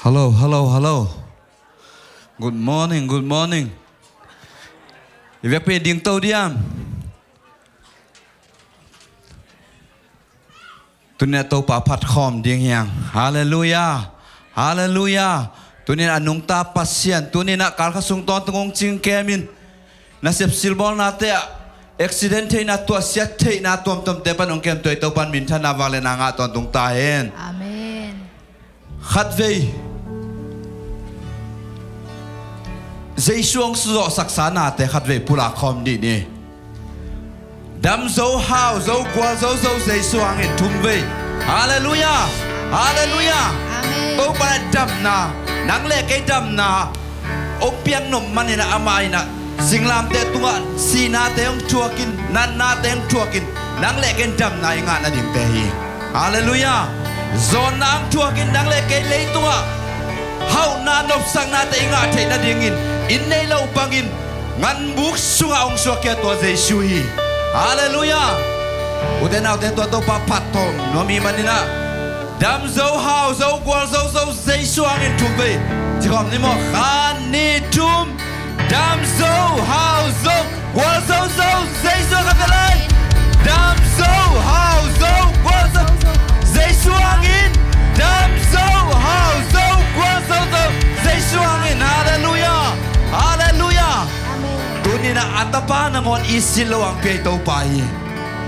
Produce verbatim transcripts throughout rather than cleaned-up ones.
Hello, hello, hello. Good morning, good morning. I vekpi ding to diam. Tuni-in ah Topa phat khawm ding hi hang. Halleluiah. Halleluiah. Tuni-in a nungta Pasian, tuni-in ah kalkha sung tawntung hong cingkem in, nasep silbawlnate ah, accident theihna, tuahsiat theihna tuamtuamte pan hong kem tuai Topa in minthanna vangliatna ngah tawntung ta hen. Amen. Khatvei Jesu hong zawhsaksa nate khatvei pulak khawm dih ni. Dam zo, hau zo, gual zo zo Jesu hangin thumvei. Halleluiah. Halleluiah. Amen. Topa in ah damna, nang le kei damna hong piak nop manin ah amah in ah singlamteh tungah sihnate hong thuakin, natnate hong thuakin, nang le kei in damna i ngah nadingte hi. Halleluiah. Zawnna hong thuakin nang le kei leitungah hauhna nopsaknate i ngah theih nadingin inn nei loh bangin nganbuk sungah hong suakkhia tua Jesu hi. Halleluiah. Ute naute, tua Topa phat khawm nuam i hih manin ah, dam zo, hau zo, gual zo zo Jesu hangin thumvei. Ci khawm ni maw? Khat, nih, thum. Dam zo, hau zo, gual zo zo Jesu hangin. Dam zo, hau zo, gual zo zo Jesu hangin. Dam zo, hau zo, gual zo zo Jesu hangin. Halleluiah. Halleluiah. Amen. Tuni-in ah a Tapa nangawn i silh loh hong pia i Topa hi.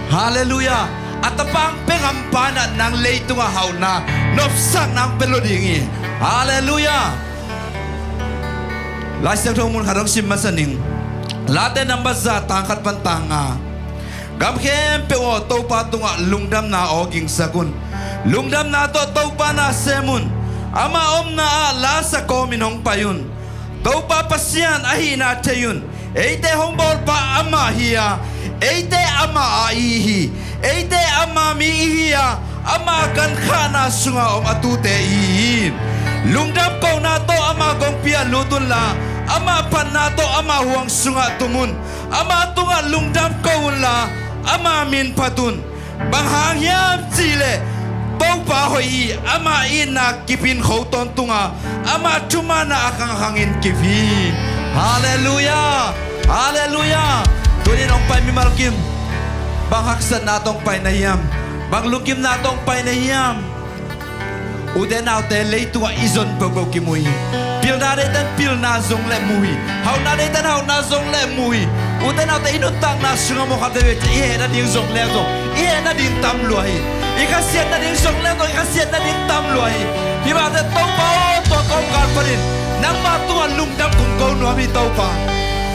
Halleluiah. A Tapa hong pia ngampa in ah nang leitungah hauhna nopsakna hong pia lo ding hi. Halleluiah. Lai Siangtho mun khat hong sim masa ning. Late number za, tang khat pan tang nga. Gam khempeuh aw, Topa tungah lungdamna aw gingsak un. Lungdamna tawh Topa na sem un. Ama omna ah la sa kawmin hong pai un. Topa Pasian ahihna thei un. Eite hong bawlpa amah hi a, eite amah a i hi. Eite ama mi i hi a, ama gankhahna sungah om a tute i hi. Lungdam kohna tawh ama kongpi ah lut unla, ama phatna tawh ama huang sungah tum un. Ama tungah lungdam ko unla, ama min phat un. Bang hang hiam cihleh Topa hoih hi, ama itna kip in kho tawntung a, ama thumanna a khangkhang in kip hi. Halleluiah. Halleluiah. Tuni-in hong pai mimal kim, bang haksatna tawh hong pai na hiam? Bang lungkimna tawh hong pai na hiam? Ute naute, leitungah i zon peuhpeuh kimu hi. Pilna deihte in pilna zong leh mu hi. Hauhna deihte in hauhna zong leh mu hi. Ute naute, i nuntakna sungah maw, khat veivei ciang i heh nading zong leh zong i heh nading tam lua hi. I khasiat nading zong leh zong i khasiat nading tam lua hi. Hih mahteh Topa aw, tua kawmkal panin nangma tungah lungdam kong ko nuam hi Topa.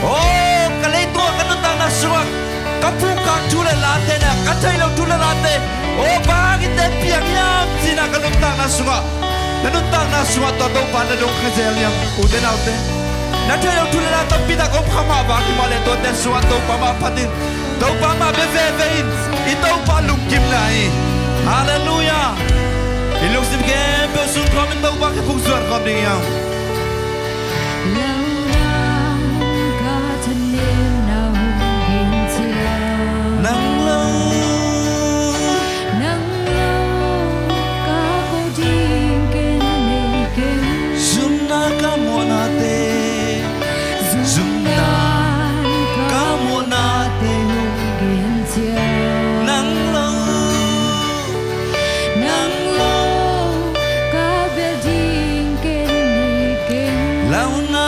Aw, ka leitungah ka nuntakna sungah ka phukhak thu le late na, ka theih loh thu le late, aw, bang hangin teh piang hiam cihna ka nuntakna sungah, na nuntakna sungah tua Topa na dong kha zel hiam? Ute naute, na theih loh thu le la tampi tak om kha mah bang hi mah leh tuate sungah Topa mah phat in, Topa mah bia veve in. I Topa lungkim lai. Halleluiah. I lungsim khempeuh sungkhawm in Topa kiphung zuan khawm ding hiam? Nang lo zumna ka muhnate, zumna ka muhnate, nang lo, nang lo ka bia ding ken nei ken. Launa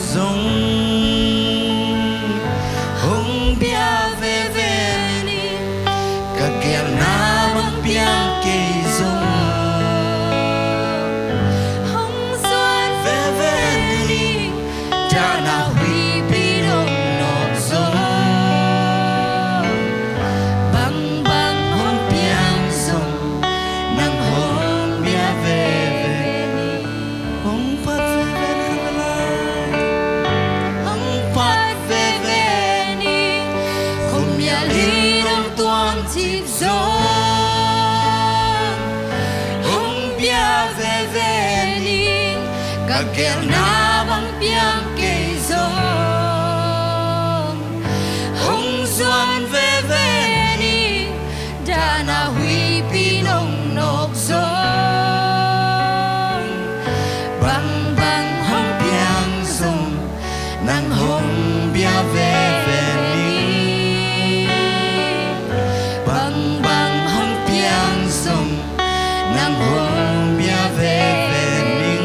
Zong hong bia veve ni, ka gelna bang piang kei zong hong zuan veve ni, dahna huipi nong nawk zong bangbang hong piang zong nang hong bia veve ni. Hong phat veve ni khat na lai. Hong phat veve ni. Khuamial in hong tuam cip zong hong bia veve ni. Ka gelna bang piang kei zong hong zuan veve ni. Dahna huipi nong nawk zong bangbang hong piang zong nang hong bia veve ni. Bangbang hong piang zong nang hong bia veve ni.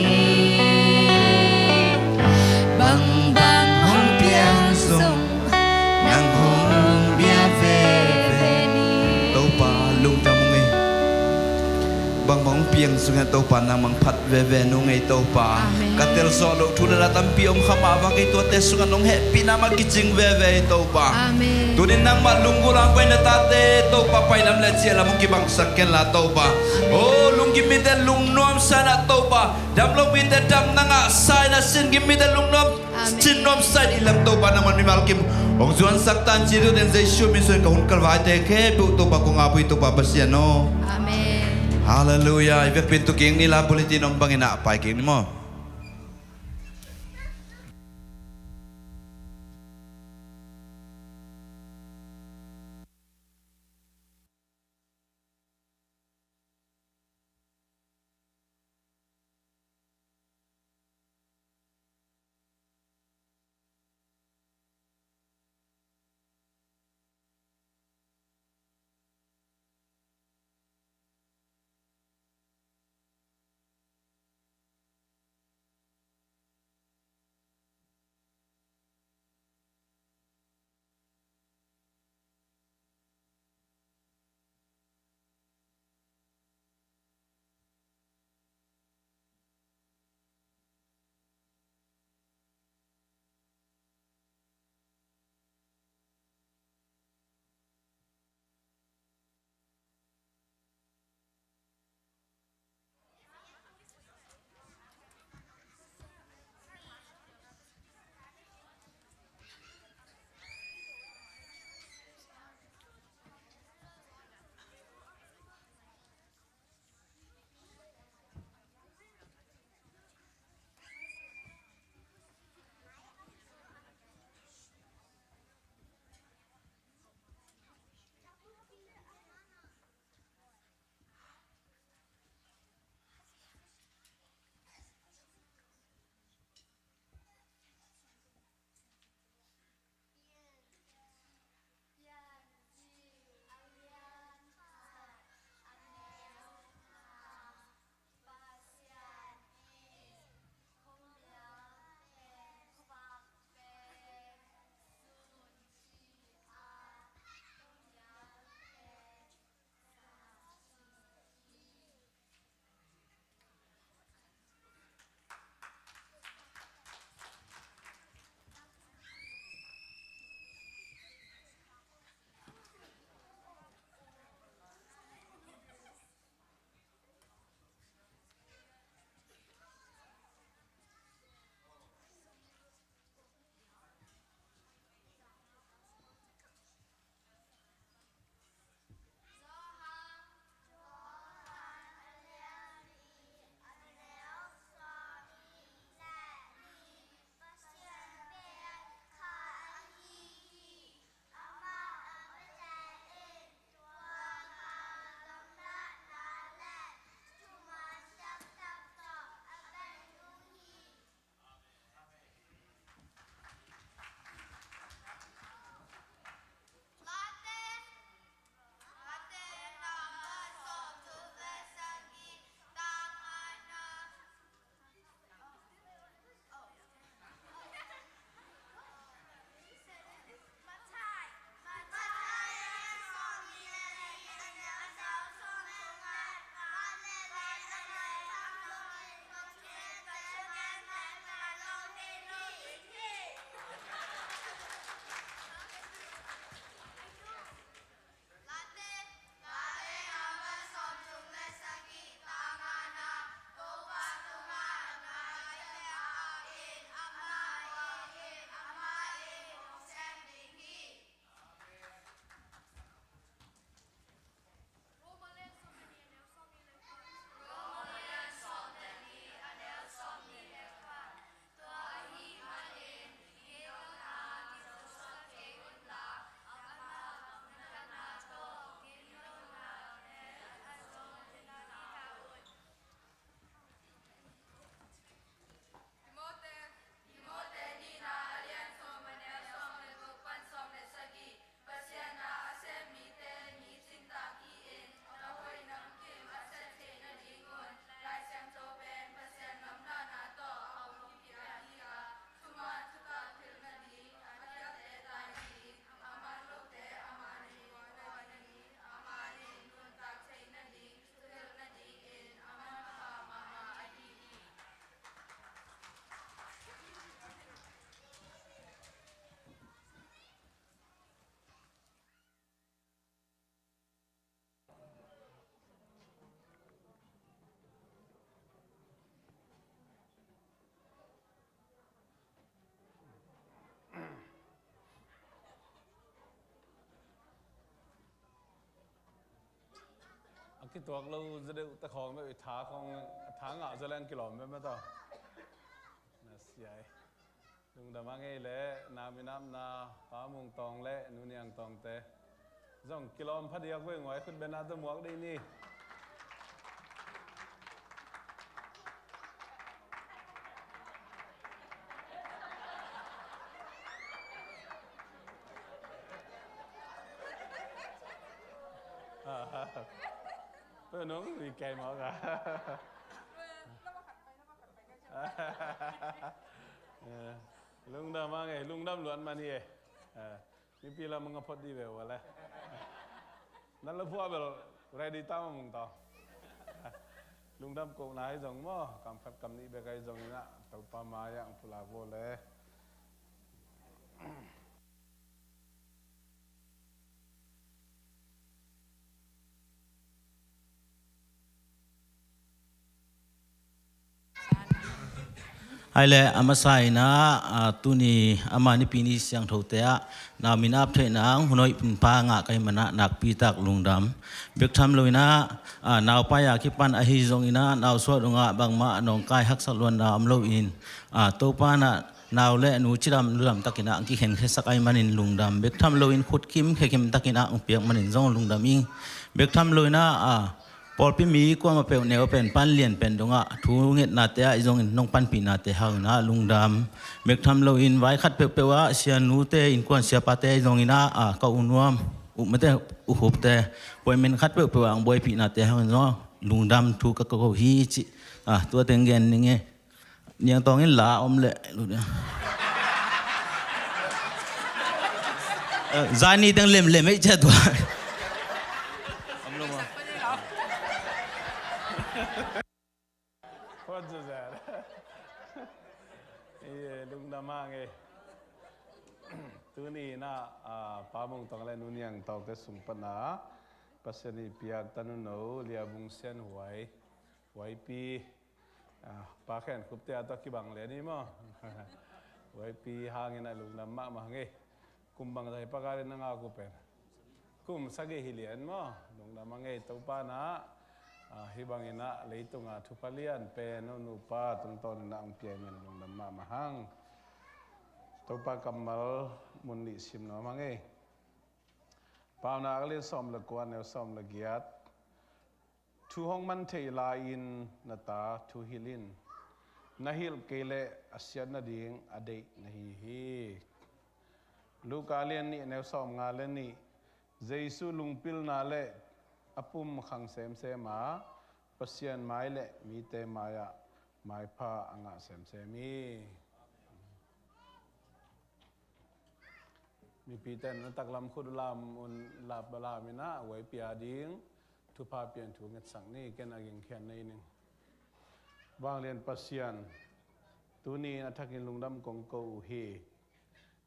Bangbang hong piang zong nang hong bia veve ni. Topa lungdam ung ei. Bangbang hong piang sungah Topa nangmah hong phat veve nung ei Topa. Amen. Ka telzawh loh thu le la tampi om kha mah bang ei, tuate sungah nong hehpihna mah kicing veve ei Topa. Amen. Tunin nangmah lunggulh hang pai na tate Topa, pailam le ciahlam hong kibangsak kenla Topa. Amen. O lunggim mite lungnuam sa in ah Topa, damlo mite damna ngah sa in ah, singgim mite lungnuam Amen. Sin nuam sa in, i lam Topa nangman mimal kim hong zuansak tan ci, tu den Jesu min suang ka hun kalvaite khempeuh Topa kong ap uh hi Topa Pasian aw. Amen. Halleluiah. I vekpi in tu kik ni la, bulletin om bangin ah pai kik ni maw. Kituak lo zaw deuh ta khawng beuh i tha khawng, a tha ngah zaw leng kilawm beuh mah tawh. Na siai. Lungdam a ngei leh, nau minapna, Pa Mung Tawng leh Nu Niang Tawngte zong kilawm phadiak veng, huai khut bengna tawh muak dih ni. Peuh nung ui kei mawk a. Lungdam a ngei, lungdam luat mah ni e. Mipi lam a nga phot dih ve ua le. Na lo phuah bel ready ta mah Mung Tawng. Lungdam kohna hi zong maw, kam khat kam nih bek ahi zong inah, Topa mai-ah ang pulak vo le. Hai le, a masa inah, a, tuni ama nipi ni siangthote ah nau minap theihna ang hun hoih pinpha ngah ka hih manah nakpi tak lungdam. Bek tham lo inah, a, naupai a kipan ahi zong inah, nausuah dongah bangmah nawngkai haksa luanna om lo in, a, Topa nah nau le nu cidam ludam takin ah ang kikhenkhiasak ahi manin lungdam. Bek tham lo in khutkim khekim takin ah ang piak manin zong lungdam ing. Bek tham lo inah, a, pawlpi mi kuamah peuh neu pen pan lian pen dongah thu ngetnate ah i zongin nong panpihnate hang inah lungdam. Bek tham lo in vai khat peuhpeuh ah sianute, innkuan siapate i zong inah, a, ka u nuam, u mate, u khupte, appointment khat peuhpeuh ah ang buaipihnate hang in zong lungdam thu ka ko hi cih, a, tua teng gen ning e. Niang Tawng in la om leh. Eh, zani teng lemlem ei cia tua. What was that? Iye, lungdam a ngei. Tuni inah, ah, Pa Mung Tawng le Nu Niang Tawngte sung pana Pasian i piak tanu no Lia Vung Sian Huai, Huaipi, ah, Pa Khen Khup te a tawh kibang lian hi maw? Huaipi hangin a lungdam mahmah ngei. Kum bangzah hi Pa Khen in na ngak uh pen? Kum sagih hi lian maw? Lungdam a ngei. Topa nah, ah, hih bangin ah leitunga thupha lian pen no nupa tungtawn inah ang piak men lungdam mahmah hang. Topa kammal mun nih sim nuam a ngei. Paunak a lian sawm le kua, neu sawm le giat. Thu hong man theih lai-in na ta thu hilh in. Na hilh kei leh a siat nading a deih na hi hi. Luka lian nih, neu sawm nga le nih. Jesu lungpilna le a pum khang semsem a, Pasian mai le mite mai-ah maipha a ngah semsem hi. Mipite in na taklam khut lam un lap balam inah Huaipi a ding thupha pian thu ngetsak ni, ken a gingkhian nei ning. Vanglian Pasian, tuni in a thakin lungdam kong ko uh hi.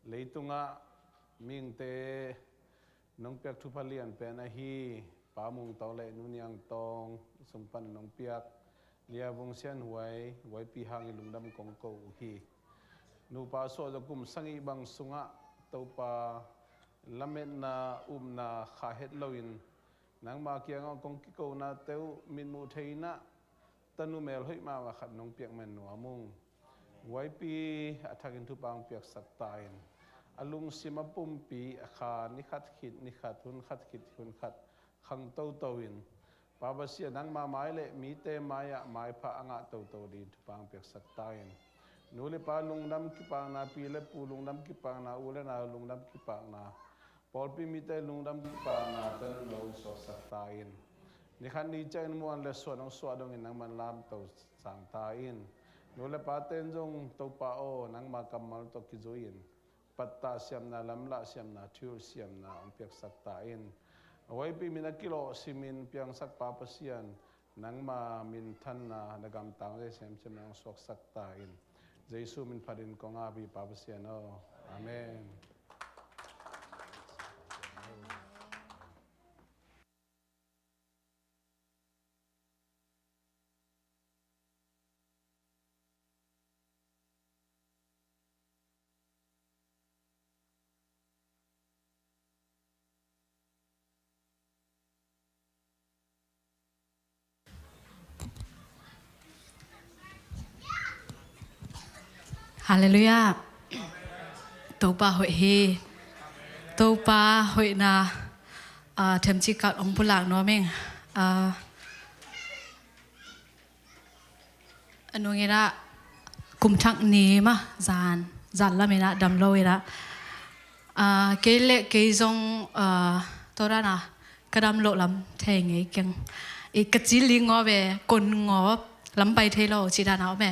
Leitungah mihingte nong piak thupha lian pen ahi Pa Mung Tawng le Nu Niang Tawng sung pan nong piak Lia Vung Sian Huai, Huaipi hangin lungdam kong ko uh hi. Nupa suah zaw kum sagih bang sungah Topa lametna upna kha het loin nangma kiangah kong kikonate uh mitmuh thei inah tanu melhoih mahmah khat nong piak men nuam ung. Huaipi a thakin thupha ang piaksak ta in. A lungsim a pumpi a kha ni khat khit ni khat, hun khat khit hun khat khang toto in, Pa Pasian, nangma mai le mite mai-ah maipha a ngah toto ding thupha ang piaksak ta in. Nu le pa lungdam kipakna, pi le pu lungdam kipakna, u le nau lungdam kipakna, pawlpi mite lungdam kipakna tanu no suaksak ta in. Ni khat ni ciangin muan le suan hong suah dongin nangman lamto sang ta in. Nu le pate in zong Topa aw, nangma kammal tawh kizui in pattah siamna, lamlah siamna, thuhilh siamna hong piaksak ta in. Huaipi min a kilawh simin piangsak Pa Pasian, nangma minthanna, na gamtang zia semsem nang suaksak ta in. Jesu min phatin kong ap hi Pa Pasian aw. Amen. Halleluiah. Topa hoih hi. Topa hoihna, ah, themcik khat hong pulak nuam ing. Ah, a nung in ah kum thak ni mah zan, zan lam in ah dam lo in ah, ah, kei le kei zong, ah, tua dan a ka dam loh lam thei ngei keng. I ka ci li ngawp e, kon ngawp, lam pai thei lo cih dan a om e.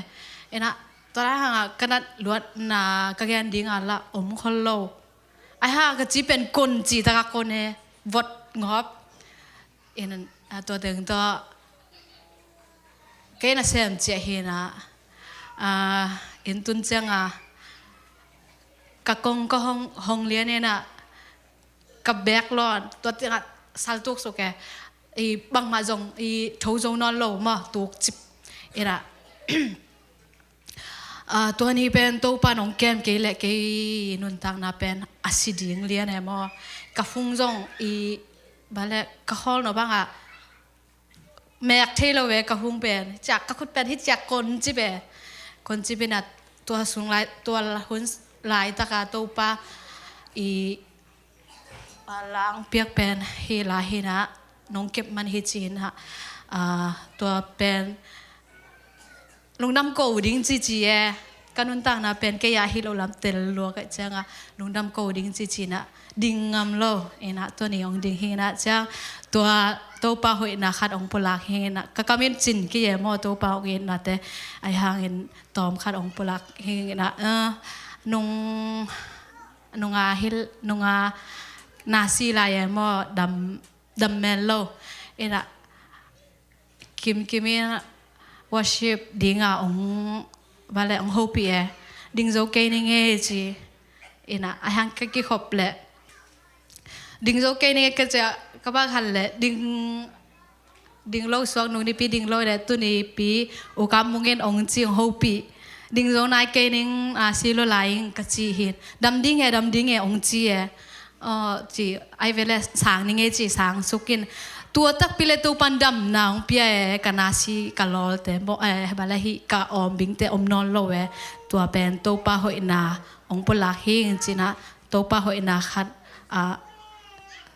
In ah tua dan hang a ka nat luatna ka gen ding a lah om khol lo. Ai ha, ka ci pen kon cih tak a kon e, vot ngawp. In, ah, tua teng tawh kei nasem ciah hi in ah, ah, inn tun ciang a ka kong ka hong, hong lian in ah ka bek lawn, tua teng ah sal tuk suk e. I bangmah zong i tho zo nawn lo maw, tuk cip in ah. Ah, tua ni pen Topa in hong kem kei le kei nuntakna pen a si ding lian e maw. Ka phung zong i, bale, ka khawl no bang a mek thei lo ve ka phung pen. Ciak ka khut pen hi ciak kon cip e. Kon cip in ah tua sung lai, tua hun laitak a Topa i a lang piak pen hi lai hi in ah, nong kep man hi ci in ah, ah, tua pen lungdam ko ding cici e. Ka nuntakna pen kei a hi lo lam tel lua ka ciang a, lungdam ko ding cici in ah ding ngam lo in ah, tua ni hong ding hi in ah ciang, tua Topa hoihna khat hong pulak hi in ah, ka kam in cin kei e maw, Topa hong itna te. Ai hang in tawm khat hong pulak hi in ah, ah, nung nunga hil, nunga na si lai e maw, dam, dam mel lo. In ah kimkim in worship ding a hong, bale, hong hopih e. Ding zo kei ning e ci. In ah a hang ka kikhop le, ding zo kei ning e ka ci a, ka bak hal le, ding ding lo suak, nung nipi ding lo le, tu nipi U Kam Mung in hong ci, hong hopih. Ding zo nai kei ning, ah, si lo lai ing ka ci hi in. Dam ding e, dam ding e hong ci e. Aw, ci, ai ve le sang ning e ci, sang suk in. Tua takpi le Topa in damna hong pia e, ka na si ka lawl te maw, eh, bale, hi ka awm bing te om nawn lo e. Tua pen Topa hoihna hong pulak hi ing ci in ah, Topa hoihna khat, ah,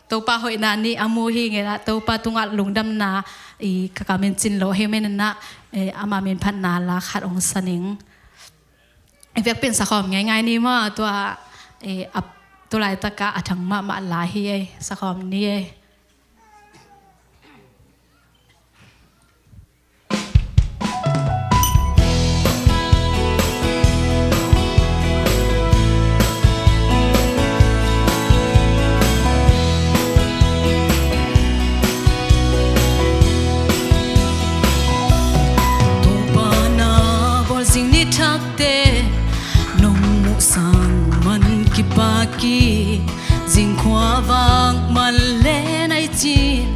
Topa hoihna nih a mu hi ing in ah, Topa tungah lungdamna i ka kam in cin lo hi men in ah, eh, ama min phatna la khat hong sa ning. I biakpiak in sakhawm ngeingai ni maw, tua, eh, ap, tu laitak a a thang mahmah la hi e, sakhawm ni e. Topa na bawl zing ni thakte nong muh sang man kipak hi. Zing khuavak man le nai cin,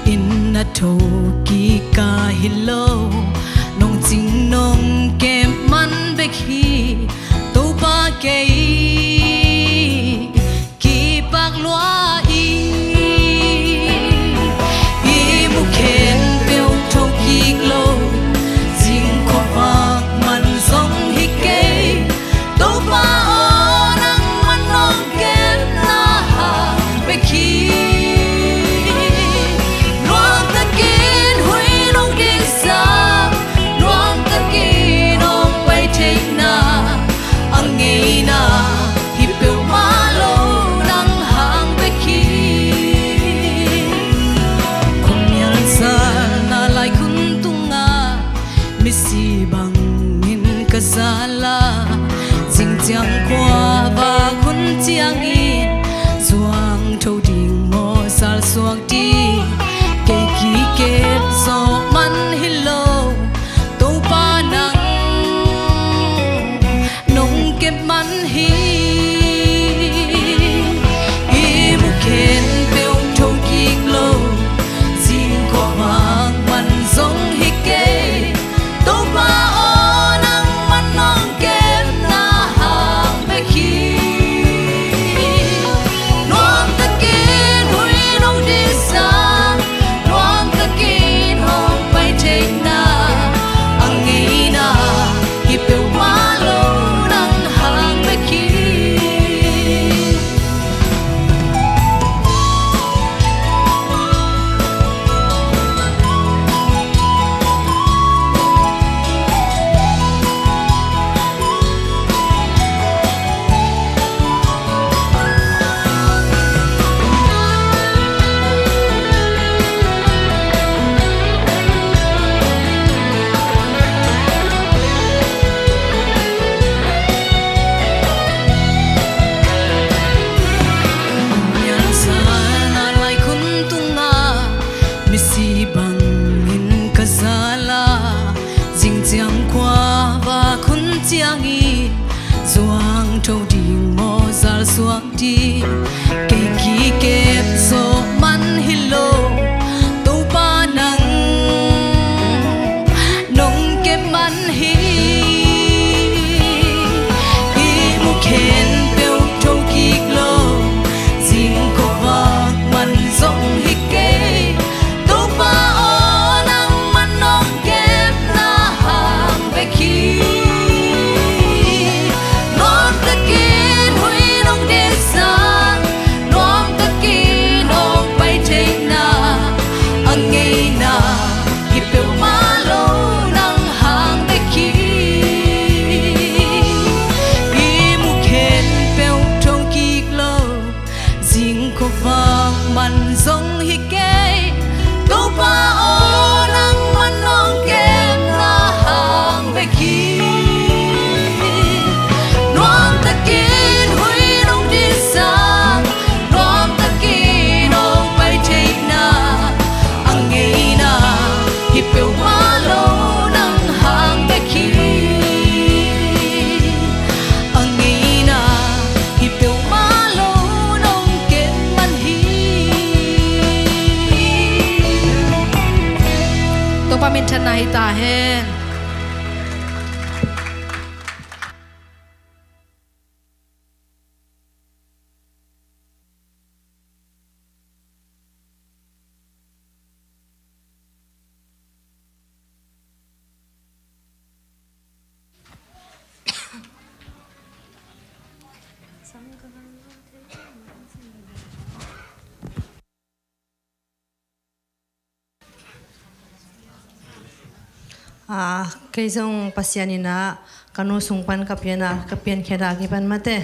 inn a tho kik ka hi lo. Nong cing nong kem man bek hi, Topa kei kipak lua ing. I mu khempeuh tho kik lo, zing khuavak man zong hi kei. Topa aw, nangman nong kepna hang bek hi. Luang takin huih nong dingsak, luang takin hong pai theihna, a ngeina hi peuhmah lo, nang hang bek hi. Khuamial salna laikhun tungah misi bangin ka zal a, zing ciang khuavak hun ciangin zuang tho ding maw, sal suak ding, kei kikep zawh man hi lo. Topa nang nong kep man hi. I mu khempeuh tho kik lo, zing khuavak man zong hi kei. Topa aw, nangman nong kepna hang bek hi. Tuang tho ding maw, zal suak ding? Kei kikep zawh man hi lo, Topa nang nong kep man hi. I mu khempeuh tho kik lo, zing khuavak man zong hi kei. Topa aw, nangman nong kepna hang bek hi. Nuamtakin huih nong deihsak, nuamtakin hong pai theihna, a ngeina hi peuhmah lo, nang hang bek hi. I mu khempeuh tho kik lo, zing khuavak man zong hi kei. Topa aw, nangman nong kepna hang bek hi. Nuamtakin huih nong deihsak, nuamtakin hong pai theihna, a ngeina hi peuhmah lo, nang hang bek hi. A ngeina hi peuhmah lo, nong kep man hi. Topa minthanna hi ta hen. Ah, kei zong Pasian in ah ka nu sung pan ka pian a, ka piankhiat a kipan mate,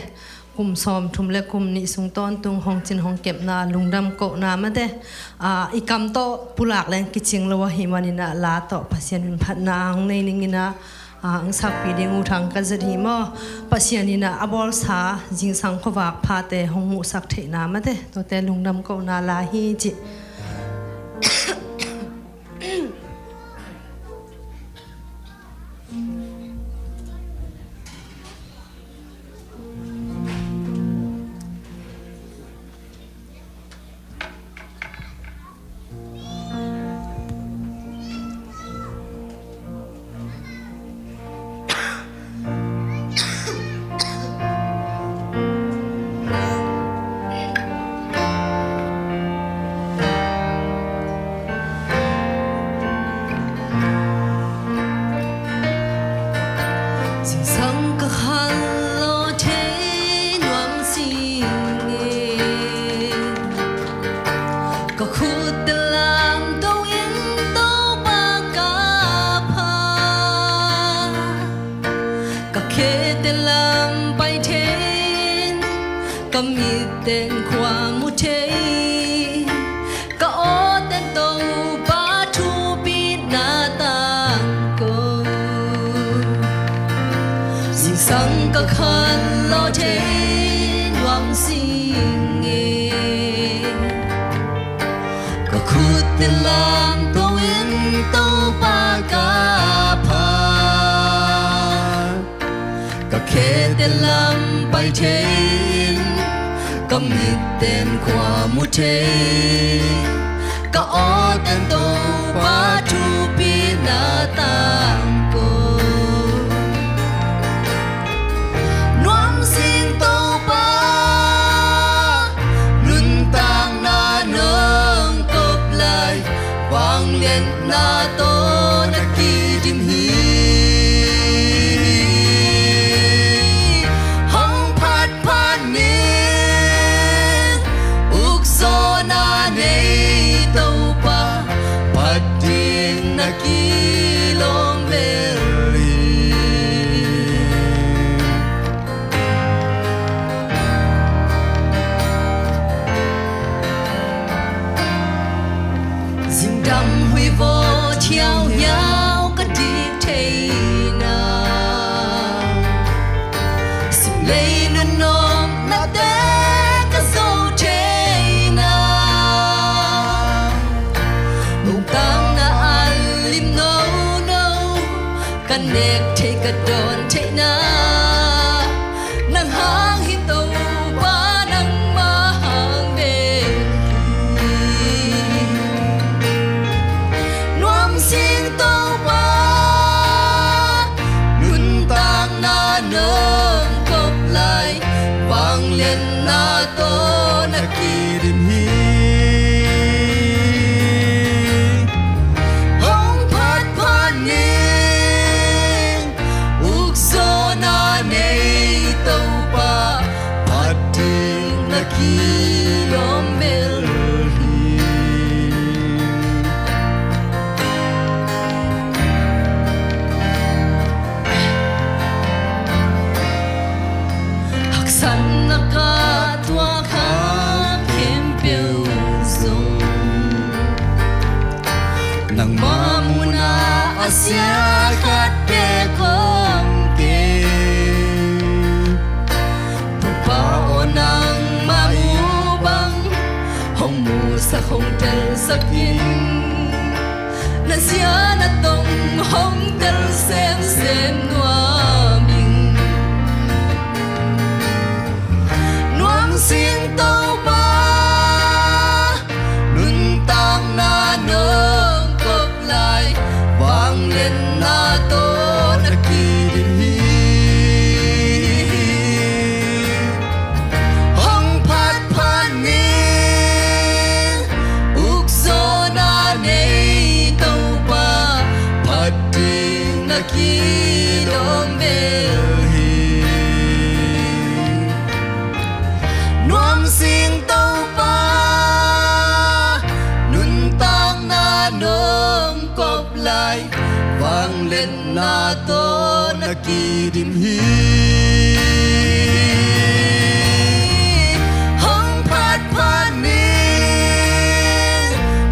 kum sawmthum le kum nih sung tawntung hong cin hong kepna, lungdam kohna mate, ah, i kam tawh pulak leng kicing lo ahih manin ah la tawh Pasian min phatna hong nei ning in ah, ah, hong sakpih ding uh thang ka zat hi maw. Pasian in ah a bawlsa zingsang khuavak phate hong muhsak theihna mate, tuate lungdam kohna la hi cih. Zingsang ka khan lo thei nuam sing e, ka khut te lamto in Topa ka pha. Ka khe te lam pai thei in, ka mit ten khua mu thei, ka aw ten Topa thupina tangko. Zingsang ka khan lo thei nuam sing e, ka khut te lamto in Topa ka pha. Ka khe te lam pai thei in, ka mit ten khua mu thei, ka aw ten Topa thupina tangko. Nuam sing Topa, nuntakna nong kop lai, vangliatna tawh na kidim hi. Hong phatphat ning, ukzawhna nei Topa, phat ding na kilawm bel hi. Zingdam huih vaw thiauhiau ka dik theihna, simlei nunawmnate ka zo theihna, nuntakna al lim nono ka nek theih ka dawn theihna, Sanna ka tua kham khempeuh zong nangma munah a sia khat bek om kei. Topa aw, nangmah mu bang hong musak, hong telsak in. Na sia na tong hong tel semsem nuam ing. Nuam sing Topa, nuntakna nong kop lai, vangliatna tawh na kidim hi. Hong phatphat ni, ukzawhna nei Topa, phat ding na kilawm bel hi. Nuam sing Topa, nuntakna nong kop lai, vangliatna tawh na kidim hi. Hong phatphat ni,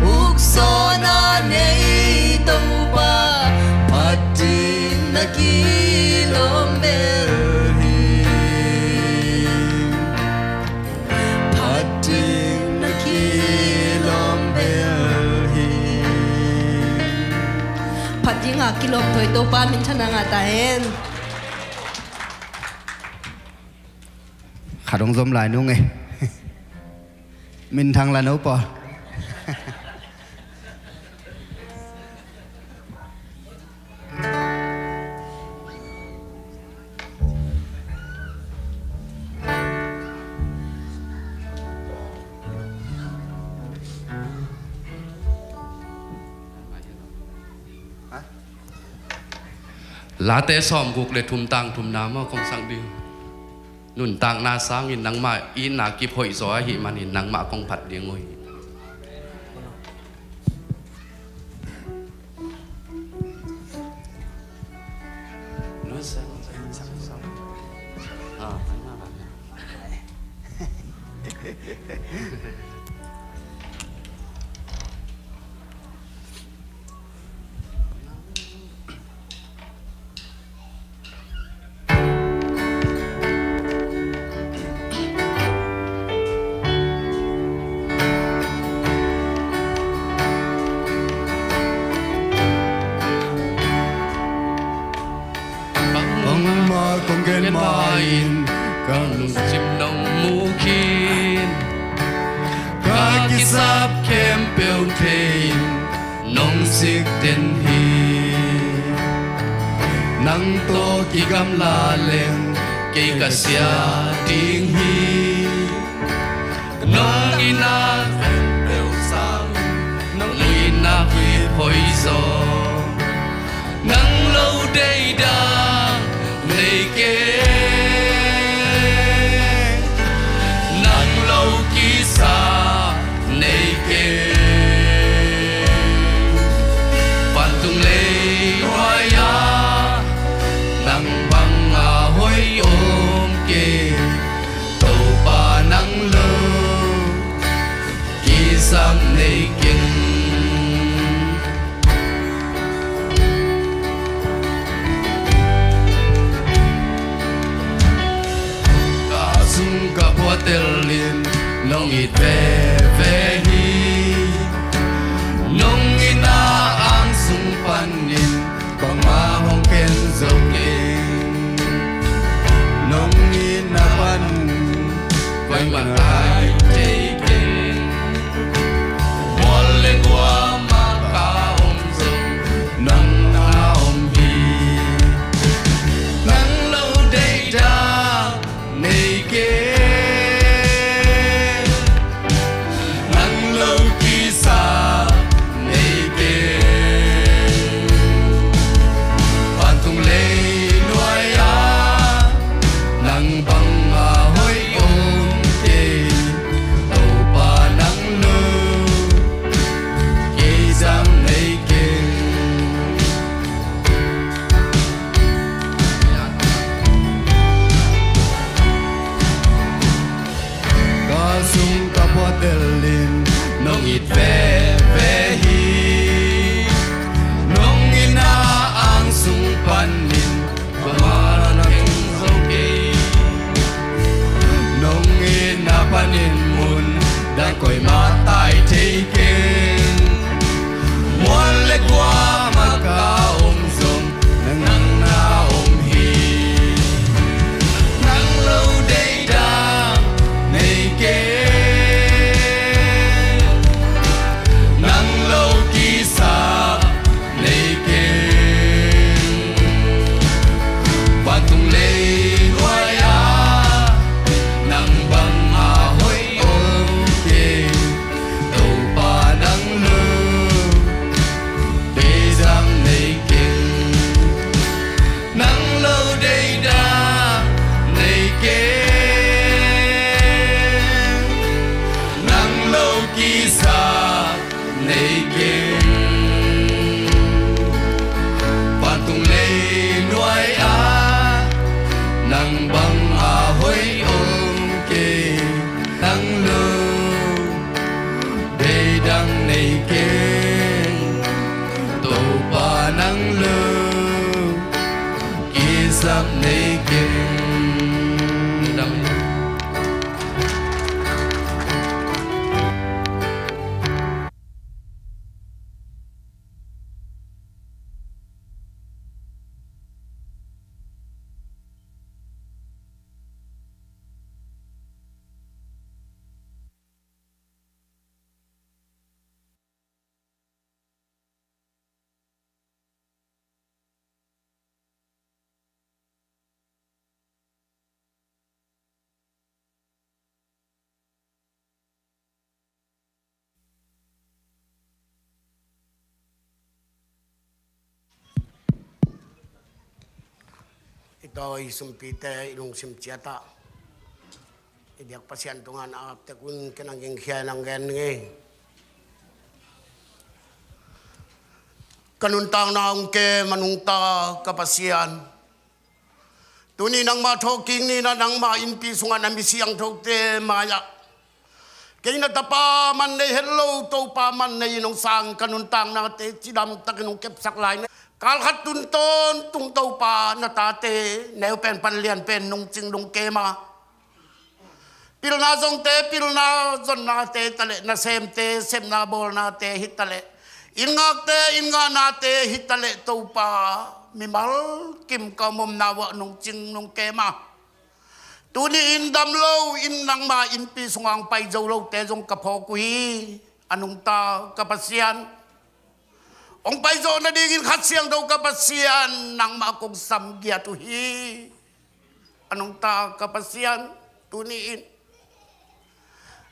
ukzawhna nei Topa, phat ding na kilawm bel hi. Phat ding na kilawm bel hi. Phat ding a kilawm thoi Topa minthanna ngah ta hen. Khat hong zom lai nung e. Minthang la no pa. Late sawmguk le thum tang thumna maw kong sang ding. Nuntakna sangin nangmah itna kip hoih zaw ahih manin nangmah kong phat ding uh hi. Bangmah kong gen ma-in ka lungsim nong mu khin, ka kisap khempeuh thei-in nong sik den hi. Nang tawh kigamla leng kei ka sia ding hi. Nong itna khempeuh sang, nong itna kip hoih zaw. Nang lo deihdan nei kei. Nang lo kisap nei kei. Vantung leinuai-ah nang bang a hoih om kei. Topa nang lo kisap nei keng. Ka sung ka pua telin nong it veve hi. Nong itna ang sung panin bangmah hong khen zo keng. Nong itna pan koi mah tai thei keng. Mual le kua mah ka om zong nang na om hi. Nang lo deihdan nei kei. Nang lo kisap nei kei. Vantung leinuai-ah nang bang a hoih om kei. Topa nang lo kisap nei keng. Nang a hoih om kei, nang lo, beidang nei kei, Topa nang lo, kisap nei kei. I tawi sumpite i lungsim ciatah i biak Pasian tungah na aptek un, ken ang gingkhia in ang gen ngei. Ka nuntakna hong kem a nungta ka Pasian, tuni nangmah thawhkik ni-in ah nangmah innpi sungah na mi siangthote mai-ah kei na tapa man nei het lo, Topa man nei-in hong sang ka nuntaknate cidamtakin hong kepsak lai. Kal khat tun tawntung Topa na tate neu pen pan lian pen nungcing nung kem a, pilna zongte pilna zonnate hi taleh, nasemte sepna bawlnate hi taleh, inn ngakte inn ngahnate hi taleh, Topa mimal kim ka om omna uah nungcing nung kem a, tuni-in dam lo-in nangma innpi sungah hong pai zo lote zong ka phawk uh hi. A nungta ka Pasian, hong paizawh nadingin Kha Siangtho ka Pasian nangmah kong samgiat uh hi. A nungta ka Pasian, tuni-in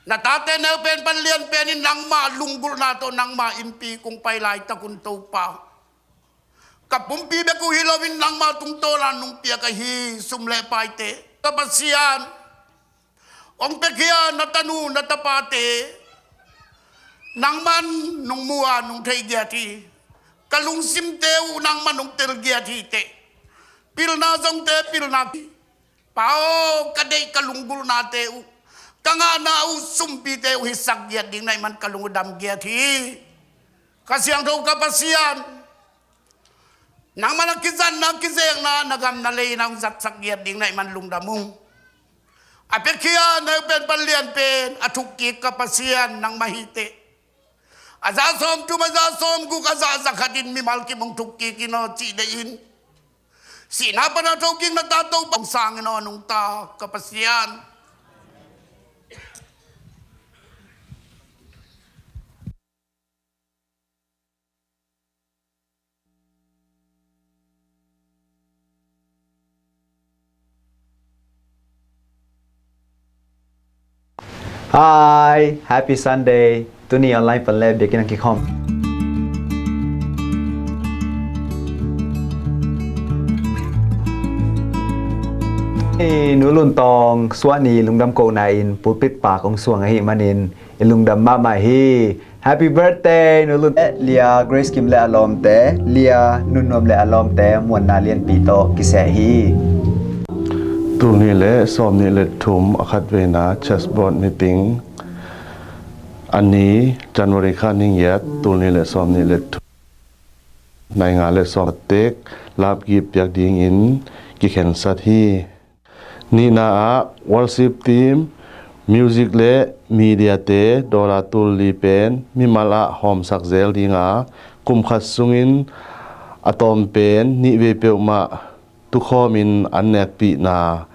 na tate neu pen pan lian pen in nangmah lunggulhna tawh nangmah innpi kong pai laitak un Topa, ka pumpi bek uh hi loin nangmah tungtawn ah nong piak ahi sum le paite ka Pasian, hong piakhia na tanu na tapate nangman nong mu a nong thei giat hi. Ka lungsimte uh nangman nong tel giat hi teh. Pilna zongte pilna, Pa aw, ka deih ka lunggulhnate uh, ka ngahna uh sumpite uh hisak giat ding na hih man ka lung uh dam giat hi. Kha Siangtho ka Pasian, nangman a kizatna kizekna na gam na lei na hong zatsak giat ding na hih man lungdam ung. A piakhia neu pen pan lian pen a thukkik ka Pasian nangmah hi teh. A zah sawmthum, a zah sawmguk, a zah zakhat in mimal kim hong thukkik in aw cih deih in, sihna pan a thokik na ta Topa hong sang in aw, a nungta ka Pasian. Hi, happy Sunday. Tuni online pan le biakinn ah kikhawm. I Nu Lun Tawng suahni lungdam kohna in pulpit pak hong suang ahih manin i lungdam mahmah hi. Happy birthday, Nu Lun. Lia Grace Kim le a lawmte, Lia Nun Nuam le a lawmte, muanna lianpi tawh kiseh hi. Tul nih le sawm nih le thum a khatveina church board meeting, a ni January kha ning giat, tul nih le sawm nih le thum, nai nga le sawm tek lapkip piak dingin kikhensat hi. Nihna ah worship team, music le media te dollar tul li pen mimal ah hawmsak zel ding a, kum khat sungin a tawm pen nih vei peuhmah tukhawmin an nekpihna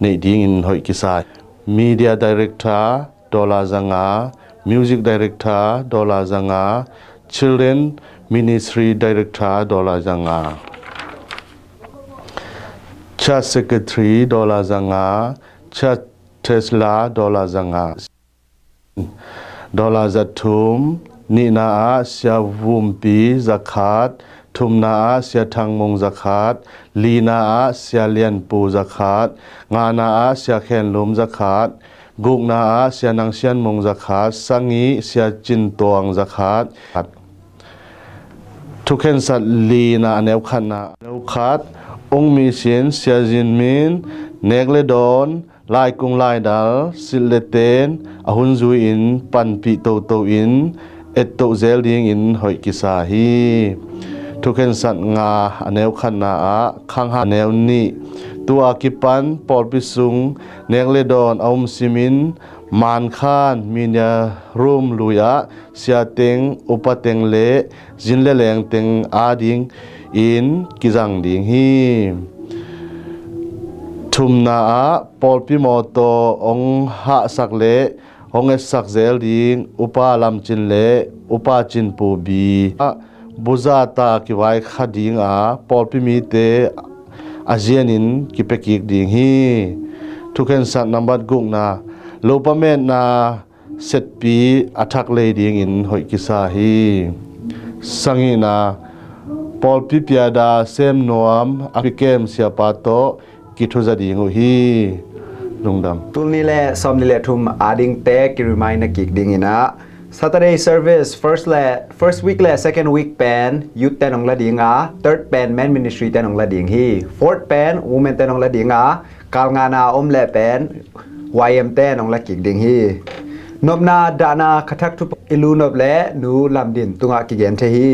neih dingin hoih kisa hi. Media director dollar za nga, music director dollar za nga, children ministry director dollar za nga, church secretary dollar za nga, church treasurer dollar za nga. Dollar za thum, nihna ah Sia Vumpi za khat, thumna ah Sia Thang Mung za khat, lina ah Sia Lian Pu za khat, ngana ah Sia Khen Lum za khat, gukna ah Sia Nang Sian Mung za khat, sagih Sia Cin Tuang za khat. Thukhensat lina a neu khatna, neu khat, Ung Mih Sin, Sia Zin Min, nek le dawn, laikung laidal, silh le ten a hun zui-in panpih toto in ettoh zel dingin hoih kisa hi. Thukhensat nga a neu khatna ah khangha a neu nih. Tua kipan pawlpi sung nek le dawn a um simin Mankhan Media Room lui ah sia teng, upa teng le zin le leng teng ading in kizang ding hi. Thumna ah pawlpi mawtaw hong hahsak le hong etsak zel ding upa Lam Cin le upa Cin Pu Bi ah buzata kivai kha ding a pawlpi mite a zianin kipia kik ding hi. Thukhensat nambat gukna, lopa metna setpi a thak lei dingin hoih kisa hi. Sangihna, pawlpi piada sem nuam a pikem siapa tawh kithuza ding uh hi. Lungdam. Tul nih le sawm nih le thum adingte kiremind na kik dingin ah Saturday service first le first week le second week pen youth ten hong la ding a, third pen men ministry ten hong la ding hi, fourth pen women ten hong la ding a, kal ngana om le pen Y M ten hong la kik ding hi. Nopna dahna khathak thupha i lu nop le nu Lam Din tungah kigen thei hi.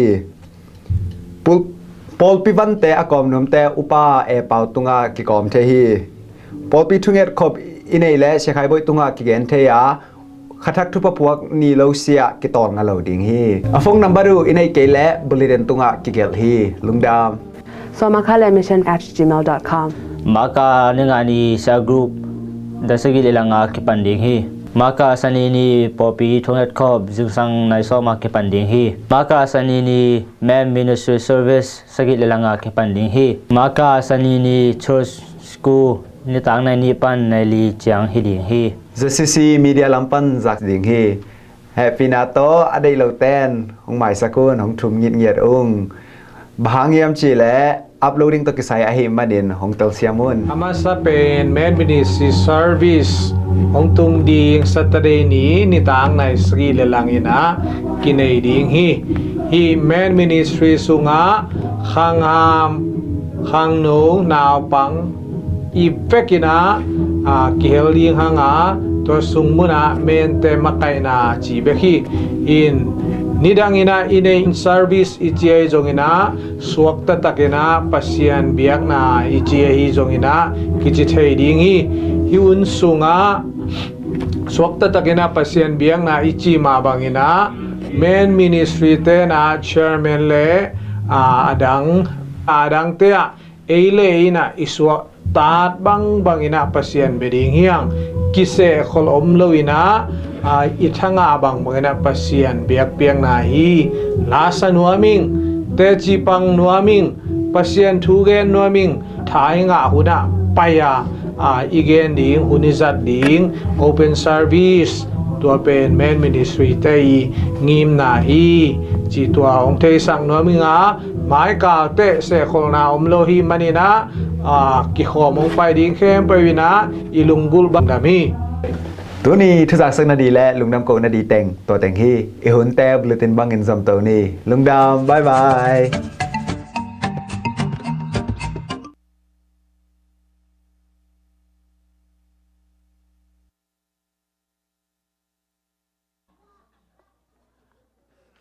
Pul- pawlpi vante a kawm nuamte upa E Pau tungah kikawm thei hi. Pawlpi thunget khop i nei le Sia Khai Boih tungah kigen thei a, khathak thupha phuak ni lo sia kitawl nga lo ding hi. A phone number uh i neih kei le bulletin tungah kigelh hi. Lungdam. Sawmakha le mission at gmail dot com. Maka ni nga ni sia group da sagih le langa kipan ding hi. Maka sani ni pawlpi thunget khop zingsang nai sawma kipan ding hi. Maka sani ni men ministry service sagih le langa kipan ding hi. Maka sani ni church school nitak nai nih pan nai li ciang hi ding hi. Z C C media lam pan zak ding hi. Hehpihna tawh a deih lo ten hong maisak un, hong thum ngitngiat ung. Bang hang hiam cih leh uploading tawh kisai ahih manin hong telsiam un. A masa pen men ministry service hong tung ding Saturday ni nitak nai sagih le lang in ah kinei ding hi. Hih men ministry sungah khangham, khangno, naupang i vek in ah, a, kihel ding hang a, tua sung mun ah mente makaihna ci bek hi. In nidang in ah i nei in service i ci ahi zong in ah, suakta tak in ah Pasian biakna i ci ahi zong in ah kici thei ding hi. Hih hun sungah suakta tak in ah Pasian biakna i ci mah bang in ah men ministry ten ah chairman le, a, a dang, a dangte ah ei le ei in ah i suaktat bangbang in ah Pasian bia ding hi hang. Kisehkhol om lo in ah, a, i thangah bangbang in ah Pasian biakpiakna hi. Lasa nuam ing, teci pang nuam ing, Pasian thu gen nuam ing, tha i ngah hun ah pai a, a, i gen ding, hun i zat ding open service, tua pen men ministry te i ngimna hi. Ci tua hong theisak nuam ing a, maikal teh sehkholna om lo hi manin ah, a, kikhawm hong pai ding khempeuh in ah i lunggulh bang dam hi. Tuni thuzaksak nading le lungdam ko nading teng tua teng hi. I hunte bulletin bangin zomto ni. Lungdam, bye bye.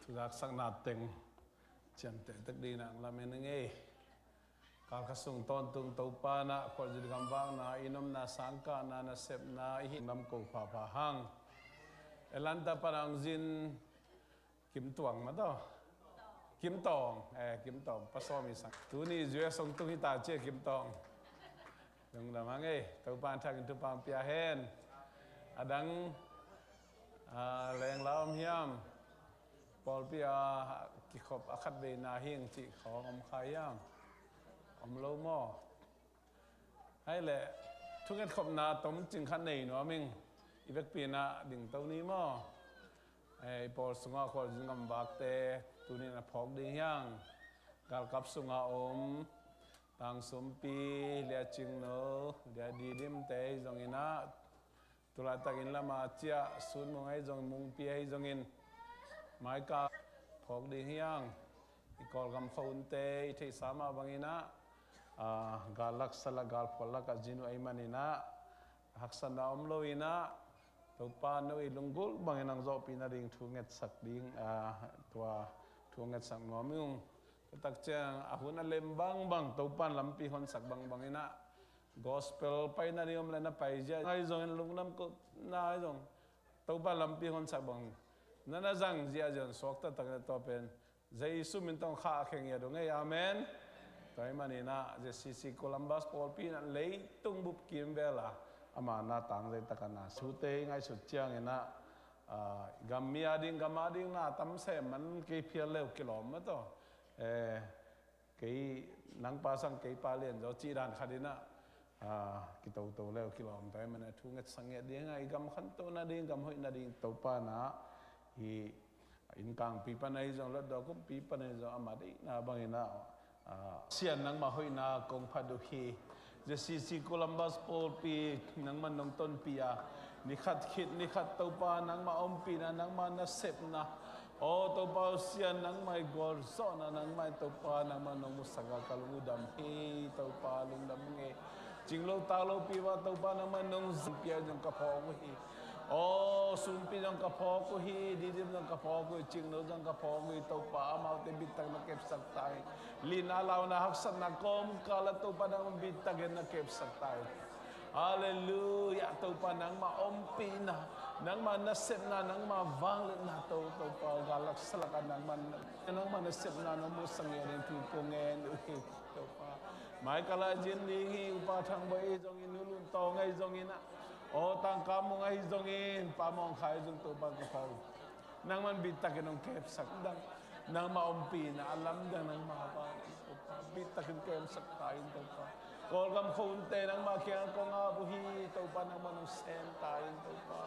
Thuzaksakna teng ciamteh tek dingin ah lamen ing ei. Kalkhat sung tawntung Topa in ah khualzin gamvakna, i nomna, sangkahna, nasepna i hih lam ko phapha hang. Atlanta pan a hong zin Kim Tuang mah tawh. Kim Tawng, eh, Kim Tawng, Pa Sawmi sang. Tuni U S hong tung hi ta ci a Kim Tawng. Lungdam hang ei, Topa in thangin thupha pia hen. A dang, ah, lengla om hiam? Pawlpi a kikhop a khatveina hi ing cih khawng om kha hiam? Om lo maw? Hai leh, thunget khopna tom cing khat nei nuam ing, i vekpi in ah dingto ni maw? Eh, i pawl sungah khualzin gamvakte tuni in a phawk ding hi hang. Galkap sungah om Tang Sumpi, Lia Cingno, Lia Didim te hi zongin ah, tulaitakin lama ciah Sun Mung ahi zongin, Mungpi ahi zongin, maika phawk ding hi hang. I Kawlgam khua hunte i theihsa mah bangin ah, ah, gal lak sa lak, gal phual lakah zin uh ahih manin ah, haksatna om lo in ah, Topa no i lunggulh bangin nang zawhpih nading thu ngetsak ding, ah, tua thu ngetsak nuam ing. Tua tak ciang a hun a lem bangbang, Topa in lampi honsak bangbang in ah, gospel pai nading om leh na pai zia, ahi zongin lungdam ko na ahi zong, Topa lampi honsak bang na na zang zia zia in suak taktak in ah, tua pen Jesu min tawh khahkhia ngiat ung ei. Amen. Tua ahih manin ah Z C C Columbus pawlpi in ah leitung bup kimvel ah ama na tangzai takin ah, sute i ngaihsut ciangin ah, ah, gam mi a ding, gam a ding na tam sem man kei phial le uh kilawm mah tawh. Eh, kei nang pa sang kei pa lian zaw cih dan khat in ah, ah, kitoto le uh kilawm. Tua ahih manin ah thu ngetsak ngiat ding ah, i gam khantoh nading, gam hoih nading Topa in ah, hih innkangpi pan ahi zong, Hlutdaw kumpi pan ahi zong, ama deihna bangin ah, ah, Sian nangmah hoihna kong phat uh hi. Z C C Columbus pawlpi nangmah nong tonpih a, ni khat khit ni khat Topa nangmah ompihna, nangmah nasepna, aw Topa aw Sian, nangmah i gualzawhna, nangmah i Topa, nangmah nong musak a ka lung uh dam hi. Topa lungdam ung ei. Cinglo taklopi uah Topa nangmah nong zangpi a zong ka phawk uh hi. Aw, sumpi zong ka phawk uh hi, didim zong ka phawk uh hi, cingno zong ka phawk uh hi. Topa, amaute bittak na kepsak ta in. Lina launa haksatna kawmkal ah Topa nangmah bittakin na kepsak ta in. Halleluiah. Topa nangmah ompihna, nangmah nasepna, nangmah vangliatna, To, Topa, gal lak sa lak ah nangmah, nangmah nasepna nong musak ngiat ding thu kong ngen uh hi. Topa, mai kal ah zin ding hi, Upa Thang Bawi ahi zongin, Nu Lun Tawng ahi zongin ah, aw Tang Kam Mung ahi zongin, Pa Mawng Khai ahi zong Topa ka phawk uh. Nangmah in bittakin hong kepsak dang, nangmah ompihna a lamdang nangmah a vang, Topa bittakin kepsak ta in Topa. Kawlgam khunte nangmah kiangah kong ap uh hi. Topa nangmah nong sem ta in Topa.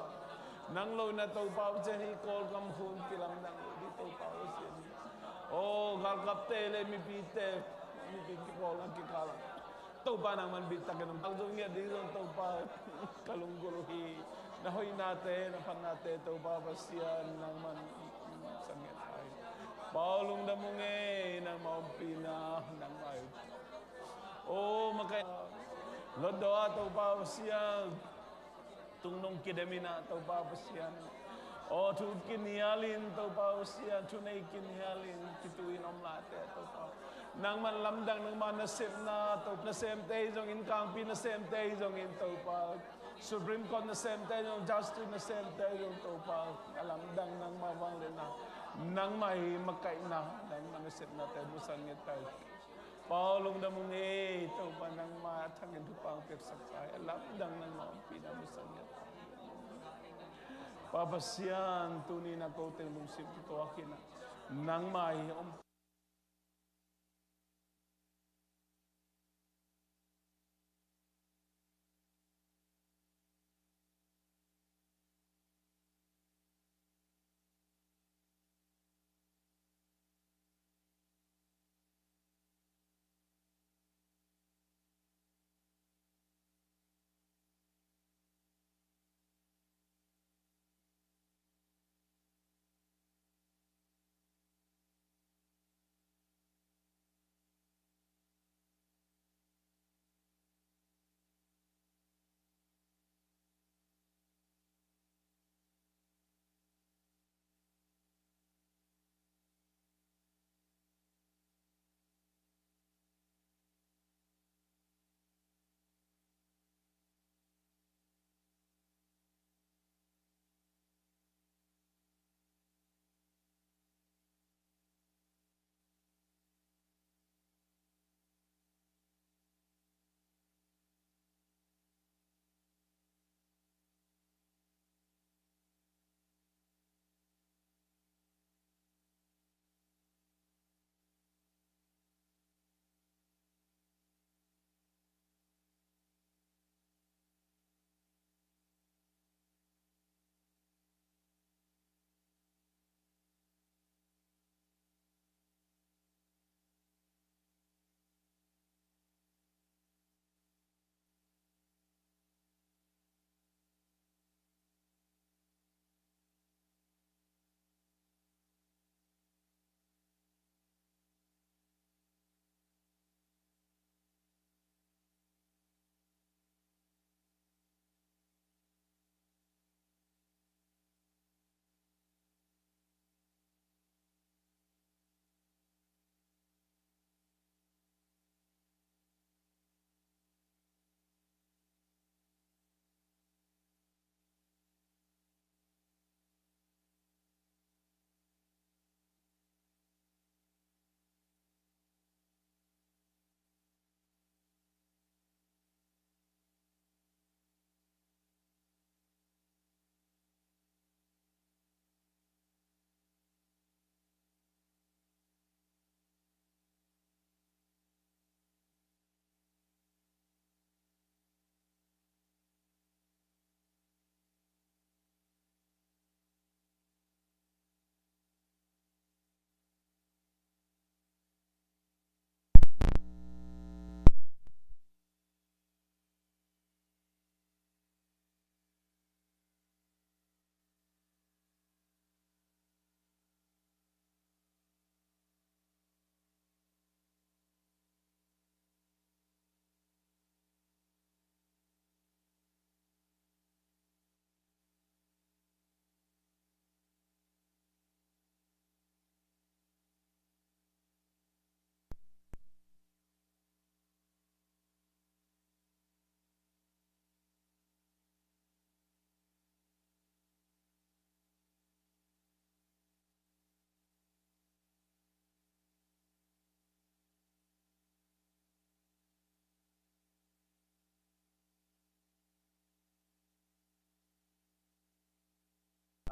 Nang lo in ah Topa aw Sian, hih Kawlgam khun kilamdang lo ding Topa aw Sian. Aw galkapte le mipite, mipi kikawlna kikal ah Topa nangmah in bittakin hong takzom ngiat ding zong Topa ka lunggulh uh hi. Na hoihnate, na phatnate Topa Pasian nangmah in sang ngiat ta in. Pa aw lungdam ung ei, nangmah ompihna, nangmah hi. Aw makaih Hlutdaw ah Topa Pasian, tungnung kidem in ah Topa Pasian, aw thu kinial in Topa Pasian, thunei kinial in kitu in om late Topa, nangmah lamdang, nangmah nasepna, Topa nasemte ahi zongin, kangpi nasemte ahi zongin Topa, Supreme Court nasemte ahi zong, Justice nasemte ahi zong Topa, a lamdang nangmah vangliatna, nangmah i makaihna, nangmah nasepnate musak ngiat ta in. Pa aw lungdam ung ei, Topa nangmah a thakin thupha hong piaksak ta in, a lamdang nangmah ompihna musak ngiat ta in. Pa Pasian, tuni in ah kote lungsim kituak in ah nangmah i om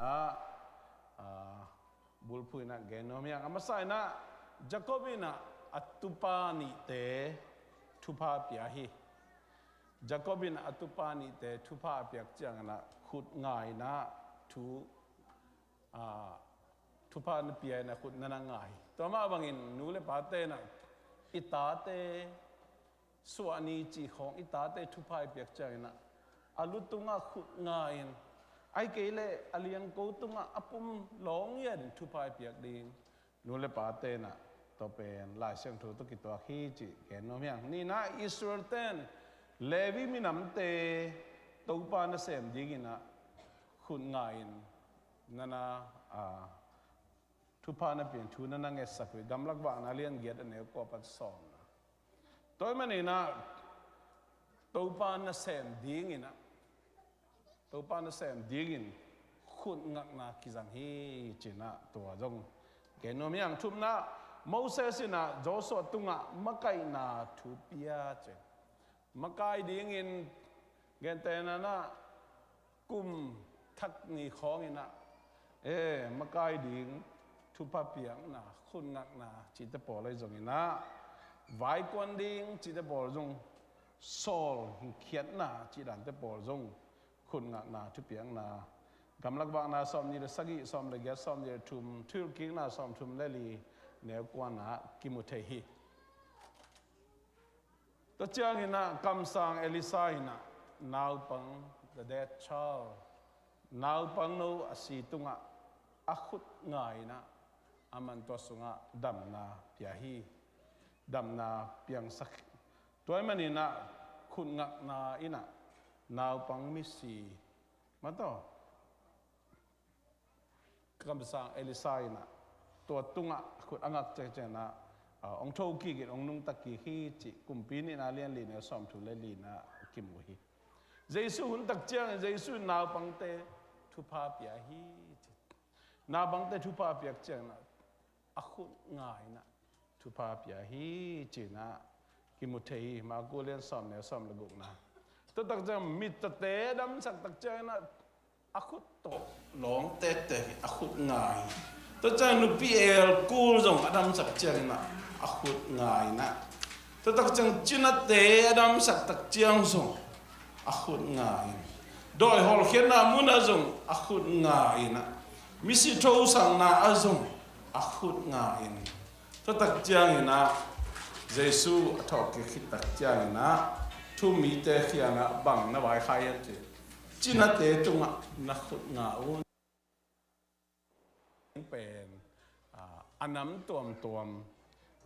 ah, ah, bulphuh in ah gen nuam hiang. A masa in ah Jacob in ah a tupa nihte thupha pia hi. Jacob in a tupa nihte thupha a piak ciangin ah khut nga in ah thu, ah, thupha na pia in ah khut na na nga hi. Tua mah bangin nu le pate in ah i tate suah ni cih khawng i tate thupha i piak ciangin ah a lu tungah khut nga in, ahih kei leh a liangko tungah a pum lawng ngiat in thupha i piak ding nu le pate in ah tua pen Lai Siangtho tawh kituak hi cih gen nuam hiang. Nihna, Israel ten Levi minamte Topa nasem dingin ah khut nga in na na, ah, thupha na pia in thu na na ngetsak uh hi. Gamlak Vakna a lian giat a neu kua pan sawmna. Tua ahih manin ah Topa nasem dingin ah, Topa nasem dingin khut ngakna kizang hi ci-in ah tua zong gen nuam hiang. Thumna, Moses in ah Joshua tungah makaihna thu pia ci. Makai dingin gentehna-in ah kum thak ni khawngin ah, e, makai ding thupha piakna, khut ngakna cihte pawl ahi zongin ah, vaikuan ding cihte pawl zong, sawl khiatna cih dante pawl zong khut ngakna thupiakna. Gamlak Vakna sawmnih le sagih, sawm le giat, sawmnih le thum, Thuhilhkikna sawmthum le li neu kuana kimu thei hi. Tua ciangin ah kamsang Elisha in ah naupang, the dead child, naupangno a si tungah a khut nga in ah, aman tua sungah damna pia hi. Damna piangsak. Tua ahih manin ah khut ngakna in ah naupang misi, mataw, kamsang Elisha in ah tua tungah khut a ngak ciangciang in ah, ah, hong thokik in hong nungta kik hi cih Kumpi Nihna lian li neu sawmthum le lina kimu hi. Jesu hun tak ciangin Jesu in naupangte thupha pia hi ci. Naupangte thupha piak ciangin ah a khut nga in ah thupha pia hi ci-in ah kimu thei hi. Marku lian sawm neu sawm le gukna. Tua tak ciang mittate a damsak tak ciangin ah a khut tawh lawng tektek hi, a khut nga hi. Tua ciang nupi el kul zong a damsak ciangin ah a khut nga in ah. Tua tak ciang cinate a damsak tak ciang zong a khut nga in. Dawi hawlkhiatna munah zong a khut nga in ah. Misi thosakna ah zong a khut nga in. Tua tak ciangin ah Jesu a thawhkik khit tak ciangin ah thu-um mite kiangah bang na vaikhak hiam cih leh, cinate tungah na khut nga un. Pen, ah, a nam tuamtuam,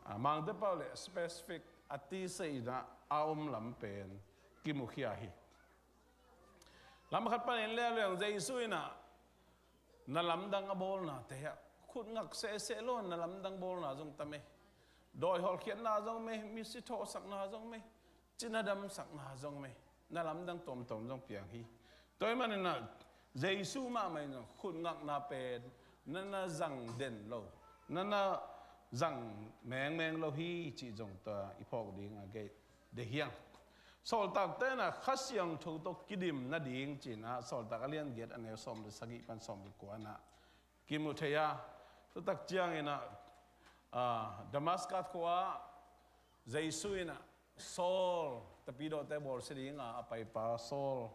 ah, mangte pau le specific a tisa in ah a om lam pen kimukhia hi. Lam khat panin leuleu Jesu in ah na lamdang a bawlnate ah khut ngak sehseh lo, na lamdang bawlna zong tam e. Dawi hawlkhiatna zong om e, misi thosakna zong om e, cina damsakna zong om e, na lamdang tuamtuam zong piang hi. Tua ahih manin ah Jesu mahmah in zong khut ngakna pen na na zang den lo, na na zang mengmeng lo hi cih zong tua i phawk ding a deih hi hang. Sawltakte in ah Kha Siangtho tawh kidim nading ci-in ah Sawltak a lian giat a neu sawm le sagih pan sawm le kua in ah kimu thei a. Tua tak ciangin ah, ah, Damascus khua-ah Jesu in ah Saul, tapidawte bawlsia ding a, a paipa Saul,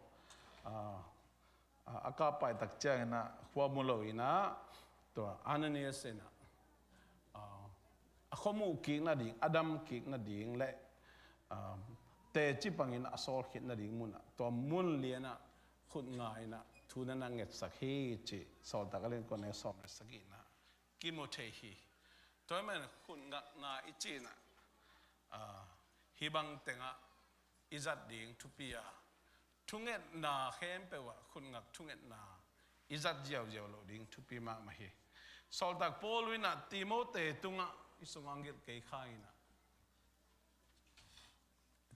ah, ah, a kappai tak ciangin ah khua mu lo in ah, tua Ananias in ah, ah, a khua muh kik nading, a dam kik nading le, ah, teci pangin a sawl khit nading munah, tua mun lianah khut nga in ah thu na na ngetsak hi cih Sawltak a lian kua neu sawm le sagihna kimu thei hi. Tua ahih manin khut ngakna i cih in ah, ah, hih bang tengah i zat ding thupi a, thungetna khempeuh ah khut ngak thungetna i zat ziauziau loh ding thupi mahmah hi. Sawltak Paul in ah Timote tungah, i sungah a gelh kei kha in ah,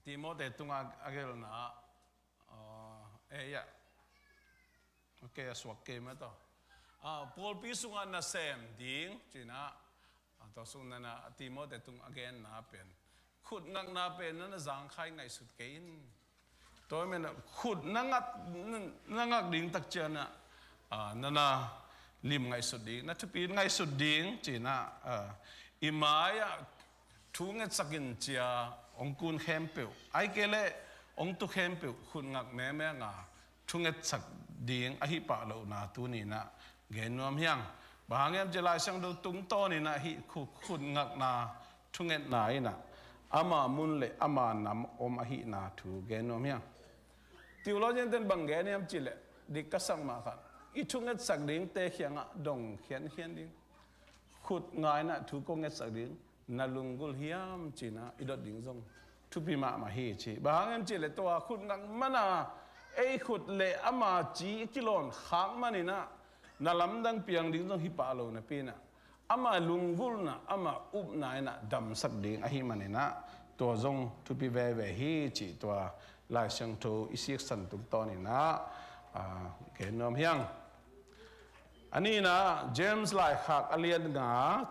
Timote tungah a gelhna, ah, eh, ya. Ok, a suak kei mah tawh. Ah, pawlpi sungah nasem ding ci-in ah, ah, tua sung na na, Timote tung a genna pen, khut ngakna pen na na zangkhai ngaihsut kei in. Tua ahih manin ah khut na ngak, na ngak ding tak ciangin ah, Ah, nana lim ngaihsut ding, na thupi ngaihsut ding, ci-in ah, ah, i mai-ah thu ngetsak in ci-a hong kun khempeuh, ahih kei leh hong tu khempeuh khut ngak mengmeng a thu ngetsak ding ahi pah lohna tuni-in ah gen nuam hi ing. Bang hang hiam cih leh Lai Siangtho tungtawn in ah hih khu-, khut ngakna, thu ngetna in ah ama mun le ama nam om ahihna thu gen nuam hi ing. Theologian ten bang gen hiam cih leh, dik ka sak mah khat, i thu ngetsak dingte kiangah dong khiankhian ding. Khut ngak in ah thu kong ngetsak ding, na lunggulh hiam, ci-in ah i dot ding zong thupi mahmah hi, ci. Bang hang hiam cih leh tua khut ngak man a, ei khut le ama ci i kilawn khak man in ah, na lamdang piang ding zong hi pah lo napi-in ah, ama lunggulhna, ama upna in ah damsak ding ahih manin ah, tua zong thupi veve hi, ci tua Lai Siangtho i siksan tungtawn in ah, ah, gen nuam hi ing. A nihna, James laikhak a lian nga,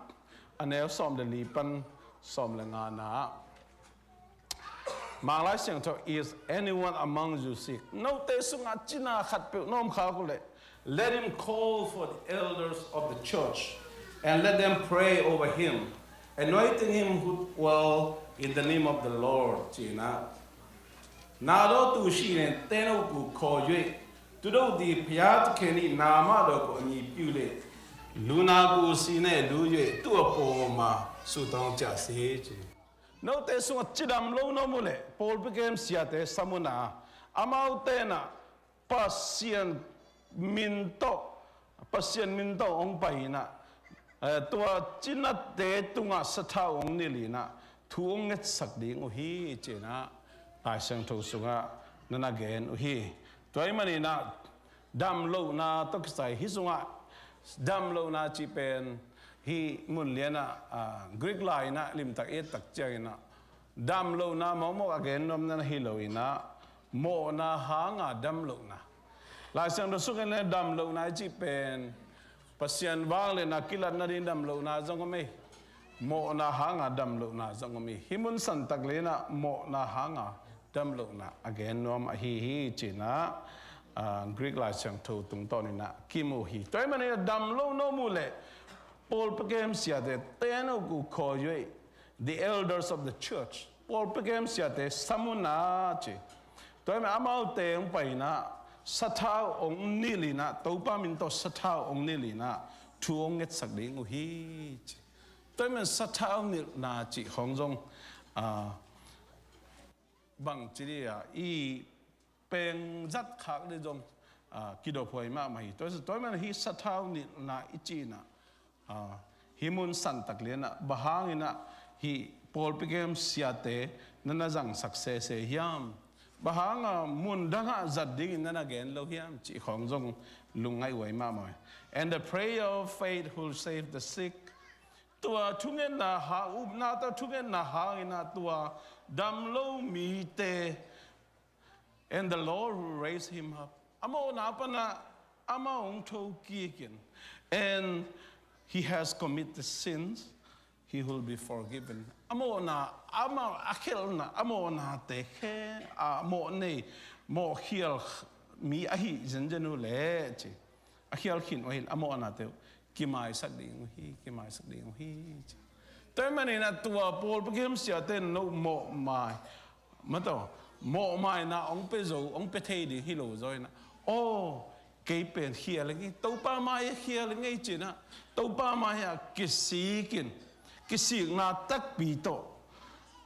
a neu sawm le li pan sawm le nga-na, Mang Lai Siangtho, "Is anyone among you sick?" Note sungah cina khatpeuh na om khak uh leh, "Let him call for the elders of the church, and let them pray over him, anointing him with oil in the name of the Lord," ci-in ah. Na dawtu si nen, teno ku khaw yue, tu do di pia tu keni nama do ko ni piu le, lu na ku si ne lu yue, tu a po ma su tong cia si ci. Note sungah cidam lo na om uh leh, pawlpi kem siate sam un ah, amaute in ah Pasian min tawh, Pasian min tawh hong pai in ah, eh, tua cinate tungah sathau hong nilh in ah thu hong ngetsak ding uh hi, ci-in ah Lai Siangtho sungah nana gen uh hi. Tua ahih manin ah damlohna tawh kisai, hih sungah damlohna cih pen hih mun lian ah, ah, Greek lai in ah limtak i et tak ciangin ah, damlohna mawkmawk a gen nuamna hi lo in ah, mawhna hanga damlohna. Lai Siangtho sungah damlohna i cih pen Pasian vangliatna kilat nading damlohna zong om hi. Mawhna hanga damlohna zong om hi. Hih mun santak lian ah mawhna hanga damlohna a gen nuam ahi hi, ci-in ah, ah, Greek Lai Siangtho tungtawn in ah kimu hi. Tua ahih manin ah damlo na om uh leh, pawlpi kem siate, teno ku khaw yue, the elders of the church, pawlpi kem siate sam un ah ci. Tua ahih manin amaute hong pai in ah, sathau hong nilh in ah, Topa min tawh sathau hong nilh in ah thu hong ngetsak ding uh hi, ci. Tua ahih manin sathau nilhna cih khawng zong, ah, bang ci dih a, i peng zat khak dih zong, ah, kidophuai mahmah hi. Tua, tua ahih manin hih sathau nilhna i cihna, ah, hih mun santak lian ah, bang hangin ah hih pawlpi kem siate nana zangsak sese hiam? Bang hanga mun dangah zat dingin nana gen lo hiam, cih khawng zong lungngaih huai mahmah hi. And the prayer of faith will save the sick. Tua thungetna hang, upna tawh thungetna hangin ah tua damlo mite, and the Lord will raise him up. A mawhna pan ah amah hong thokik in, and he has committed sins, he will be forgiven. A mawhna, amah a khelhna, a mawhnate khe, a mawh nei, mawhkhial mi ahi zenzen uh leh ci. A khial khin uh hi, a mawhnate uh kimaisak ding uh hi, kimaisak ding uh hi, ci. Tua ahih manin ah tua pawlpi kem siate in no mawhmai, mataw, mawhmaina hong pia zo, hong pia thei ding hi lo zaw in ah, aw, kei pen khial ing ei, Topa mai-ah khial ing ei, ci-in ah, Topa mai-ah kisik in, kisikna takpi tawh,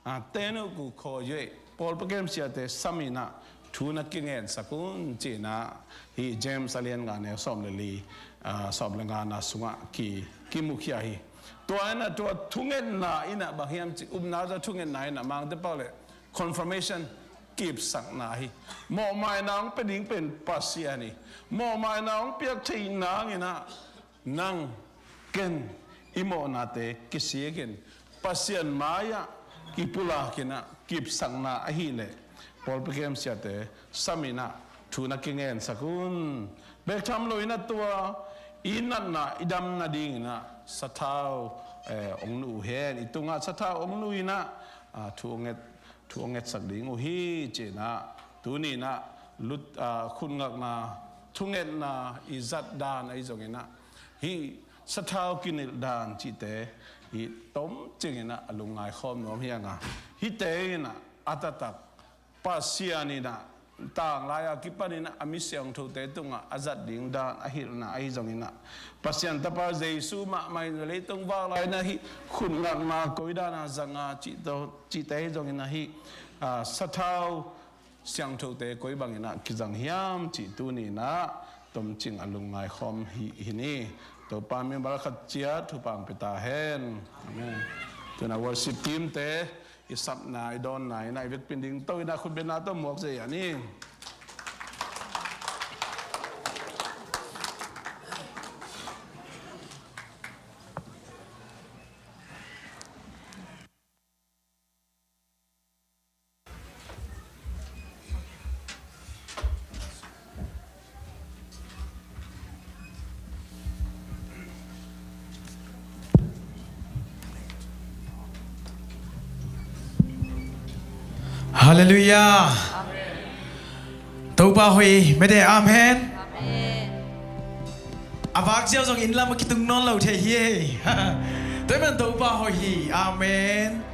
ah, teno ku khaw yue, pawlpi kem siate sam in ah thu na kingensak un, ci-in ah hih James a lian nga, neu sawm le li, ah, sawm le nga-na sungah ki, kimukhia hi. Tua in ah tua thungetna in ah bang hiam cih, upna tawh thungetna in ah Mangte pau leh confirmation, kipsakna hi. Mawhmaina hong pia ding pen Pasian hi. Mawhmaina hong piak theih nangin ah nang, ken, i mawhnate kisik in, Pasian mai-ah kipulak in ah kipsakna ahih leh, pawlpi kem siate sam in ah thu na kingensak un. Bek tham lo in ah tua i natna, i damna dingin ah sathau, eh, hong nuh uh hen, i tungah sathau hong nuh in ah, ah, thu hong nget, thu hong ngetsak ding uh hi, ci-in ah tuni in ah lut, ah, khut ngakna thungetna i zat dan ahi zongin ah, hih sathau kinilh dan cihte hih tomcing in ah a lungngai khawm nuam hi hang a, hihte in ah a taktak Pasian in ah tanglai a kipan in ah a mi siangthote tungah a zat ding dan a hilhna ahi zongin ah, Pasian Tapa Jesu mahmah in leitung vak lai-in ah hih khut ngakna koi dan a zang a cih tawh, cihte ahi zongin ah hih, ah, sathau siangthote koi bangin ah kizang hiam cih tuni in ah tomcing a lungngai khawm hi, hi ni. Topa min bang khat ciat thupha pia ta hen. Amen. Tu-in ah worship team te i sapna, i dawnna in ah i vekpi in ding to in ah khutbetna tawh muak zia ni. Halleluiah. Amen. Topa hoih mede, amen. Amen. A vak ziau zong inn lam a kitung nawn lo thei hi. Tua ahih man Topa hoih hi. Amen.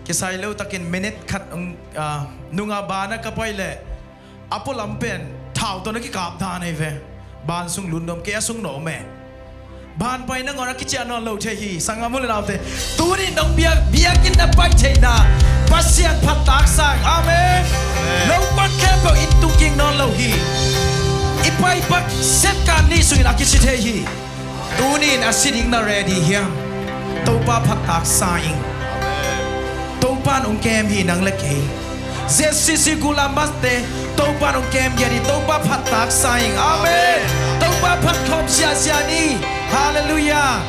Kisai lo takin minute khat, um, ah, nunga ban a ka pai leh a pualam pen thau tawh na kikap dan ahi ve. Ban sung lut nuam, kei a sung na om e. Ban pai nangawn a kiciah nawn lo thei hi. Sanggam u le naute, tuni nong biak, biakinn na pai theihna Pasian phat taak sa ing. Amen. Amen. Lo pan khempeuh inn tung kik nawn lo hi. I pai pak sep kan nih sungin a kici thei hi. Tuni in a si ding na ready hiam? Topa phat taak sa ing. Topa in hong kem hi nang le kei. Z C C Gold Ambassador te Topa in hong kem ngiat hi. Topa phat taak sa ing. Amen. Topa phat khawm siasia ni. Halleluiah.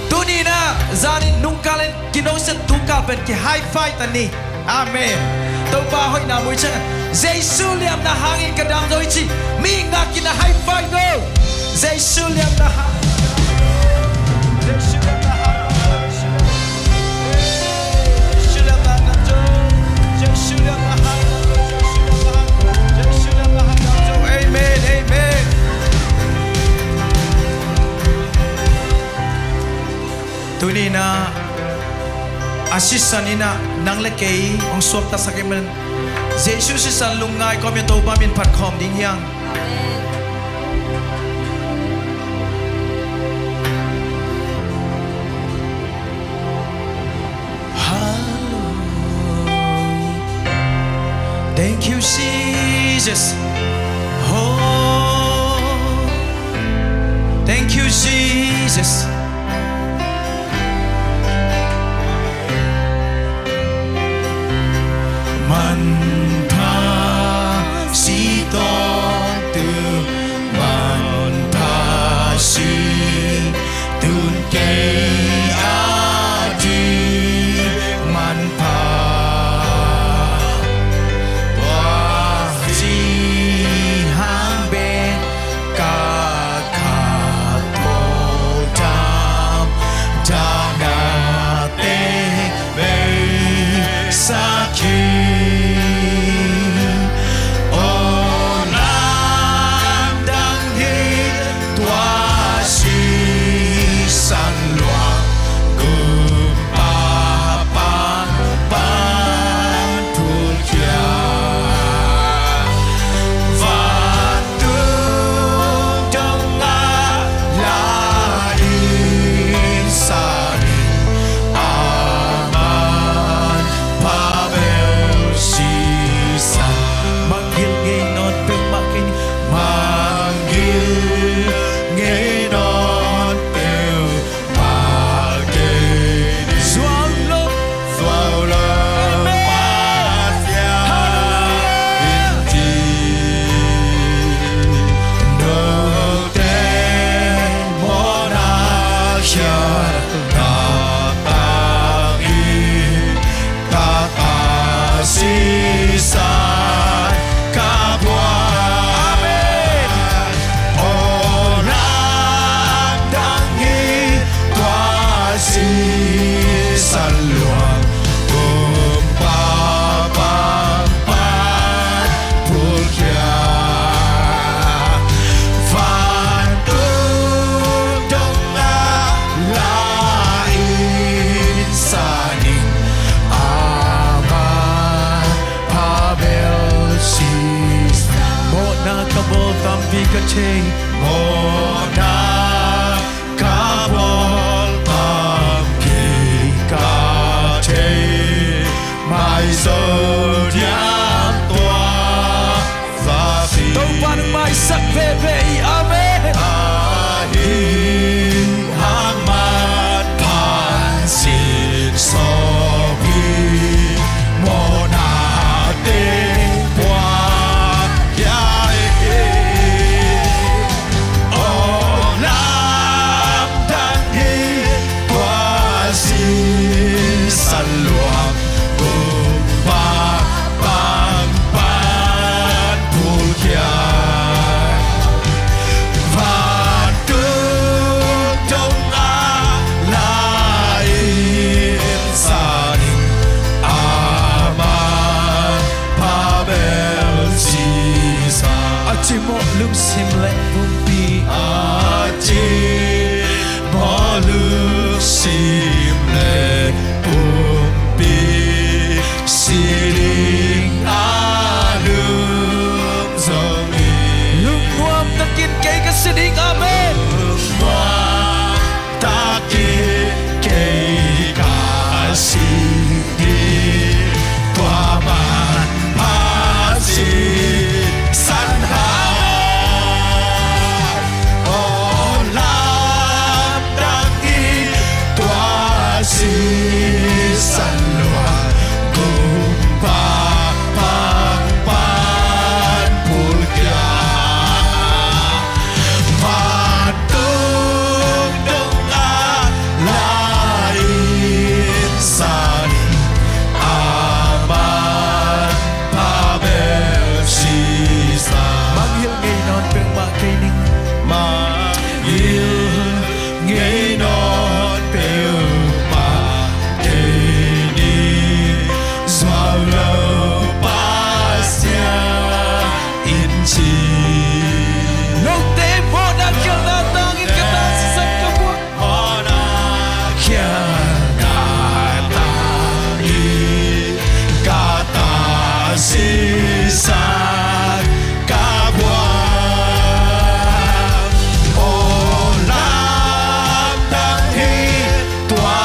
Tuni in ah zan in nungkal in kino set, tukal pen ki high five ta ni. Amen. Topa hoihna mu ciang, Jesu liamna hangin ka dam zo hi ci. Mi ngak in a high five no. Jesu liamna hang. Jesu liamna hang. Jesu liamna hang. Jesu liamna hang. Jesu liamna hang. Amen. Amen. Tuni in ah a sisan in ah nang le kei hong suaktasak ahih man Jesu sisan lungngai kawm in Topa min phat khawm ding hi hang. Thank you, Jesus. Oh, thank you, Jesus. Manpha si tawntung, manpha si tun kei a ding manpha. Tua si ka thei. Mawhna ka bawl, tampi ka thei, maizo diak tua Topa nang maisak veve hi. Amen. Ahi hang manpha sin sawpi, mawhnate pua ya hi. Aw lamdang hi, tua sisan luang kumpa pangpan pulkhia. Vantung dong a la-in sanin, aman pha bel sisa. A cimawh lungsim le pumpi, a cimawh lungsim le pumpi, si ding a lum zong hi. Lungnuam takin kei ka si ding. Amen. Lungnuam takin kei ka si ding, tua manpha sisan hang. Aw lamdang hi, tua sisan luang kumpa pangpan pulkhia. Vantung dong a la-in sanin, aman pha bel sisa. Mangngilh ngei nawn peuhmah kei ning. Mangngilh ngei nawn peuhmah kei ning. Zuau lo Pasian in ci. Note mawhna khialhna tangin ka ta sisan ka buak. Mawhna khialhna tangin ka ta sisan ka buak. Aw lamdang hi, tua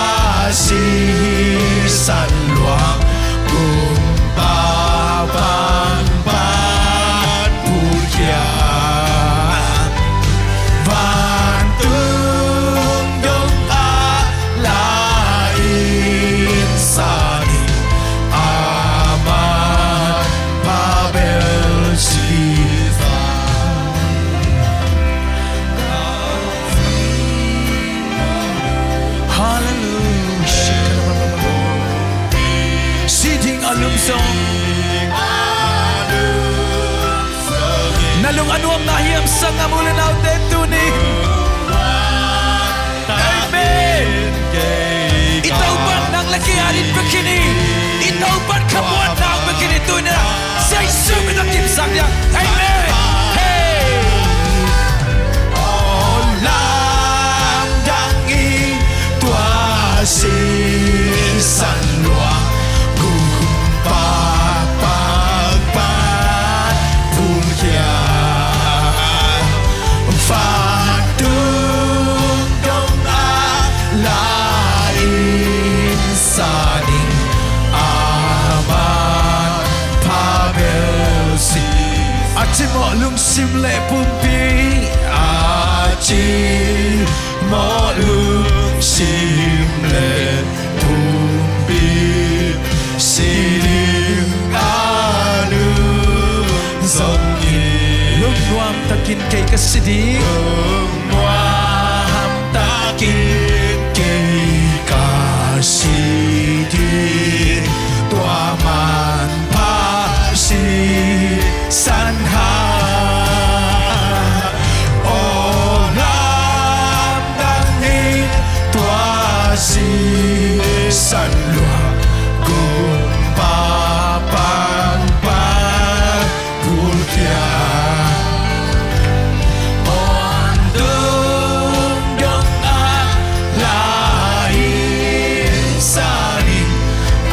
sisan luang kumpa pangpan pulkhia. Vantung dong a la-in sanin, aman pha bel sisa. Hallelujah. Si ding a lum zong. Na lung a nuam na hiam, sanggam u le naute, tuni. Amen. I Topa'n nang le kei adingin pia khin hi. I Topa'n khamuanna hong pia khin hi, tuni-in ah Jesu min tawh kipsak ni. Amen. Hey. Aw lamdang hi, tua sisan luang kumpa pangpan pulkhia. Vantung dong a la-in sanin, aman pha bel si. A cimawh lungsim le pumpi, a cimawh lungsim le pumpi, si ding a lum zong hi. Lungnuam takin kei ka si ding. Lungnuam takin kei ka si ding. Tua manpha sisan hang. Aw lamdang hi, tua sisan luang kumpa pangpan pulkhia. Vantung dong a la-in sanin,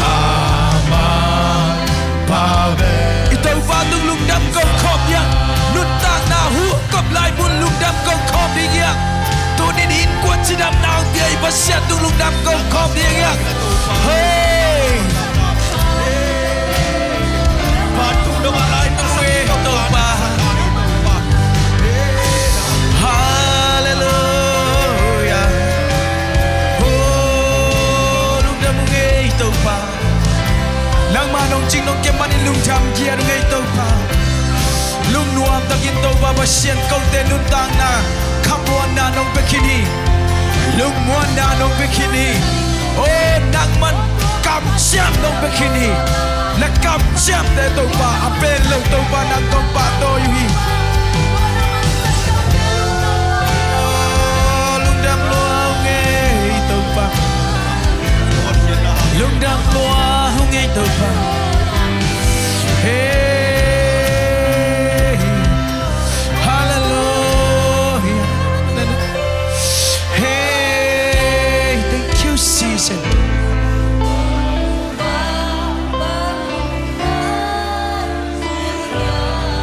aman pha bel. I Topa tung lungdam ko. Siat tung lungdam ko khawm ding hiam? Hei! Vantung dong a lai Topa. Halleluia. Oh, lungdam ung ei Topa. Nangmah nong cing nong kem manin lungdam kiat ung ei Topa. Lungnuam takin Topa Pasian, kote nuntakna khamuanna nong pia khin hi. Lungmuanna nong pia khin hi. Oh, nangman kamciam nong pia khin hi. Na kamciamte Topa a pen lo Topa nang kong pahtawi uh hi. Oh, lungdam lua ung ei Topa. Lungdam lua ung ei Topa. Hey, halleluia. Hey, thank you, Jesus.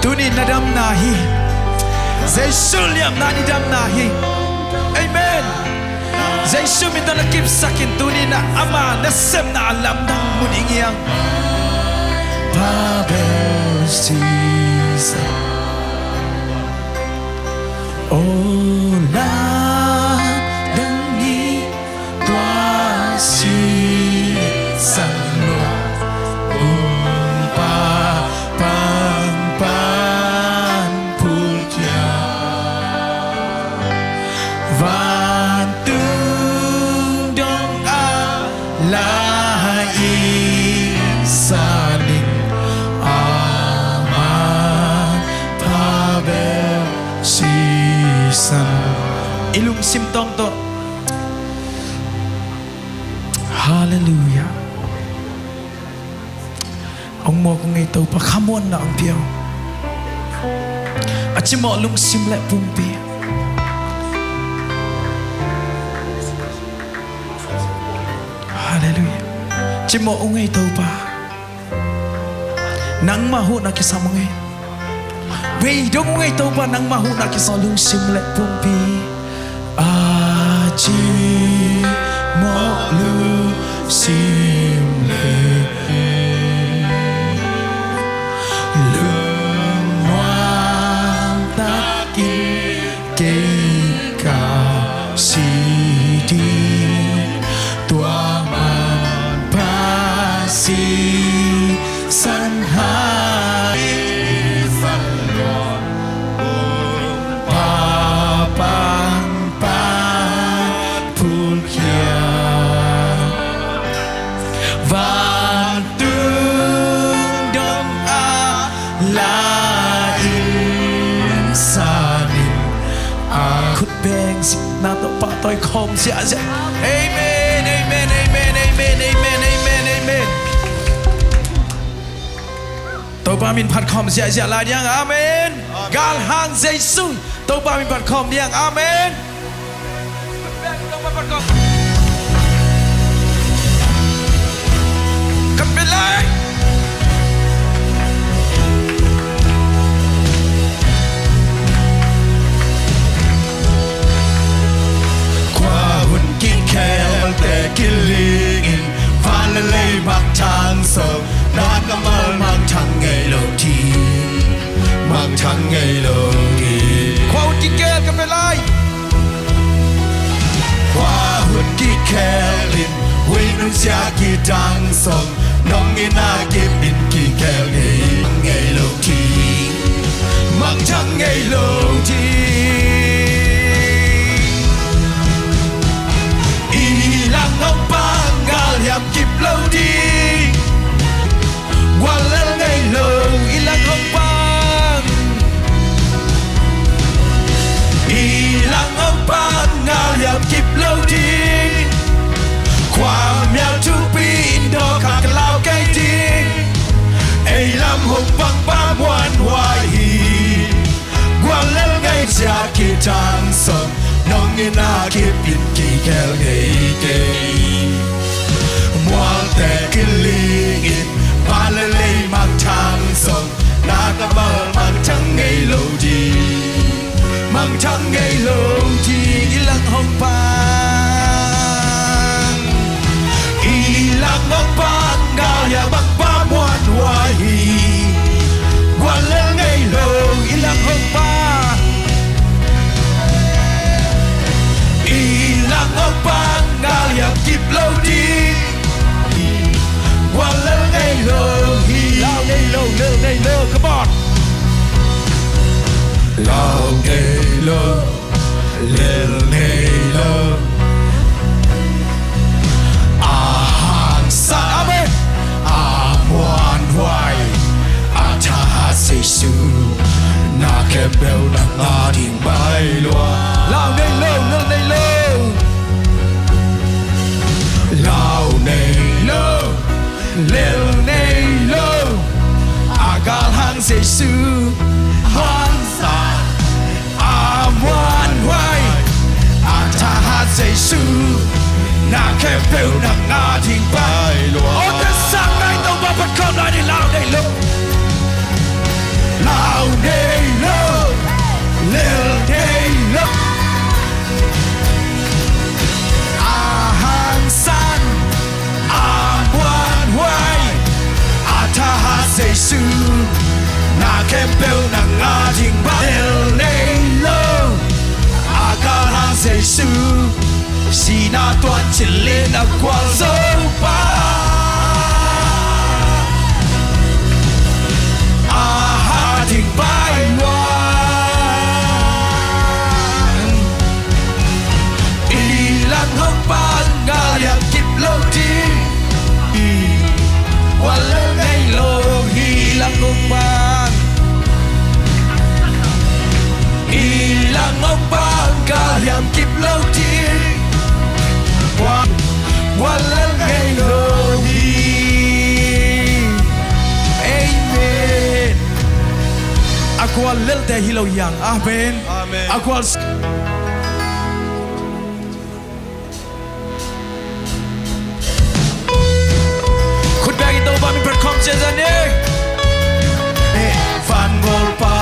Tuni na damna hi. Jesu liamna ni damna hi. Amen. Jesu min tawh na kipsakin tuni na ama na sepna a lamdang mu ding hiam? Babel season. Oh, lamdang ni tua sisan lo. Umpa pangpan pulkia. Vantung dong a la insanin ama Babel sisan. I lungsim tawng tawh. Halleluia. Hong mawk ung ei Topa, khamuanna hong pia ung. A cimawh lungsim le pumpi. Halleluia. Cimawh ung ei Topa. Nangmah huhna kisam ung ei. Vei dong ung ei Topa, nangmah huhna kisam. Lungsim le pumpi. A cimawh lungsim le lungmuang takin kei ka si ding. Tua man pasisan hai. Papang pan pulkia. Vantung dong a la insanin a. Khut beng sihna tawh pahtawi khawm ziahziah. Amen, amen, amen, amen, amen, amen, amen. Topa min phat khawm ziahziah lai diang. Amen. Galhang Jesu Topa min phat khawm diang. Amen. Ka pia lai. Khua hun kikhelte kilingin, van le lei mangthang sawm, na kammal mangthang ngei lo ding, mangthang ngei lo ding. Khua hun kikhel ka pia lai. Khua hun kikhelin, hui nunsia kidang sawm, nong itna kipin kikhel ngei, ngei lo ding, mangthang ngei lo ding. I lang hong pang, gal hiam kip lo ding. Guallel ngei lo, i lang hong pang. I lang hong pang, gal hiam kip lo ding. Khua mial thupi in dawh kha ka lau kei ding. Ei lam hong pang pa muanhuai hi. Guallel ngei sia kithang sawm, nong itna kipin kikhel ngei kei. Mualte kilingin, van le lei mangthang sawm, na kammal mangthang ngei lo ding, mangthang ngei lo ding. I lang hong pang. Lau nei lo, lel nei lo. A hangsan, amen. A muanhuai, a thahat Jesu, na khempeuh nang ading baih lua. Lau nei lo, lel nei lo. Lau nei lo, lel nei lo. A galhang Jesu, hangsan, a muanhuai, a thahat Jesu, na khempeuh nang ading baih lua. Aw, teng sang nai Topa phat khawm lai ni. Lau nei lo, lau nei lo, lel nei lo. A hangsan, a muanhuai, a thahat Jesu, na khempeuh nang ading baih. Lel nei lo, a galhang Jesu, sihna tuat cil in a gualzo pa, a ading baih lua. I lang hong pang, galhiam kip lo ding. I gual lel nei lo, i lang hong pang. I lang hong pang, galhiam kip lo ding. Gual, gual lel nei lo hi. Amen. A gual lelte hi lo hi hang. Amen. Amen. A gual. Khut bengin Topa min phat khawm ciat ni. Van bawlpa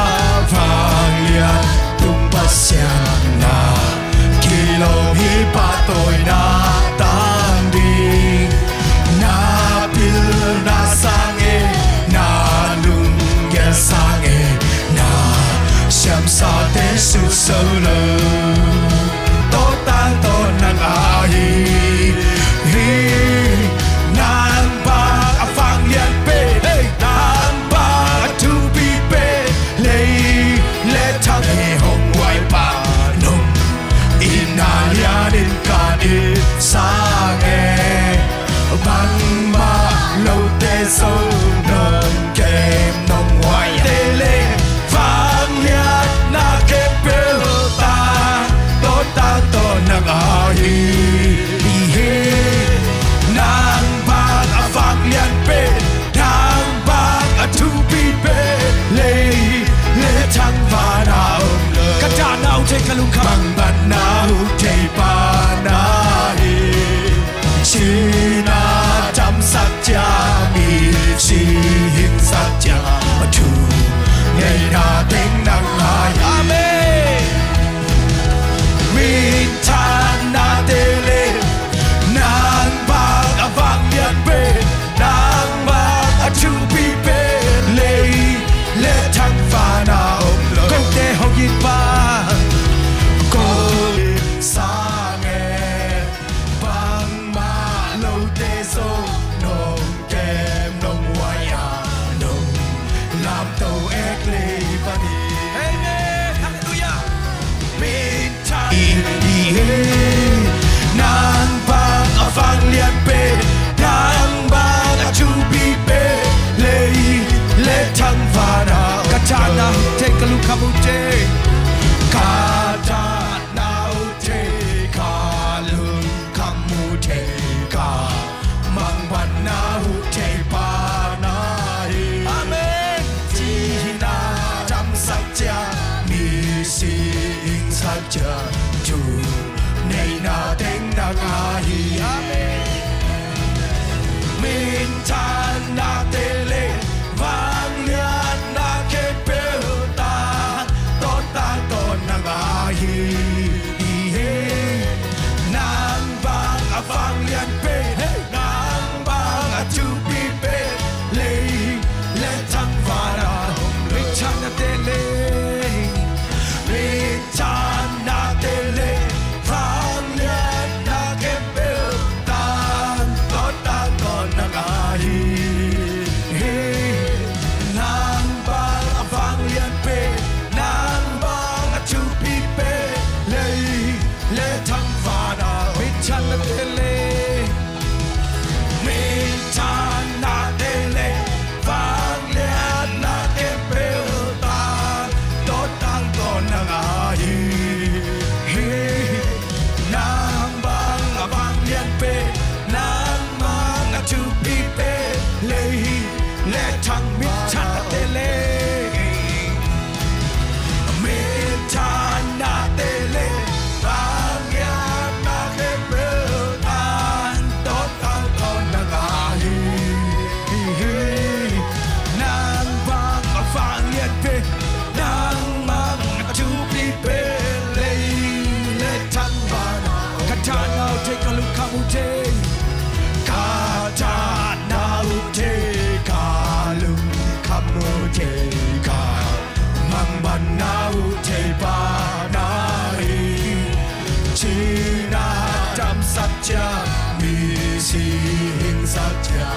vanglian tung Pasian na kilawm hi, pahtawina tang ding. Na pilna sang e, na lunggel sang e, na siamsate sut zo lo. Tawntang tawh nang ahi hi. Nang bang a vanglian pen, nang bang a thupi pen, lei le thang e, hong huaipa nong in, na lianin kan it sang e. Bangmah lote zong nong kem nong huai te le, vangliatna khempeuh tang, tawntang tawh nang ahi hi. Nang bang a vanglian pen, nang bang a thupi pen, lei le thang van a om lo. Ka dahna uh thei, ka lungkham, bangmah na uh thei pa na hi. Cina damsak ciang, misi hingsak ciang, a thu ngeina teng nang ahi. Amen. Minthanna te le, nang bang a vanglian pen, nang bang a thupi pen, lei le thang van a om lo. Kote hong it pa, ko sang e. Bangmah lote zong nong kem nong huai a, nong lamto ek lei pan hi. Amen. Halleluiah. Minthan i hi. Nang bang a vanglian pen, nang bang a thupi pen, lei le thang van a om lo. Ka dahna uh thei, ka lungkham uh thei. Ka dahna uh thei, ka lungkham uh thei, ka mangbatna uh thei pa na hi. Amen. Cina damsak ciang, misi hingsak ciang, thu ngeina teng nang ahi. Amen. Minthanna te le, vangliatna khempeuh tang, tawntang tawh nang ahi hi. Nang bang a vanglian pen, nang bang a thupi pen, lei le thang van a om lo. Minthanna te le, minthanna te le, vangliatna khempeuh tang, tawntang tawh nang ahi. Satcia, misi hing satcia,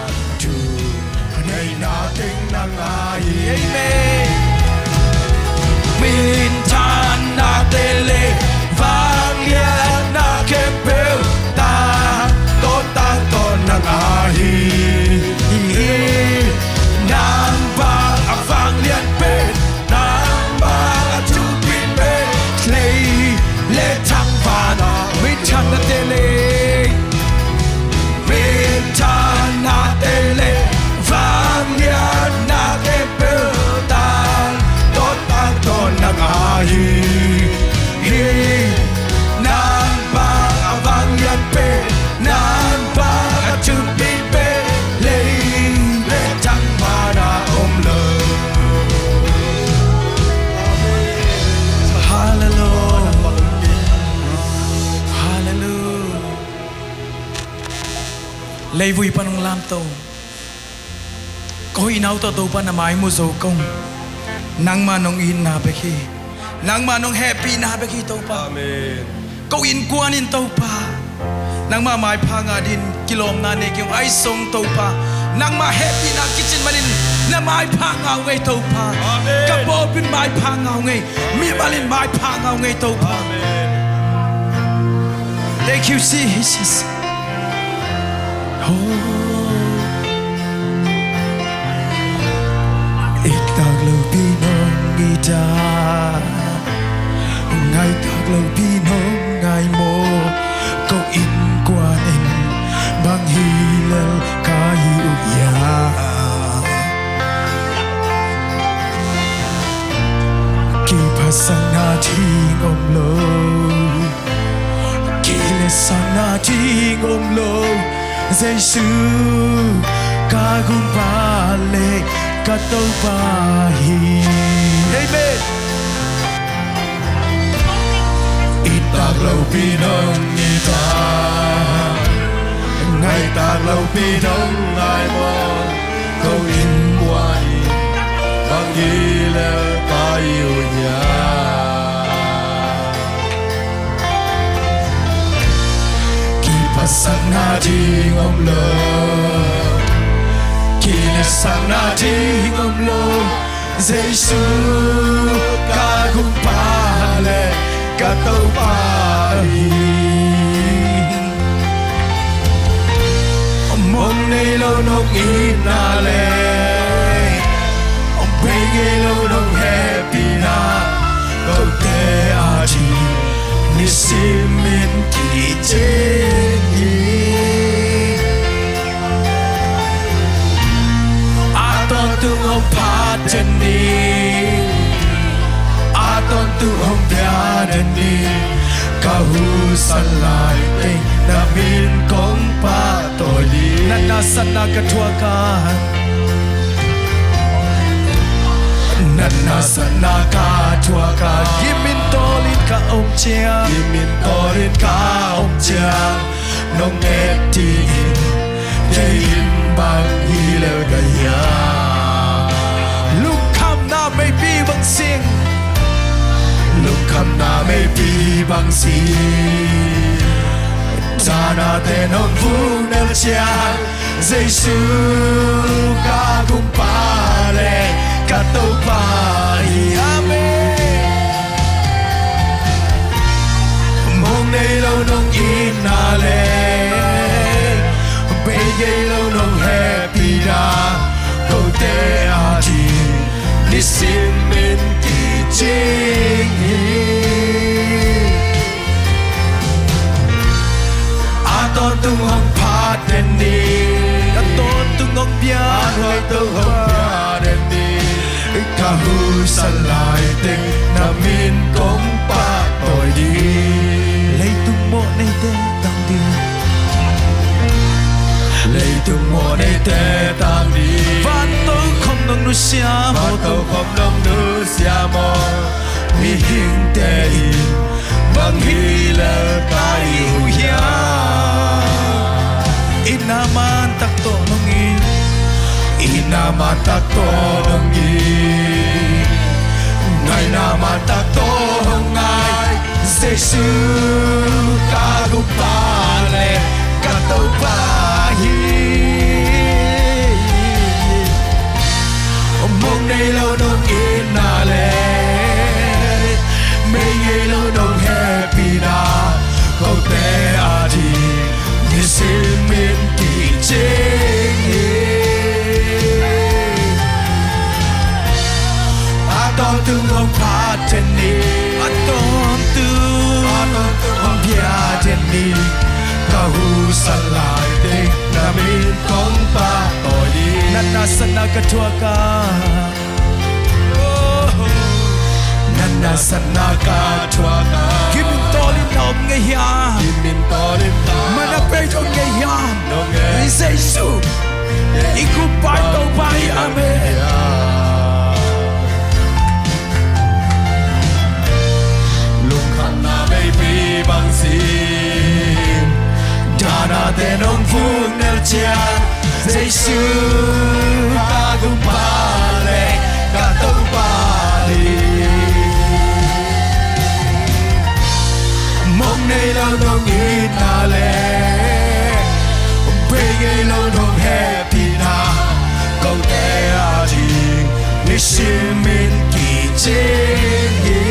thuneihna teng nang ahi. Amen. Minthanna te le vangliatna khempeuh tang tawh tang tawh nang ahi. Nang bang a vanglian pen, nang bang a thupi pen, lei le thangvana minthanna te le, minthanna te le vangliatna khempeuh tang tawh tang tawh nang ahi. Nang bang a vanglian pen, nang bang a thupi pen, lei le thangvana om lo. Hallelujah. Hallelujah. Leivui pan hong lamto. Ko hoihna uh tawh Topa na mai mu zo kong. Nangmah nong itna bek hi. Nangmah nong hehpihna bek hi Topa. Amen. Ko innkuan in Topa, nangmah maipha ngah dingin kilawmna nei keng, ahi zong Topa, nangmah hehpihna kicin manin na maipha ngah uh ngei Topa. Amen. Ka pawlpi in maipha ngah uh ngei, mimal in maipha ngah uh ngei Topa. Amen. Thank you, Jesus. Oh. I tak lopi nong it a, ngai tak lopi nong ngai maw. Ko innkuan in bang hi lel ka hi uh hia? Kiphatsakna ding om lo, kiletsakna ding om lo. Jesu ka Gumpa le ka Topa hi. Amen. I tak lopi nong it a, ngai tak lopi nong ngai maw. Ko innkuan in bang hi lel ka hi uh hia? Kiphatsakna ding om lo, kiletsakna ding om lo. Jesu ka Gumpa le ka Topa hi. Mong nei lo nong itna le, bei ngei lo nong hehpihna, kote a ding nisim in kicing hi. A tawntung hong phat den ni, a tawntung hong bia den ni. Ka husan lai teng na min kong pahtawi ding. Natna satna ka thuak a, natna satna ka thuak a, gim in tawlin ka om ciang, gim in tawlin ka om ciang, nong et dingin kei in bang hi lel ka hia? Lungkhamna meipi bang sing, lungkhamna meipi bang sing, zanate nong vung nel ciang, Jesu ka Gumpa le ka Topa hi. Amen. Mong nei lo nong itna le, bei ngei lo nong hehpihna, kote a ding nisim in kicing hi. A tawntung hong phat den ni, a tawntung hong bia, a tawntung hong bia den ni. Ka husan lai teng na min kong pahtawi ding. Leitung mawh neite tang ding, leitung mawh neite tang ding. Vantokhom nong nusia maw, vantokhom nong nusia maw. Mihingte in bang hi lel ka hi uh hia? Itna man tak tawh nong it, itna man tak tawh nong it, ngaihna man tak tawh nong ngai. Jesu ka Gumpa le Husan lai teng na min kong pahtawi ding. Natna satna ka thuak a. Oh. Natna satna ka thuak a. Kimin tawlin na om ngei hiam? Kimin tawlin na. Mana pei dong ngei hiam? Dong ngei. Jesu. I kupai Topa hi. Amen. Lungkhamna meipi bang sin danate nong vung nel ciang, Jesu ka gumpa le ka Topa hi. Mong nei lo nong itna le bei ngei lo nong hehpihna, kote a ding nisim in kicing hi.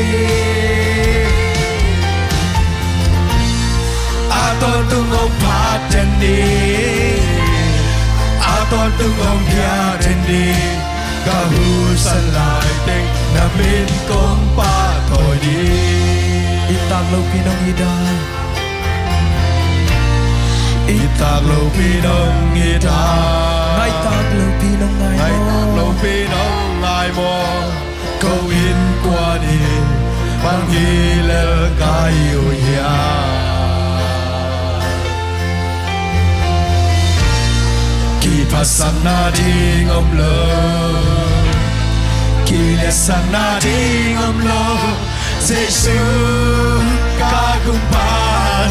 A tawntung hong phat den ni, a tawntung hong pia den ni. Ka husan lai teng na min kong pahtawi ding. I tak lopi nong it a. I tak lopi nong it a. Ngai tak lopi nong ngai maw. Ngai tak lopi nong ngai maw. Ko innkuan in bang hi lel ka hi uh hiam? Kiphatsakna ding om lo, kiletsakna ding om lo. Jesu ka gumpa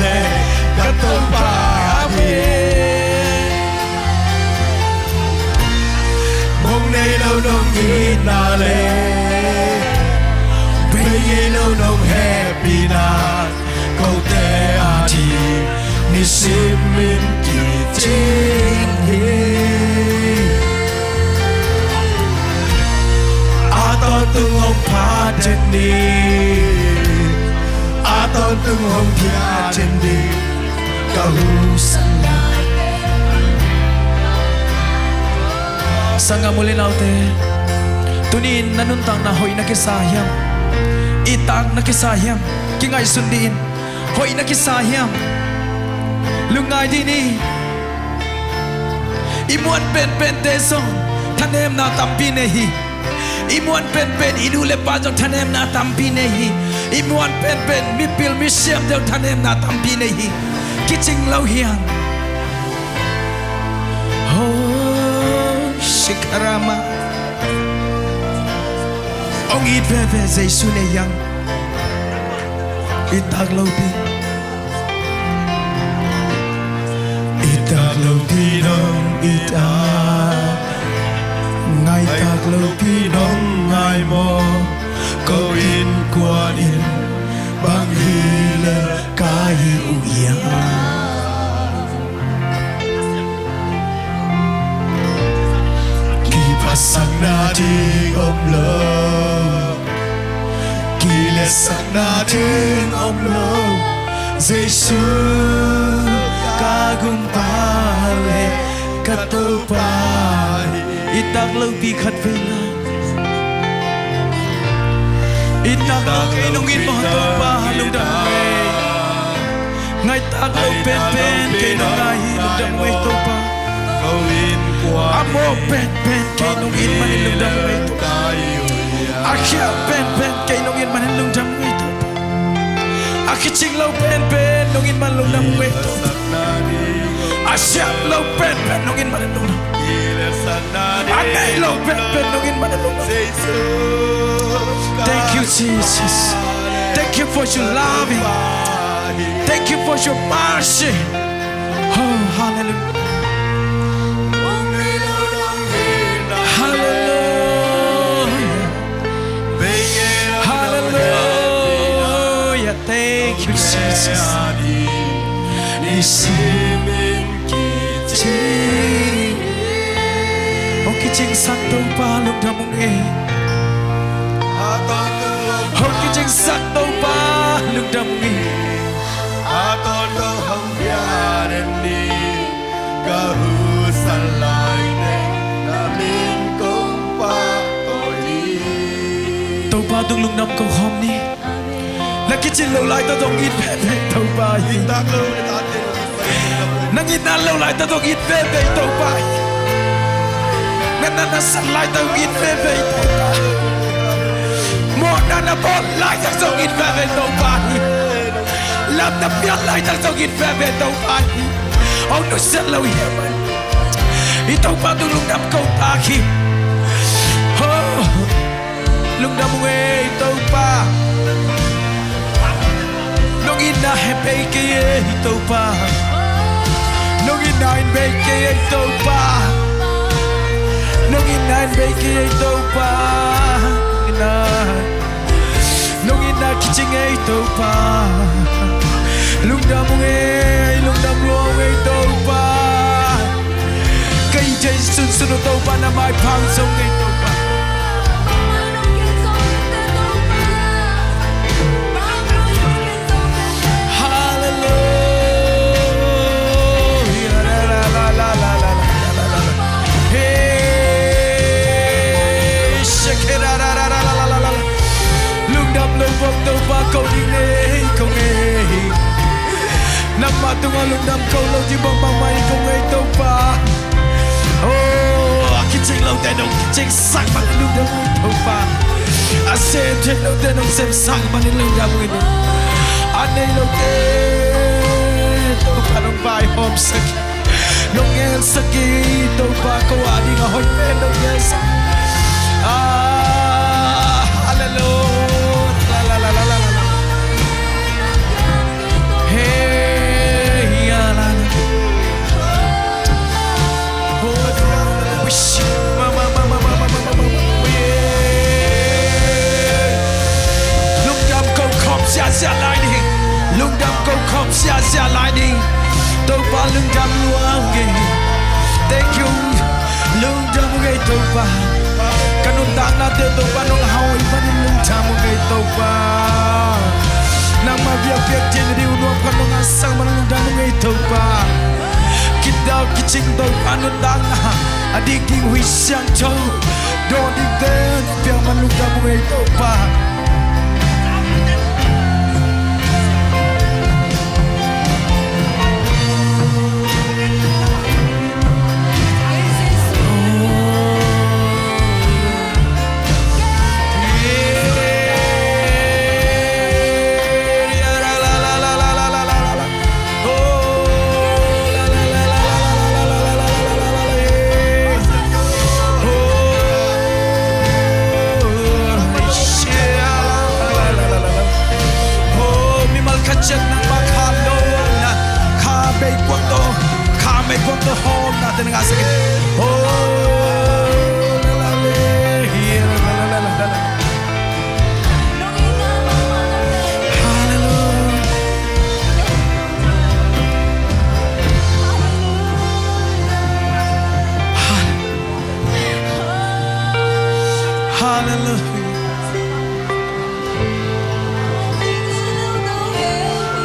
le ka Topa hi. Mong nei lo nong itna le bei ngei lo nong hehpihna, kote a ding nisim in kicing hi. A tawntung hong phat den ni, a tawntung hong pia den ni. Ka husan lai. Sanggam u le naute, tuni-in na nuntakna hoih na kisa hiam? I tak na kisa hiam? Kingaihsun dih in. Hoih na kisa hiam? Lungngai dih ni. I muan penpente zong thanemna tampi nei hi. I muan penpen i nu le pa zong thanemna tampi nei hi. I muan penpen mipil misiam zong thanemna tampi nei hi. Kicing lo hiam? Oh, shikarama. Hong it veve Jesu nei hiam? I tak lopi. I tak lopi nong it a. Ngai tak lopi nong ngai maw. Ko innkuan in bang hi lel ka hi uh hiam? Kiphatsakna ding om lo, kiletsakna ding om lo. Jesu ka gumpa le ka Topa hi. I tak lopi khat vei la. I tak lo kei nong it maw Topa, lungdam ung ei. Ngai tak lo penpen kei nong ngai hi, lungdam ung ei Topa. A mawh penpen kei nong it manin lungdam ung ei Topa. A khial penpen kei nong it manin lungdam ung ei Topa. A kicing lo penpen nong it man lungdam ung ei Topa. A siam lo penpen nong it manin lungdam. A ngai lo penpen nong it manin lungdam. Thank you, Jesus. Thank you for your loving. Thank you for your mercy. Oh, hallelujah. Hallelujah. Hallelujah. Thank you, Jesus. Hong kicingsak Topa, lungdam ung ei. Hong kicingsak Topa, lungdam ung ei. Ka husan lai teng na min kong pahtawi ding. Topa tung lungdam ko khawm ni. Na kicin lo lai tawh zong it veve Topa hi. Nang itna lo laitak zong it veve hi Topa hi. Na na na sat laitak zong it veve hi Topa hi. Mawhna na bawl laitak zong it veve hi Topa hi. Lam na piak laitak zong it veve hi Topa hi. Hong nusiat lo hi a man. I Topa tung lungdam ko ta hi. Ho. Lungdam ung ei Topa. Nong itna heh bei kei ei Topa. Nong itna in bei kei ei Topa. Nong itna in bei kei ei Topa. Itna. Nong itna kicing ei Topa. Lungdam ung ei, lungdam lua ung ei Topa. Ka it thei sunsun uh Topa na maipha zong ei Topa. Hallelujah. Hey, shakira. Lungdam lo bawk Topa ko ding ei, ko ngei. Nangmah tungah lungdam ko lo ding bangbang mah hi ko ngei Topa. Oh, a kicing lote nong kicingsak manin lungdam ung Topa. A sem thei lote nong semsak manin lungdam ung ei. A nei lote Topa nong vaihawmsak, nong ngelsak hi Topa, ko ading a hoih pen nong ngelsak. Ah, hallelujah. La, la, la, la, la, la. Hey, ya, la, la. Oh, we worship. Ma, ma, ma, ma, yeah. Lungdam ko khawm siasia lai ding. Lungdam ko khawm siasia lai ding. Topa lungdam lua ung ei. Thank you. Lungdam ung ei Topa. Ka nuntaknate Topa nong hau ahih manin lungdam ung ei Topa. Nangmah biakpiak ding a ding uh nuam khat nong ngahsak manin lungdam ung ei Topa. Kidau kicing Topa nuntakna a dikding huih siangtho dawn dingte nong piak manin lungdam ung ei Topa. Mimal khat ciat nangmah kha lo na, kha bei kuak tawh, kha bei kuak tawh hawmnate na ngahsak in. Oh, la, la, le, hi, la, la, la. Hallelujah. Hallelujah.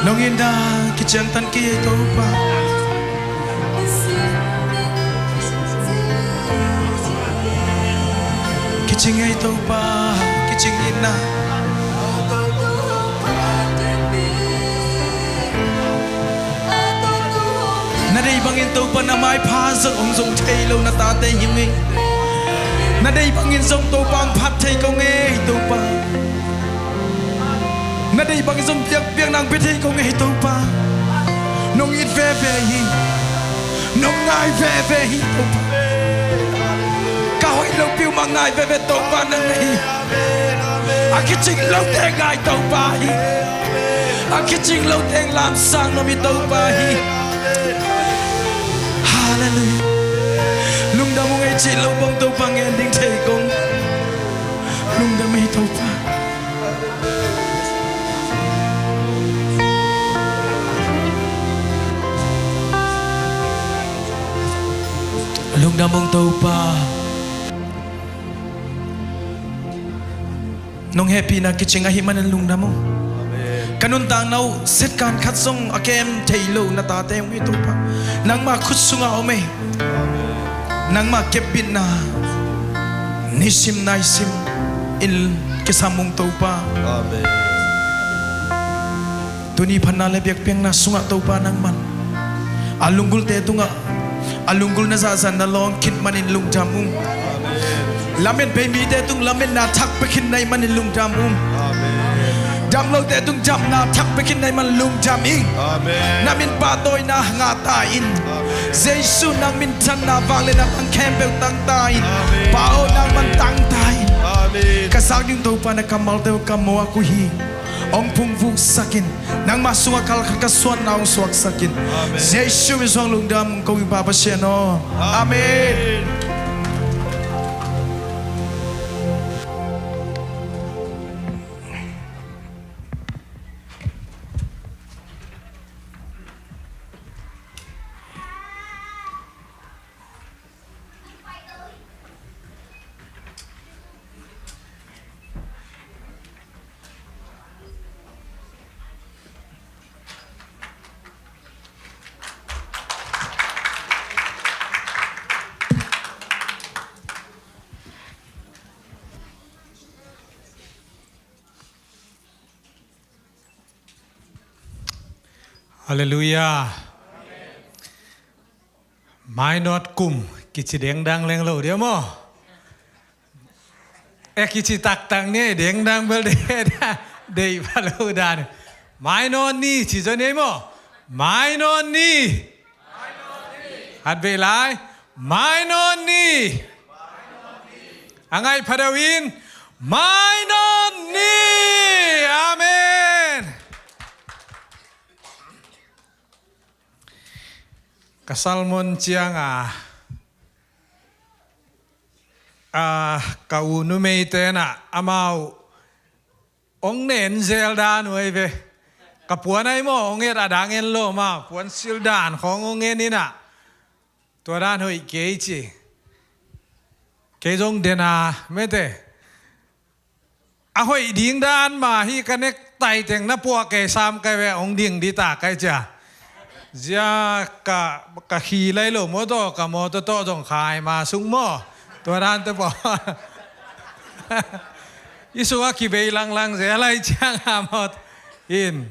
Nong itna kiciangtan kei ei Topa. Kicing ei Topa, kicing itna. Na deih bangin Topa na maipha zong hong zong thei lo na tate hi ung ei. Na deih bangin zong Topa hong phat thei ko ngei Topa. Na deih bangin zong biakpiakna hong pia thei ko ngei Topa. Nong it veve hi. Nong ngai veve hi Topa. Ka hoih lo peuhmah ngai veve Topa nang na hi. A kicing lote ngai Topa hi. A kicing lote lamsang nuam hi Topa hi. Hallelujah. Lungdam ung ei cih lo bang Topa ngen ding thei kong. Lungdam ei Topa. Lungdam ung Topa. Nong hehpihna kicing ahih manin lungdam ung. Amen. Ka nuntakna uh setkan khat zong a kem thei lo na tate hong hi Topa. Nangmah khut sungah om ei. Amen. Nangmah kepbitna nisim naisim in kisam ung Topa. Amen. Tuni phatna le biakpiakna sungah Topa nangman A lunggulte tungah a lunggulhna zahzahna lawng khit manin lungdam ung. Lametpih mite tung lametna thak pia khit na hih manin lungdam ung. Damlote tung damna thak pia khit na hih manin lungdam ing. Na min pahtawina ngah ta in. Jesu nang minthanna vangliatna tang khempeuh tang ta in. Pa aw, nangman tang ta in. Ka zak ding Topa na kammalte uh ka mawk uh hi. Hong phungvuksak in. Nangmah sungah kalkhat ka suanna hong suaksak in. Jesu min suang lungdam hong ko ing, Pa Pasian aw. Amen. Halleluiah. Mainawt kum kici dengdang leng lo dia maw? E, kici taktak ni, dengdang bel de, deih pha lo dan. Mainawt ni ci zaw ni maw? Mainawt ni. Khat vei lai. Mainawt ni. A ngaih phadeuh in. Mainawt ni. Amen. Ka sermon ciang a, a, ka u numeite in ah amau hong nen zel dan uh ahi ve. Ka puan ahi maw, hong et a dang en lo maw, puan sil dan khawng hong en in ah, tua dan hoih kei ci. Kei zong den a, mete. A hoih ding dan mah hi, ka necktie teng na puah kei sam kai ve, hong ding dih ta kai cia. Zia ka, ka khi lai lo maw, tawh ka mawtaw tawh zong khai ma sung maw. Tua dan te pawl. I sungah kibei langlang zel lai ciang a mawt in.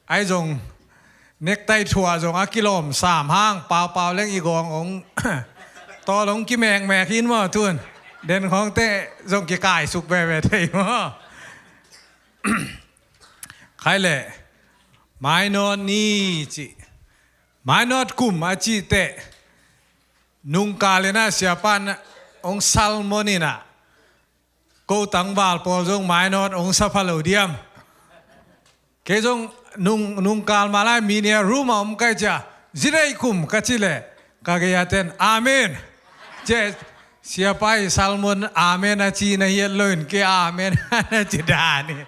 Ahi zong necktie thuah zong a kilawm sam hang, paupau leng i gawng hong tawl hong kimekmek in maw tun. Den khawngte zong kikaisuk veve thei maw. Khai leh, mainawt ni cih, mainawt kum a cih teh, nungkal in ah siapa in hong sermon in ah, ko tangval pawl zong mainawt hong sa pha lo diam? Kei zong nung, nungkal mah lai mi nih a room a om kai cia, zi deih kum ka cih leh, ka gei a ten, amen. Cia, siapa i sermon amen a ci na hiat lo in, kei amen na ci dan hi.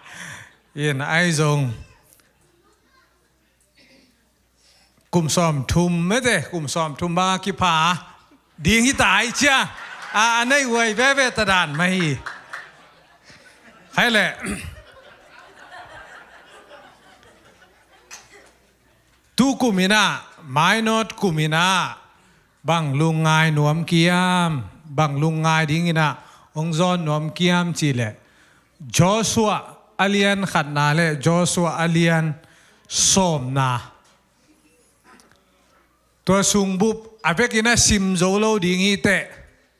In ahi zong kum sawmthum, mete, kum sawmthum bang a kipha ding hi ta hi cia. A, a nei huai veve ta dan mah hi. Khai leh, tu kum in ah, mainawt kum in ah, bang lungngai nuam kiam, bang lungngai ding in ah hong zawn nuam kiam cih leh, Joshua a lian khatna leh Joshua a lian sawmna. Tua sung bup a vekin a sim zo lo ding hi teh,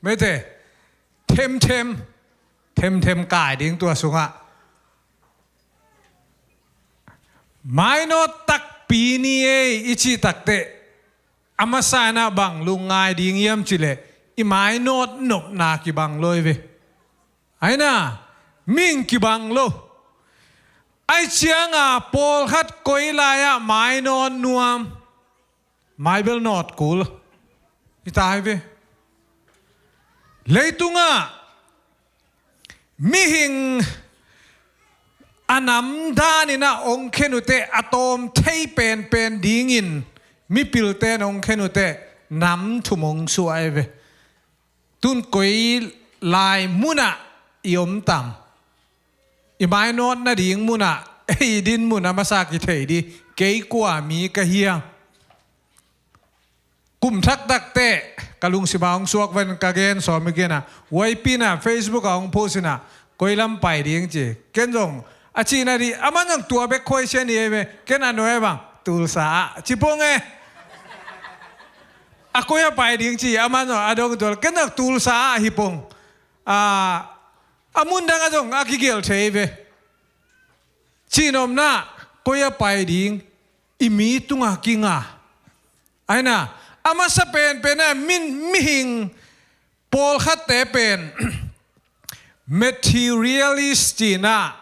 mete, themthem, themthem kai ding tua sungah. Mainawt takpi ni ei i cih tak teh, a masa in ah bang lungngai ding hiam cih leh, i mainawt nopna kibang lo hi ve. Ahi na, mihing kibang lo. Ahi ciang a pawlkhat koi lai ah mainawt nuam, mai bel nawt kul hi ta hi ve. Leitungah mihing a nam dan in ah hong khen uh teh, a tawm thei penpen dingin mipilte'n hong khen uh teh, nam thum hong suah hi ve. Tun koi lai munah i om tam? I mainawt nading munah, ei din mun a masa kithei dih, kei kua mi ka hiam? Kum thakthak teh ka lungsim ah hong suak ven, ka gen sawm i gen a, huaipi in ah Facebook ah hong post in ah, koi lam pai ding ci. Ken zong a cihna dih, aman zong tua bek khuaisian hi ei ve. Ken a nuai bang, Tulsa ah ci pong e. A koi a pai ding ci, aman zong a dong tual, ken zong Tulsa ah hi pong. A, a mun dang ah zong a kigelh thei ve. Cih nopna, koi a pai ding, i mi tungah kinga. Aina, a masa penpen ah, min, mihing pawlkhatte pen, materialist cihna,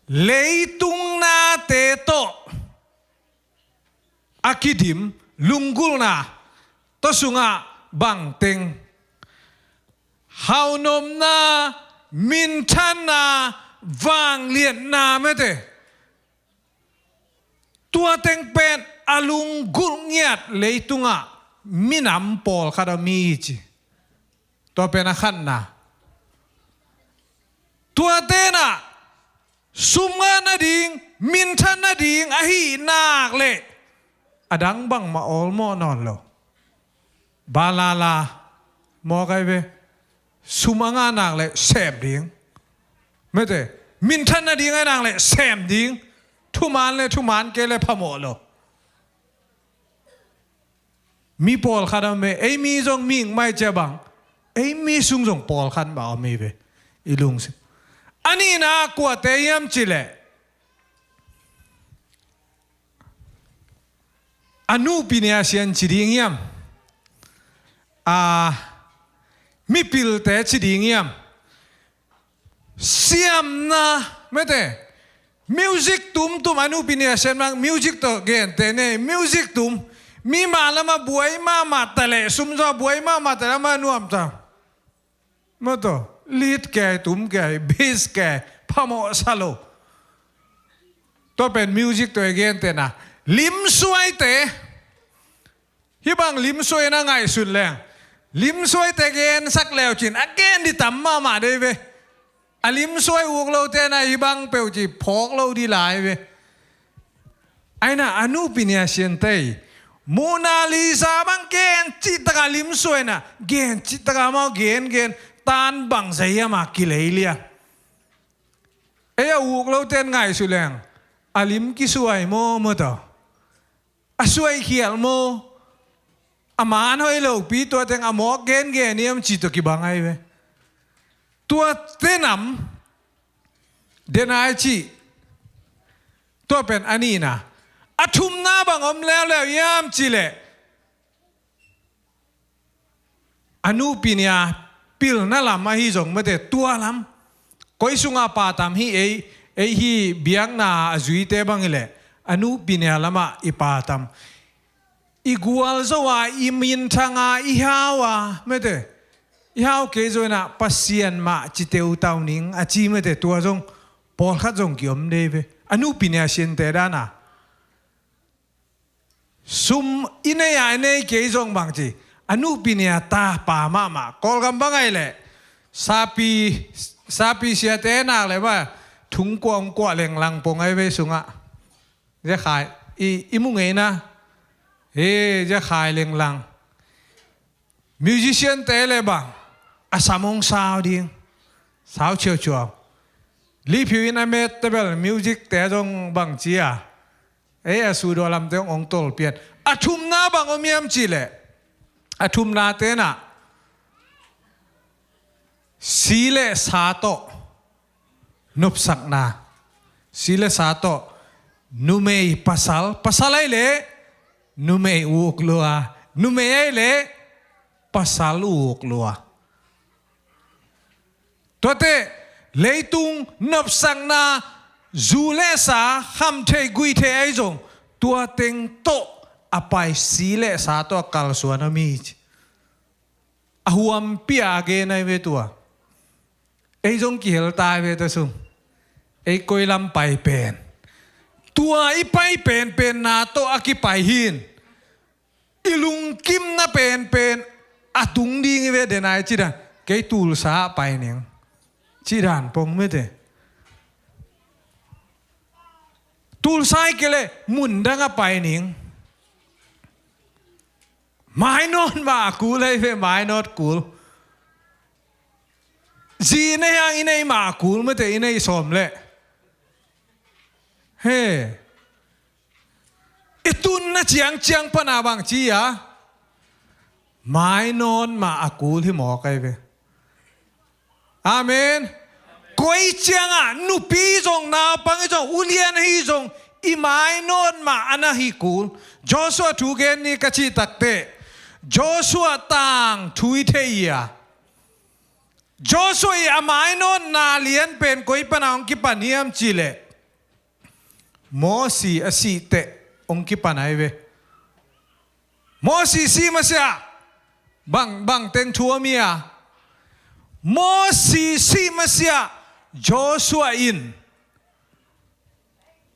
leitung nate tawh a kidim, lunggulhna, tua sungah bangteng, haunopna, minthanna, vangliatna mete. Tua teng pen a lunggulh ngiat leitungah minam pawlkhat a mi ci. Tua pen a khatna. Tua tenah sum ngah nading, minthan nading ahih nak leh a dang bangmah awlmawh nawn lo. Balala mawk ai ve. Sum a ngah nak leh sem ding. Mete, minthan nading ai nak leh sem ding. Thuman le thuman kei le phamawh lo. Mi pawlkhat a om e, ei mi zong mihing mah i cih bang, ei mi sung zong pawlkhat mah om hi ve. I lungsim. A nihna kuate hiam cih leh, a nupi nia sian ci ding hiam? A mipilte ci ding hiam? Siamna, mete. Music tumtum, a nupi nia siamna, music tawh gente nei, music tum. Mi mah lamah buai mahmah ta leh, sum zong buai mahmah ta leh, amah nuam ta. Mawtaw, lead kei, tum kei, bass kei, phamawh sa lo. Tua pen music tawh i gente na. Limsuaite. Hih bang limsuai na ngaihsun leng, limsuaite gensak leucin a gen ding tam mahmah dei ve. A limsuai uk lote na hih bang peuh ci phawk lo ding lai ve. Aina a nupi nia siante, Mona Lisa bang gen cih taka limsuai na, gen cih taka mau gen gen, tan bang zai hiam a kilei liang. Ei a uk lote ngaihsun leng, a lim kisuai maw, mawtaw. A suaikhial maw? A man hoih lopi, tua teng a mawk gengen hiam cih tawh kibang ai ve. Tua tenam, denai cih. Tua pen a nihna. A thumna bang om leuleu hiam cih leh, a nupi nia pilna lam ahi zong mete, tua lam. Koi sungah pahtam hi ei, ei hi biakna a zuite bang hi leh, a nupi nia lamah i pahtam. I gualzo a, i minthang a, i hau a, mete. I hau kei zo inah Pasian mah ci teutau ning a ci mete, tua zong pawlkhat zong kiom dei ve. A nupi nia siante dana. Sum i nei a i nei kei zong bang ci. A nupi nia tapa mahmah. Kawlgam bang ai leh. Sapi, sapi siate nak leh ba. Thung kuah ung kuah lenglang pong ai ve sungah. Zia khai. I, i mu ngei na. He, zia khai lenglang. Musician te le bang a sam hong sau ding, sau ciauciau. Liphiu in a met tebel music te zong bang cia. Ei a sudaw lamte hong tolpian. A thumna bang om hiam cih leh, a thumna tenah si le sa tawh nopsakna. Si le sa tawh numei pasal, pasal ai leh numei uk lua, numei ai leh pasal uk lua. Tuate leitung nopsakna, zu le sa, khamtheih guihtheih ai zong tua teng tawh a pai, si le sa tawh a kalsuan a mi ci. A huampi a gen ai ve tua. Ei zong kihel tai ve ta sung. Ei koi lam pai pen, tua i pai penpenna tawh a kipai hin. I lungkimna penpen a tung ding i ve denai cidan. Kei Tulsa ah pai ning cidan pong mete. Tulsa i kei leh mundang a pai ning. Mainawt mah a kul ei ve, mainawt kul. Zi nei hang i nei mah a kul mete, i nei sawm leh. He. I tunna ciangciang pana bang ci a. Mainawt mah a kul hi mawk ahi ve. Amen. Koi ciangah nupi zong, naupang hi zong, ulian ahi zong, i mainawt mah a na hi kul. Joshua thu gen ni ka cih takteh, Joshua tangthu i thei hi a, Joshua i a mainawtna lianpen koi pana hong kipan hiam cihleh, Mosi a sih teh hong kipan ahi ve. Mosi sih masiah bang, bang teng thu om hi a, Mosi sih masiah Joshua in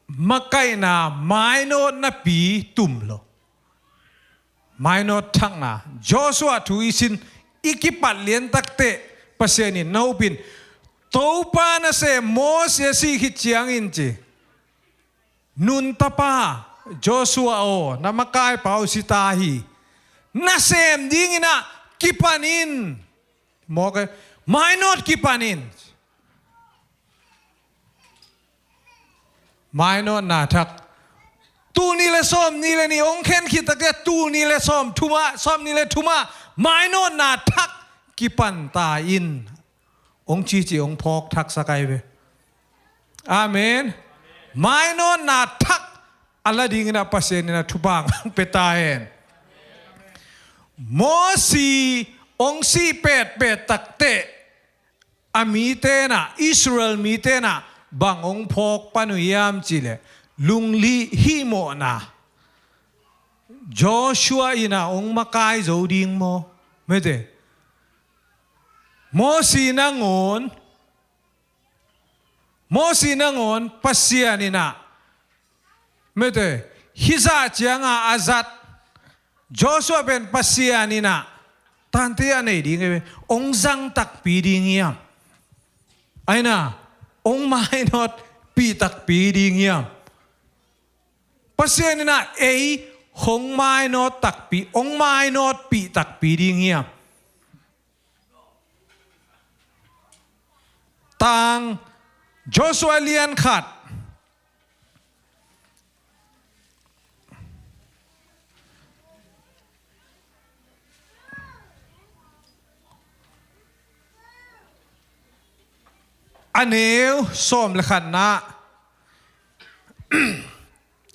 makaihna mainawtna pi tum lo. Mainawt thakna, Joshua thu i sin, i kipat lian takteh Pasian in na upin, Topa nasem Mosi a sih khit ciangin ci, Nun tapa Joshua aw, na makaipa uh si ta hi. Nasem dingin ah kipan in. Mawk e, mainawt kipan in. Mainawtna thak. Tul nih le sawm nih le nih hong khen khit takteh, tul nih le sawm thum ah, sawm nih le thum ah mainawtna thak kipan ta in, hong cici hong phawk thaksak ahi ve. Amen. Mainawtna thak a la dingin ah Pasian in ah thupha hong pia ta hen. Mosi hong sih petpet takteh, a mite in ah, Israel mite in ah bang hong phawk pan uh hiam cihleh, lunglih hihmawhna. Joshua in ah hong makai zo ding maw? Mete. Mosi nangawn, Mosi nangawn Pasian in ah, mete, hih zah ciangah a zat Joshua pen Pasian in ah tante a nei ding hi ve. Hong zang takpi ding hiam? Aina, hong mainawtpih takpi ding hiam? Pasian in ah ei hong mainawt takpi, hong mainawtpih takpi ding hiam? Tang, Joshua lian khat, a neu sawm le khatna,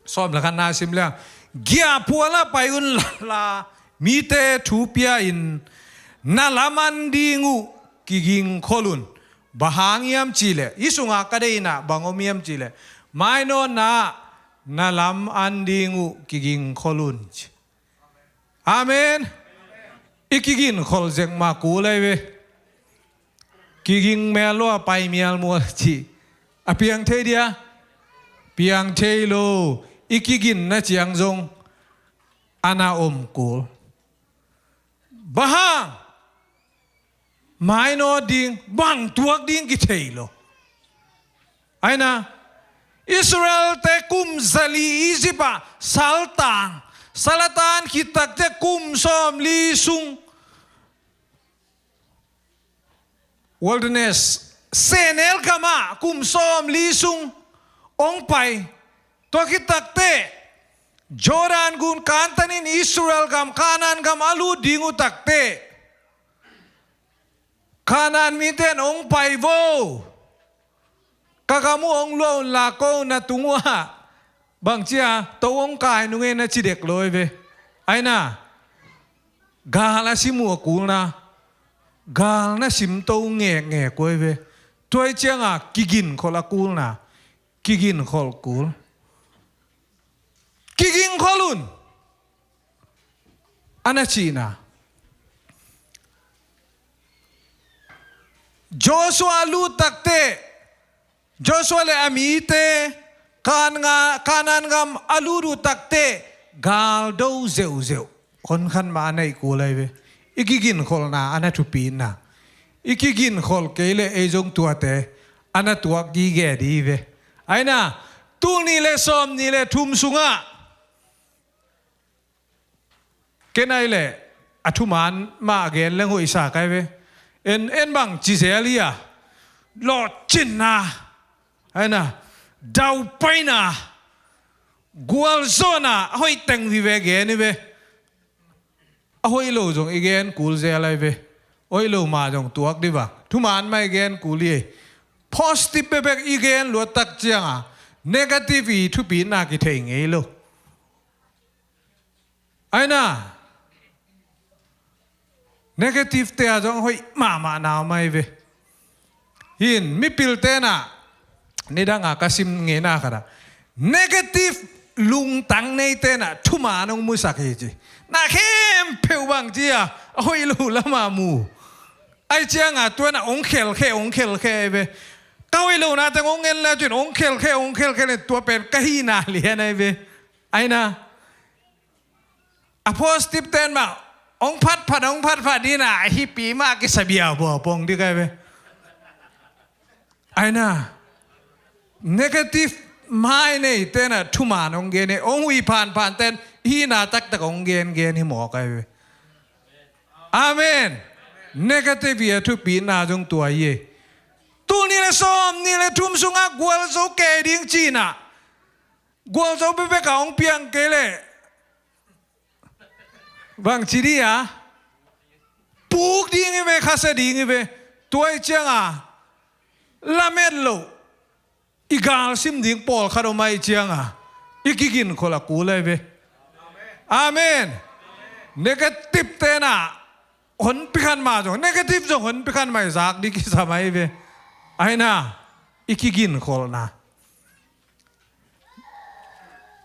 sawm le khatna sim leng, giahphual ah pai un la, la mite thu pia in, na lam an ding uh kigingkhol un. Bang hang hiam cihleh, hih sungah ka deihna bang om hiam cihleh, mainawtna ah na lam an ding uh kigingkhol un. Amen. I kiginkhol zek mah kul ahi ve. Kiging mial lo a pai mial mual ci. A piang thei dia? Piang thei lo. I kiginna ciang zong a na om kul. Bang hang? Mainawt ding, bang tuak ding kithei lo. Aina, Israel-te kum zali Egypt ah saltang, salatan khit takteh kum sawmli sung wilderness, sehnel gam ah kum sawmli sung hong pai. Tua khit takteh Jordan gun kantanin Israel gam, Kanaan gam a lut ding uh takteh, Kanaan mite in hong pai vo. Ka gam uh hong lua un la ko na tung uh ah, bangci a, to hong kai nung e na ci dek lo hi ve. Aina, gal a sim uh a kulna, gal na sim to ngekngek uh hi ve. Tua hi ciangah kiginkhol a kulna, kiginkhol kul. Kiginkhol un. A na cihna. Joshua lut takteh, Joshua le a mite Kan nga, Kanaan gam a lut uh takteh, gal do zeuhzeuh. Hon khat mah a neih kul ahi ve. I kiginkholhna a na thupina. I kiginkhol kei leh ei zong tuate a na tuak gige dih hi ve. Aina, tul nih le sawm nih le thum sungah, ken ai leh a thuman mah gen leng hoihsa kai ve. En, en bang ci zel hi a, lawhcinna, aina, daupaina, gualzawhna a hoih teng vive gen hi ve. A hoih lo zong i gen kul zel ahi ve. Hoih lo mah zong tuak dih vang. Thuman mah i gen kul hi. Positive bekbek i gen luat tak cianga negative i thupitna kithei ngei lo. Aina, negative te a zong hoih mahmah na om ahi ve. Hin, mipil tenah, nidanga ka sim ngeina khatah, negative lungtang nei tenah thuman hong musak hi ci. Na khempeuh bang ci a, a hoih lo lama mu. Ai cianga tuana hong khelkhe, hong khelkhe ahi ve. Ka hoih lo na teng hong ngen le cin, hong khelkhe, hong khelkhe le tua pen ka hihna lian ahi ve. Aina, a positive ten mah hong phatphat, hong phatphat dina, a hipi mah kisabia bua pong dih kai ve. Aina, negative mai nei tenah thuman hong gen hi, hong hui phanphan ten hihna taktak hong gen gen hi mawk ahi ve. Amen. Negative i a thupitna zong tua hi. Tul nih le sawm nih le thum sungah gualzo kei ding cinah, gualzo bekbek a hong piang kei leh bang ci dih a, puk ding hi ve, khasia ding hi ve. Tua i cianga lamet loh i galsim ding pawlkhat om ahi cianga i kiginkholh a kul ahi ve. Amen. Negative tenah honpi khan mah zong, negative zong honpi khan mah i zak dih kisam ahi ve. Aina, i kiginkholhna.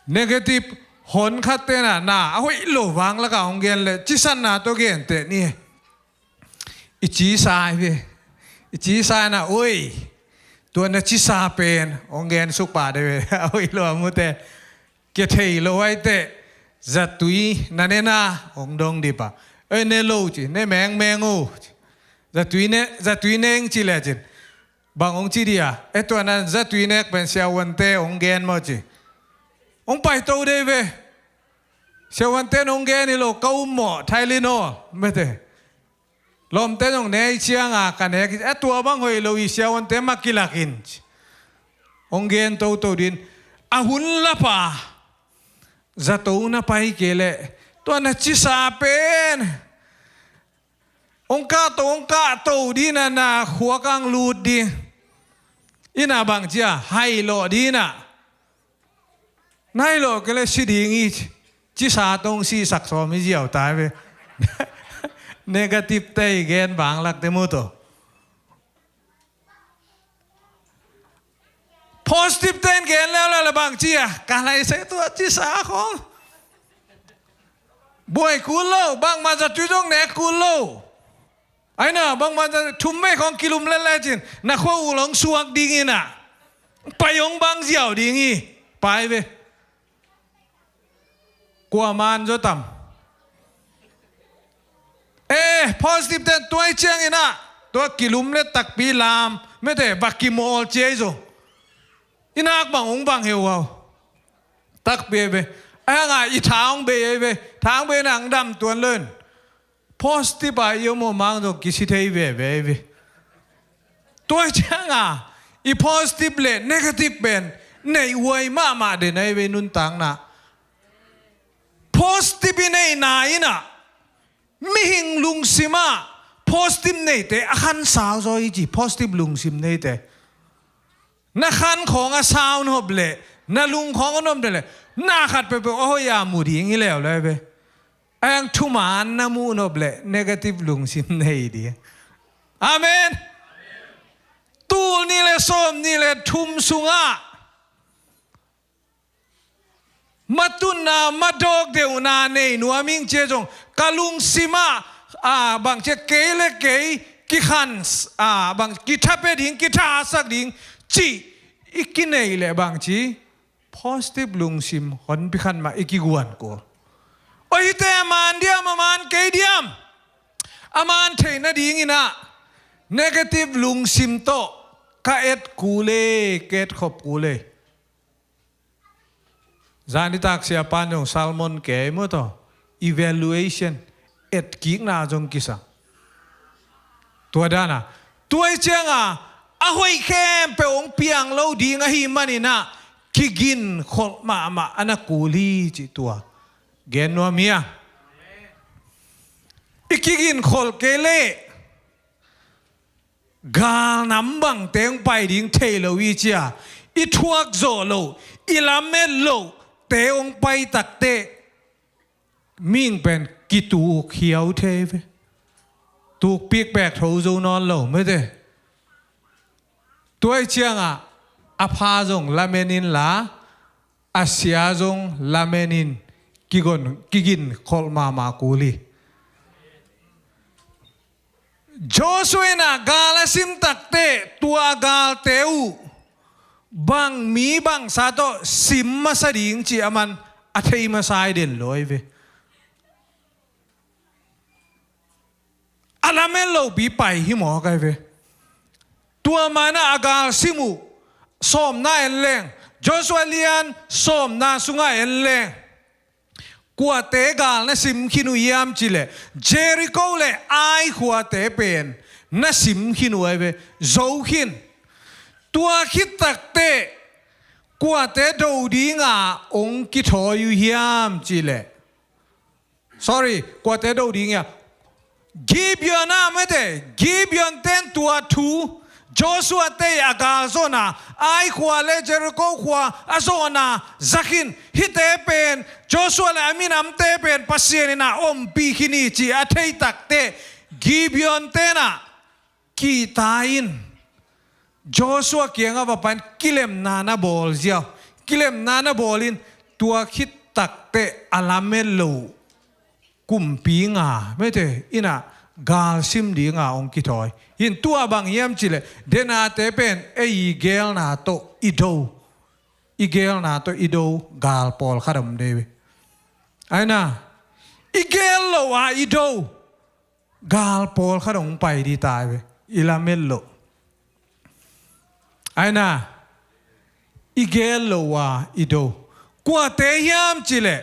Negative hon khat tenah na a hoih lo vang laka hong gen le cisanna tawh genteh ni. I cisa ahi ve. I cisa na, oi, tua na cisa pen hong gen suk pah de ve. A hoih lo a mute. Kia thei lo ahi teh, zatui na nena hong dong dih pah. Oi, ne lo ci, ne mengmeng o ci. Zatui ne, zatui neng ci le cin. Bang hong ci dih a, e tua na zatui nek pen siavuante hong gen maw ci. Hong paito dei ve. Siavuante hong gen hi lo, ka um maw, Tylenol mete. Lawmte zong ne i cianga ka nek hi, e tua bang hoih lo hi, siavuante mah kilak in ci. Hong gen toto din. A hun lapa zato na pai kei leh, tua na cisa pen hong kahto, hong kahto dina, na khuak ang lut ding. Ina bang cia, hailawh dina. Nailawh kei le si ding hi, cisa tong sisak sawm hi ziau tai ve. Negative te i gen vanglak te mu to. Positive ten gen leuleu le bang cia, ka lai se tua cisa khong. Buai kul lo, bangmah zatui zong nek kul lo. Aina, bangmah zatui thum vei khong kilum lel le cin, na khua uh long suak ding ina. Pai hong bang ziau ding hi, pai ve. Kua man zaw tam. Eh, positive ten tua i ciang ina, tua kilum le takpi lam mete va kimawl cia i zaw. I nak bang hong bang heuhau. Takpi ei ve. Ai hanga i tha hong bei ei ve. Tha hong bei nang dam tuan len. Positive a i om aw mang zong kisi thei veve ei ve. Tua cianga i positive le negative pen nei huai mahmah den ei ve nuntakna. Positive i neina ina mihing lungsima positive neite a khansau zaw i ci, positive lungsim neite. Na khan khawng a sau nop leh, na lung khawng a nop leh, na khat peuhpeuh a hoih a mu ding hi leuleu ve. Ang thuman na muh nop leh negative lungsim nei ding. Amen. Tul nih le sawm nih le thum sungah matutna, madawk deuhna nei nuam ing cia zong ka lungsimah, a, bang cia kei le kei kikhan, a, bang kitha pia ding, kithasak ding cih i kinei leh bang ci positive lungsim honpi khan mah i kiguan kul. Oi hite a man diam, a man kei diam, a man theih nadingin ah negative lungsim tawh ka et kul e, ka et khop kul e. Zanitak siapan zong sermon kei maw taw, evaluation, etkikna zong kisa. Tua dana tua i cianga a hoih khempeuh hong piang lo ding ahi maninah kigin kholh mahmah a na kul hi cih tua gen nuam hi a. i kiginkholh kei leh galnam bangte hong pai ding thei lo i ci a, i thuak zawh loh, i lamet lohte hong pai takteh mihing pen kituk hiau thei ve. Tukpik pek tho zo nawn lo mete. Tua i ciangah a pha zong lamen inla, a sia zong lamen in, kigon kiginkholh mahmah kul hi. Joshua in ah gal a sim takteh tua galte uh bang mi bangsa tawh sim masa ding cih a man a thei masa i den lo ai ve. A lamen lopi pai hi mawk ai ve. Tua manah a gal sim uh sawmna en leng, Joshua lian sawmna sungah en leng, kuate gal na sim khin uh hiam cileh, Jericho le Ai khuate pen na sim khin uh ai ve, zo khin. Tua khit takteh kuate do dinga hong kithawi uh hiam cileh, sorry, kuate do ding ia, Gibeon ah mete, Gibeon ten tua thu Joshua te a gal zawhna, Ai khua le Jericho khua a zawhna za khin, hihte pen Joshua le a minamte pen Pasian in ah ompih khin hi cih a thei takteh Gibeon ten ah kihta in Joshua kiangah va pan kilemna na bawl ziau. Kilemna na bawl in tua khit takteh a lamet lo kumpi nga mete in ah gal sim dinga hong kithawi. Hi in tua bang hiam cileh, denate pen ei i geelna tawh i do, i geelna tawh i do gal pawlkhat om dei ve. Aina, i geel lo a i do gal pawlkhat hong pai dih ta ai ve, i lamet loh. Aina, i geel lo a i do. Kuate hiam cileh,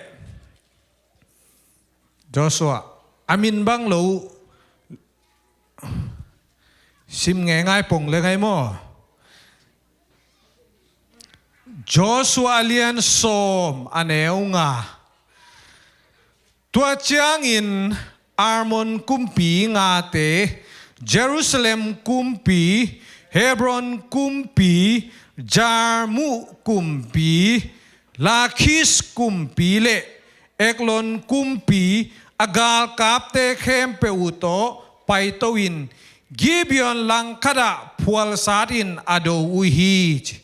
Joshua, a min bang lo uh, sim ngeingai pong le ngai maw? Joshua lian sawm a neu nga. Tua ciangin Ammon kumpi ngate, Jerusalem kumpi, Hebron kumpi, Jarmuth kumpi, Lakish kumpi le Eglon kumpi a galkapte khempeuh uh tawh paito in Gibeon langkhatah phualsat in a do uh hi ci.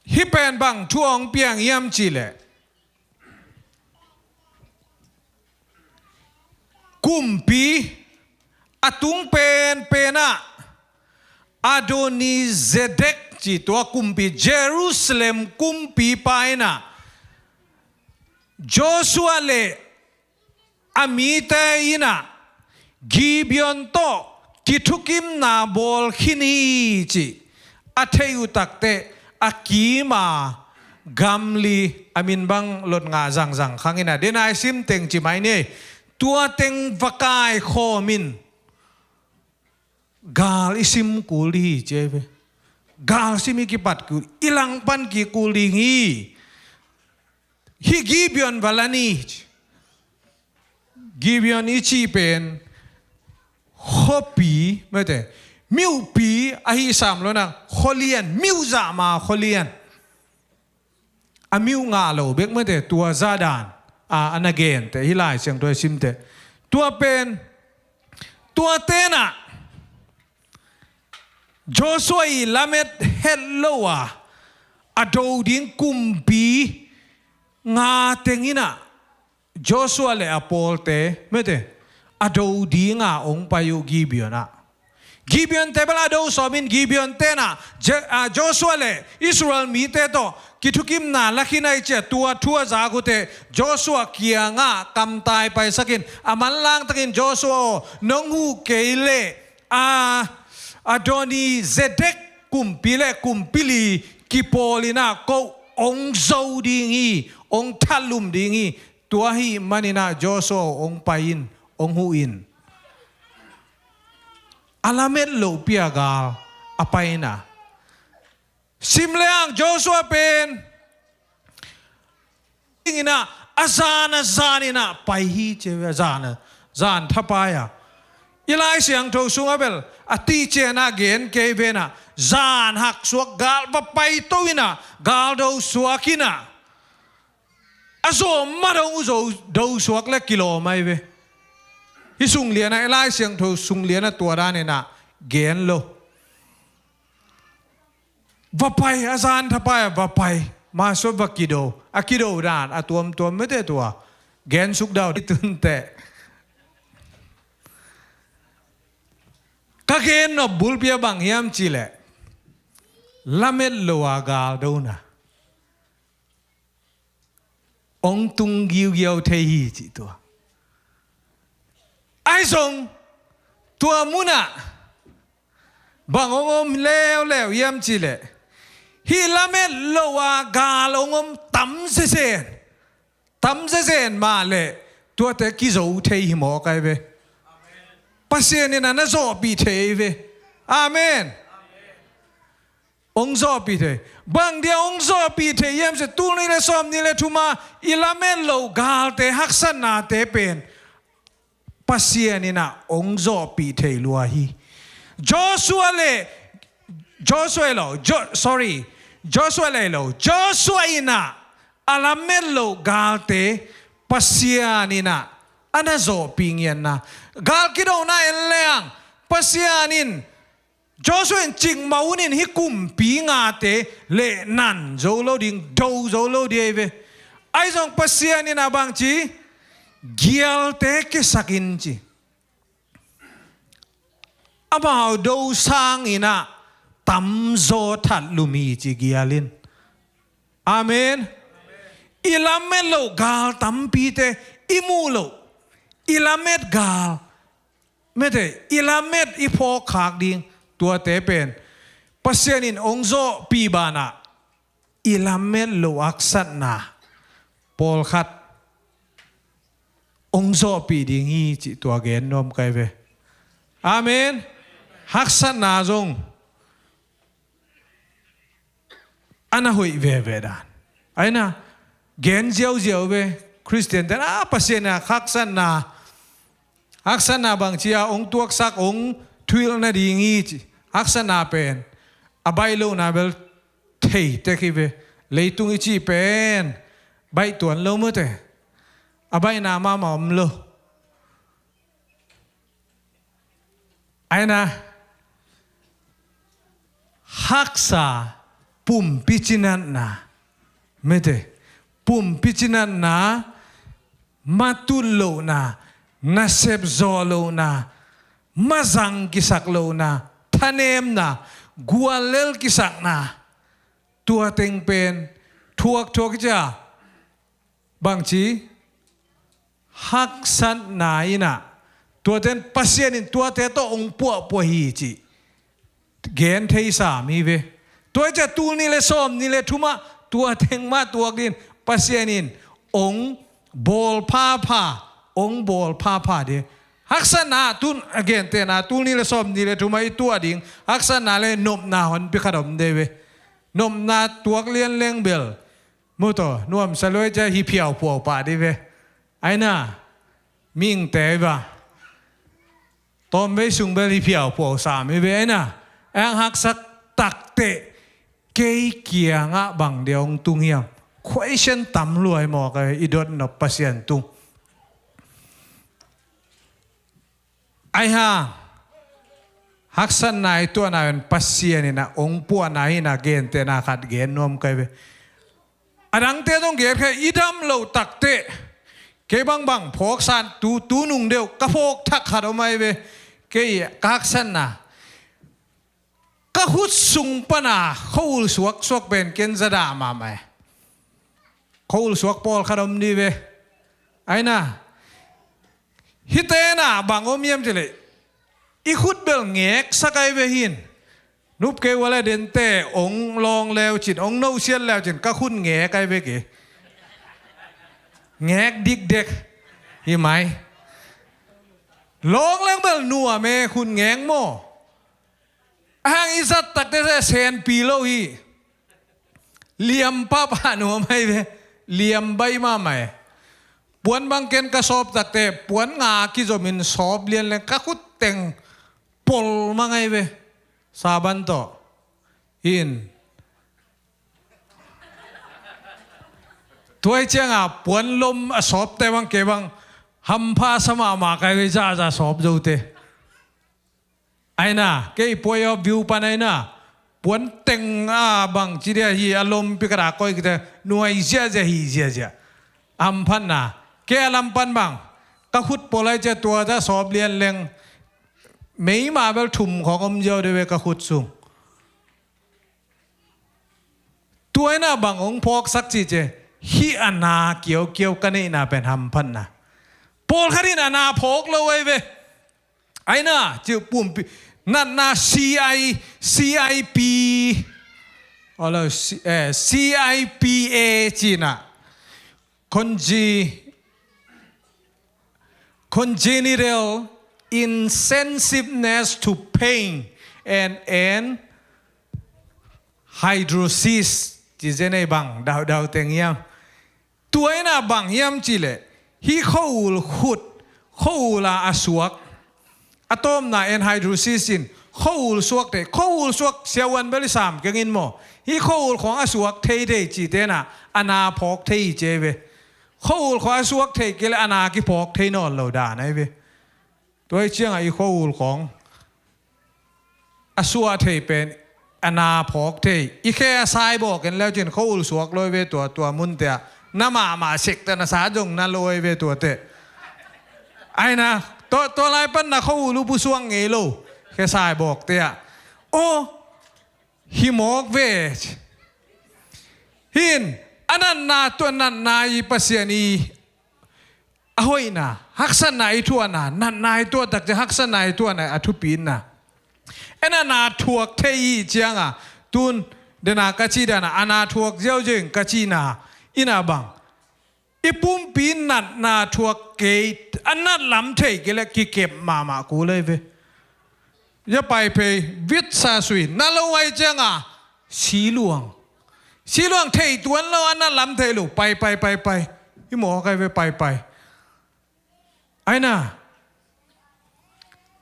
Hih pen bang thu hong piang hiam cileh, kumpi a tung penpenah Adonizedek ci tua kumpi, Jerusalem kumpipa in ah Joshua le a mite in ah Gibeon tawh kithukimna bawl khin hi cih a theih uh takteh a kima gamli a min bang lot ngah zangzang khang in ah, den ai sim teng ci mai ni. Tua teng va kaikhawm in gal i sim kul dih hi ci ai ve. Gal sim i kipat kul, i langpan kik kul ding hi. Hih Gibeon va la ni. Gibeon i cih pen khuapi mete, myuhpi ahi sam lo nang, khualian, myuh zah ma khualian. A myuh ngah lo bek mete, tua zah dan a, a na gente hi lai ciang tua i simte. Tua pen, tua tenah Joshua i lamet het lo a, a do ding kumpi nga teng in ah Joshua le a pawlte mete a do dinga hong pai uh Gibeon ah. Gibeon te bel a do sawm in Gibeon tenah Je-, a, Joshua le Israel mite tawh kithukimna la khin ai cia tua thu a zak uh teh Joshua kiangah kamtai paisak in a manlang takin Joshua aw, nong huh kei leh a, Adonizedek kumpi le kumpi li kipawl in ah ko hong zo ding hi, hong thalum ding hi. Tua ahih manin ah Joshua aw, hong pai in, hong huh in. A lamet lopi a gal a pai in ah. Sim le ang Joshua pen in ah A zan a zan inah pai hi ci ve, a zan a zan thapai a. I Lai Siangtho sungah bel a tihcianah gen kei venah, zan haksuak gal va paito inah, gal do suak inah, a zawh ma dong uh zo do suak le kilawm ahi ve. Hih sunglianah, i Lai Siangtho sunglianah tua dan inah gen lo. Va pai, a zan thapai a va pai. Masuah va kido, a kido dan a tuamtuam mete tua. Gen suk dau di tunteh. Ka gen nop bulpi a bang hiam cihleh, lamet lo a gal dona hong tung giugiau thei hi cih tua. Ahi zong tua munah bang hong om leuleu hiam cihleh, hih lamet lo a gal hong om tam zezen, tam zezen mah leh tuate kizo thei hi mawk ahi ve. Pasian in a na zawhpih thei ahi ve. Amen. Hong zawhpih thei. Bang dia hong zawhpih thei hiam cihleh, tul nih le sawm nih le thuma i lamet lo galte, haksatnate pen Pasian inah hong zawhpih thei lua hi. Joshua le, Joshua lo, Jo-, sorry, Joshua le lo, Joshua inah a lamet lo galte Pasian inah a na zawhpih ngiatna. Gal kidona en leng Pasian in, Joshua in, cikmah un in hih kumpi ngate lehnan zo lo ding, do zo lo ding ahi ve. Ahi zong Pasian inah bang ci, gialte kiasak in ci. Amau do sang inah tamzaw that lum hi ci gial in. Amen. I lamet lo gal tampite i muh loh, i lamet gal, mete, i lamet i phawkkhak ding, tuate pen Pasian in hong zawhpih banah i lamet lo haksatna pawlkhat hong zawhpih ding hi cih tua gen nuam ka hi ve. Amen. Haksatna zong a na hoih veve dan. Aina, gen ziauziau ve. Khristian ten a, Pasian a haksatna, haksatna bang ci a hong tuaksak, hong thuhilh nading hi ci. Haksatna pen a baih lohna bel thei tek hi ve. Leitung i cih pen baih tuan lo mawte. A baihna mahmah om lo. Aina, haksa, pumpi cinatna, mete, pumpi cinatna, matut lohna, nasep zawh lohna, mazang kisak lohna, thanemna, guallel kisakna, tua teng pen thuakthuak i cia. Bangci, haksatna inah, tuaten Pasian in tuate tawh hong puahpuah hi cih gen thei sam hi ve. Tua i cia tul nih le sawm nih le thumah tua teng mah tuak din Pasian in hong bawl phapha, hong bawl phapha de. Haksatna tun a gentehna tul nih le sawm nih le thumah i tuah ding haksatna le nopna honpi khat om de ve. Nopna tuak lianleng bel Mu taw, nuamsa luai cia hi phiauphuau pah di ve. Aina, mingte i va. Tawmvei sung bel hi phiauphuau sam i ve aina. Ang haksak takteh kei kiangah bang dia hong tung hiam. Question tam luai mawk a i dotnop Pasian tung. Aihang, haksatna i tuahna in Pasian in a hong puahna hi na gentehna khat gen nuam kai ve. A dangte zong gen kha i dam lo takteh kei bangbang phawksan tu, tu nung deuh ka phawk thak khat om ai ve. Kei ka haksatna ka khut sung pana khua-ul suaksuak pen ken za dah mahmah e. Khua-ul suak pawlkhat om di ve. Aina, hite na bang om hiam cileh i khut bel ngeksak ai ve hin. Nup kei ua le dente ong lawng leucin, ong nosiat leucin ka khut ngek ai ve kei. Ngek dikdek hi mai. Lawng leng bel nuam e, khut ngek maw? Ahang i zat takte se senpi lo hi. Liam pahpah nuam ai ve. Liam baih mahmah e. puan bang ken ka sawp takte puan nga kizomin sawp lianleng ka khut teng pol mah ngai ve. Saban tawh in tuai cianga puan lom a sawpte bang ke bang hampha sa mahmah kai ve, zahzah sawp zote. Aina kei puai aw view pan aina puan teng a bang ci dia hi a lompi ka dah koi kite nuai ziahziah hi ziahziah. Amphatna kei a lam pan bang ka khut pol ai cia tua ta sawp lianleng meima bel thum khawng om ziau de ve ka khut sung. Tuaina bang hong phawksak cih ce hih a na kiaukiau ka neihna pen hamphatna. Pawlkhat in a na phawk lo ai ve. Aina ciu pumpi natna C I, C I P, olo, C, eh, C I P A cina. Conge-, congenital insensitiveness to pain and, and hydrosis. Ci zenei bang daudau teng hiam. Tuaina bang hiam cileh hih khua-ul khut, khua-ula a suak, a tawpna anhydrosis in khua-ul suak thei, khua-ul suak siavuan bel i sam kengin maw. Hih khua-ul khawng a suak thei thei citena a na phawk thei hi ce ve. Khua-ul khawng a suak thei kei le a na kiphawk thei nawn lo dan ai ve. Tuai cianga i khua-ul khawng a suah thei pen a na phawk thei. I khe a saibawk en leucin khua-ul suak loi ve tua, tua muntea na mahmah sekta na sa zong na loi ve tuate. Aina tua, tua lai pan na khua-ul upu suak ngei lo khe saibawktea. O, hi mawk ve. Hin a natna tua natna i Pasian i a hoihna, haksatna i thuahna, natna i tuah takcia haksatna i thuahna a thupitna. En a na thuak thei i cianga tun dena ka cih dana a na thuak ziauziau in ka cihna ina bang i pumpi natna thuak kei a nat lam thei kei le kikep mahmah kul ai ve. Ya pai phei vitsa sui na lo ai cianga siluang. Siluang thei tuan lo a na lam thei lo pai pai pai pai. I mawk ai ve pai pai. Aina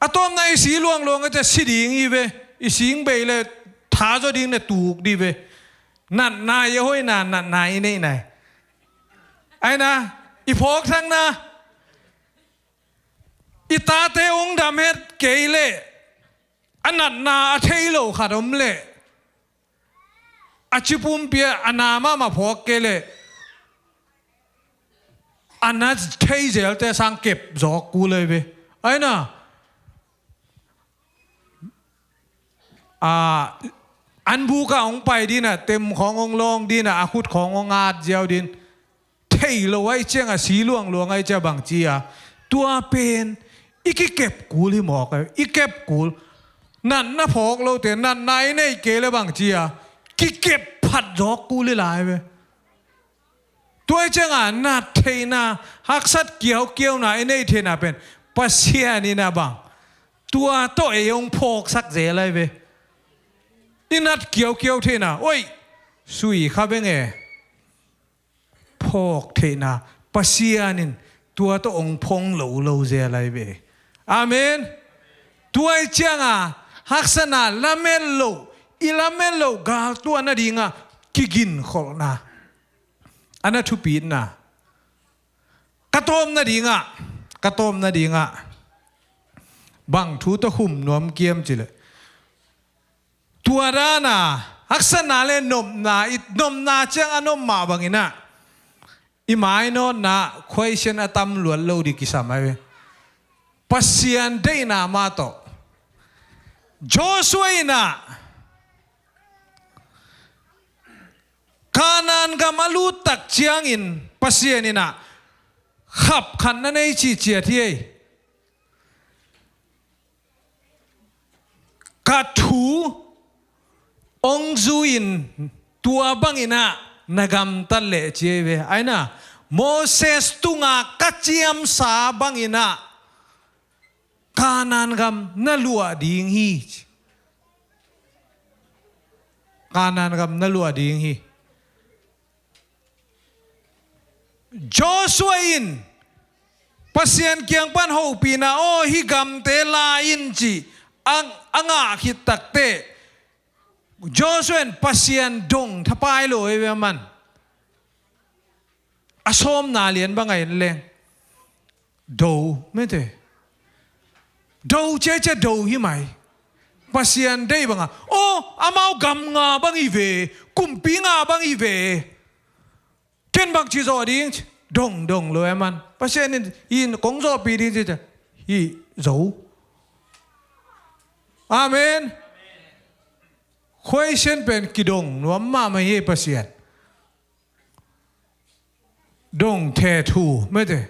a tawpna i siluang luang a cia si ding hi ve. I sing bei le tha zaw ding na tuk di ve. Natna i a hoihna natna i neihna. Aina i phawk thangna i tate ung dam het kei leh a natna a thei lo khat om leh a cipumpi a na mahmah phawk kei leh a na thei zelte sang kep zawk kul ai ve. Aina a an buka hong pai dina tem khawng hong lawng dina a khut khawng hong at ziau din. Thei lo ai cianga siluang luang ai cia bang cia tua pen i kikep kul hi mawk ai i kep kul. Natna phawk lote natna i nei kei le bang cia kikep phat zawk kul hi lai ve. Tua ai cianga nat theihna haksat kiaukiauna i nei theihna pen Pasian ina bang tua tawh ei hong phawksak zel ai ve. I nat kiaukiau theihna oi sui kha beng e. Phawk theihna Pasian in tua tawh hong phong lo lo zel ai ve. Amen. Tuai cianga haksana lamet loh i lamet loh galtuah nadinga kiginkholhna a na thupitna. Ka tawpna dingah ka tawpna dingah bang thu tawh khum nuam kiam cileh tua dana haksatna le nopna i nopna ciang a nop mah banginah i mainawtna khuaisian a tam luat lo dih kisam ai ve. Pasian deihna mah tawh Joshua inah Kanaan gam a lut tak ciangin Pasian inah khap khat na nei cihciat hi ei. Ka thu hong zui-in tua banginah na gamtat leh ci ei ve. Aina Moses tunga ka ciamsa banginah Kanaan gam na luah ding hi. Kanaan gam na luah ding hi. Joshua in Pasian kiang pan hopihna, aw, hih gamte la in ci a, a ngah khit takteh, Joshua in Pasian dong thapai lo ei ve aman. A sawmna lian bang a en leng do, mete. Do ciacia do hi mai. Pasian deih banga, aw, amau gam nga bang hi ve, kumpi nga bang hi ve. Ken bang ci zawh ding ci, dong, dong lo ei aman. Pasian in, in kong zawhpih ding ci, ci, hi zo. Amen. Khuaisian pen kidong nuam mahmah hi Pasian. Dong the thu, mete.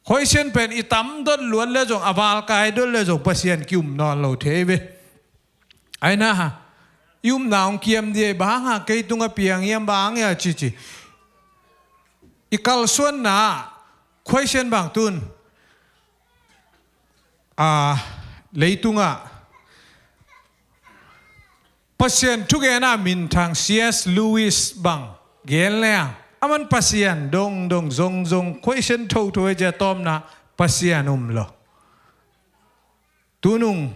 Khuaisian pen i tam dot luat le zong, a valkai dot le zong, Pasian ki-um nawn lo thei ve. Aina, i upna hong kiam dia, bang hang kei tungah piang hiam, bang hang hia cici. I kalsuanna, khuaisian bang tun, a, leitungah Pasian thugena minthang C S Lewis bang gen leng, aman Pasian dong, dong, zong, zong, khuaisian thotho ei cia tawmna Pasian um lo. Tunung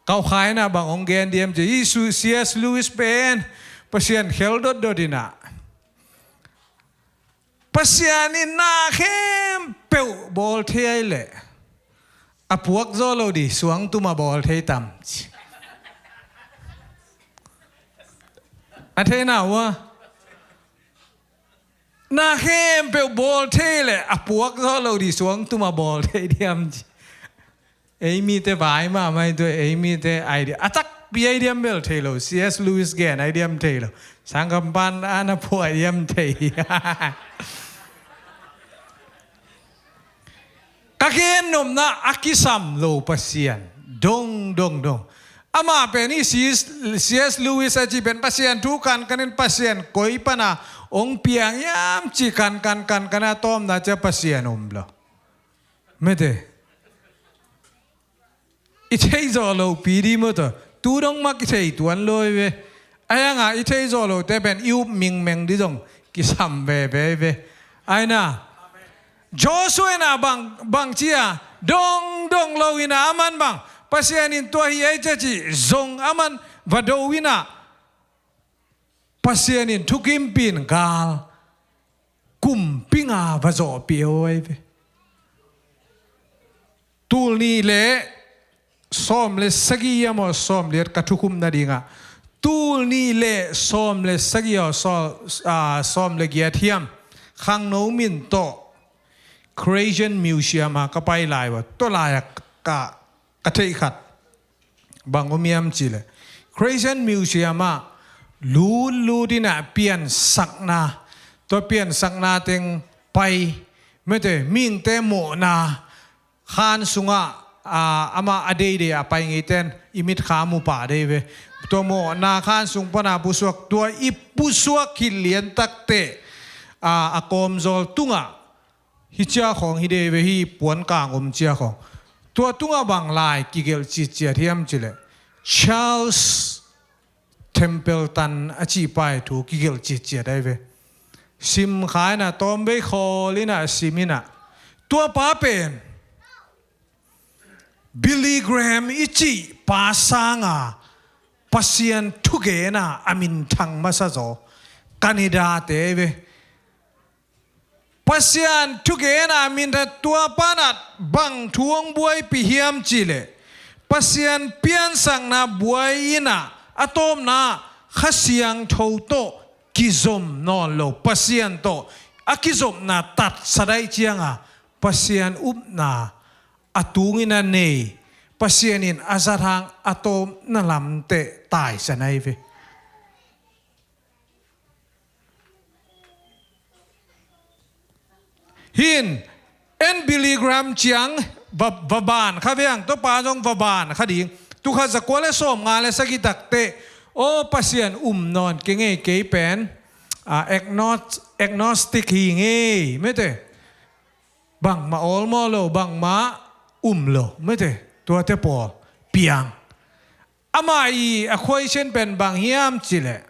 kaukhaina bang hong gen diam ci, Jesu, C S Lewis pen Pasian khel dotdot inah, Pasian in na khempeuh bawl thei leh a puak zawh lo di suangtum a bawl thei tam ci. A theina uh a, na khempeuh bawl thei leh a puak zawh lo di suangtum a bawl thei diam ci. Ei mite vai mahmah hi tua, ei mite idea a takpi ai diam bel thei lo, C S Lewis gen ai diam thei lo, sangkam pan ana phuah ai diam thei. Ka gen nopna a kisam lo Pasian dong, dong, dong. Amah pen hi C S, C S Lewis a ci pen Pasian thu kankan in Pasian koi pana hong piang hiam ci kankan, kankan a tawmna cia Pasian um lo. Mete. I thei zawh lopi di maw tawh. Tu dong mah kithei tuan lo ei ve. Ai hanga i thei zawh lote pen i up mingmeng di zong kisam veve ei ve. Aina. Joshua inah bang, bang cia dong, dong lo inah aman bang, Pasian in tua hi ei cia ci zong aman va do inah, Pasian in thukimpih in gal kumpi nga va zawhpih ei ve. Tul nih le sawm le sagih hiam aw, sawm le giat ka thukhupna dingah, tul nih le sawm le sagih aw, saw-, a, sawm le giat hiam, khangno min tawh Creation Museum ah ka pai lai uh a, tua lai-ah ka, ka theih khat bang om hiam cih leh, Creation Museum ah lutlut inah piansakna, tua piansakna teng pai, mete, mihingte mawhna khan sungah, a, amah a deidei a pai ngeiten i mitkha mu pah dei ve. Tua mawhna khan sung pana pusuak, tua i pusuak khit liantakteh, a, a kawmzawl tungah, hih cia khawng hi dei ve, hih puankang om cia khawng. Tua tungah bang lai kigelh citciat hiam cih leh, Charles Templeton a cih pa ii thu kigelh citciat ahi ve. Simkha inah, tawmvei khawl inah, sim inah, tua pa pen Billy Graham i cih pa sanga Pasian thugena a minthang masa zaw Canada-te ahi ve. Pasian thugena a minthang, tua panah bang thu hong buaipih hiam cih leh, Pasian piansakna buai inah, a tawpna Kha Siangtho tawh kizom nawn lo, Pasian tawh a kizopna tatsa daih cianga Pasian upna a tungin a nei, Pasian in a zat hang a tawpna lamteh taisan ahi ve. Hih in, en Billy Graham ciang va, va ban kha ve hang, tua pa zong va ban kha ding. Tul khat za kua le sawmnga le sagih takteh, aw, Pasian um nawn kei ngei, kei pen, a, agnos-, agnostic hi ngei, mete. Bangmah awlmawh lo, bangmah um lo, mete, tuate pawl piang. Amah ii a question pen bang hiam cih leh,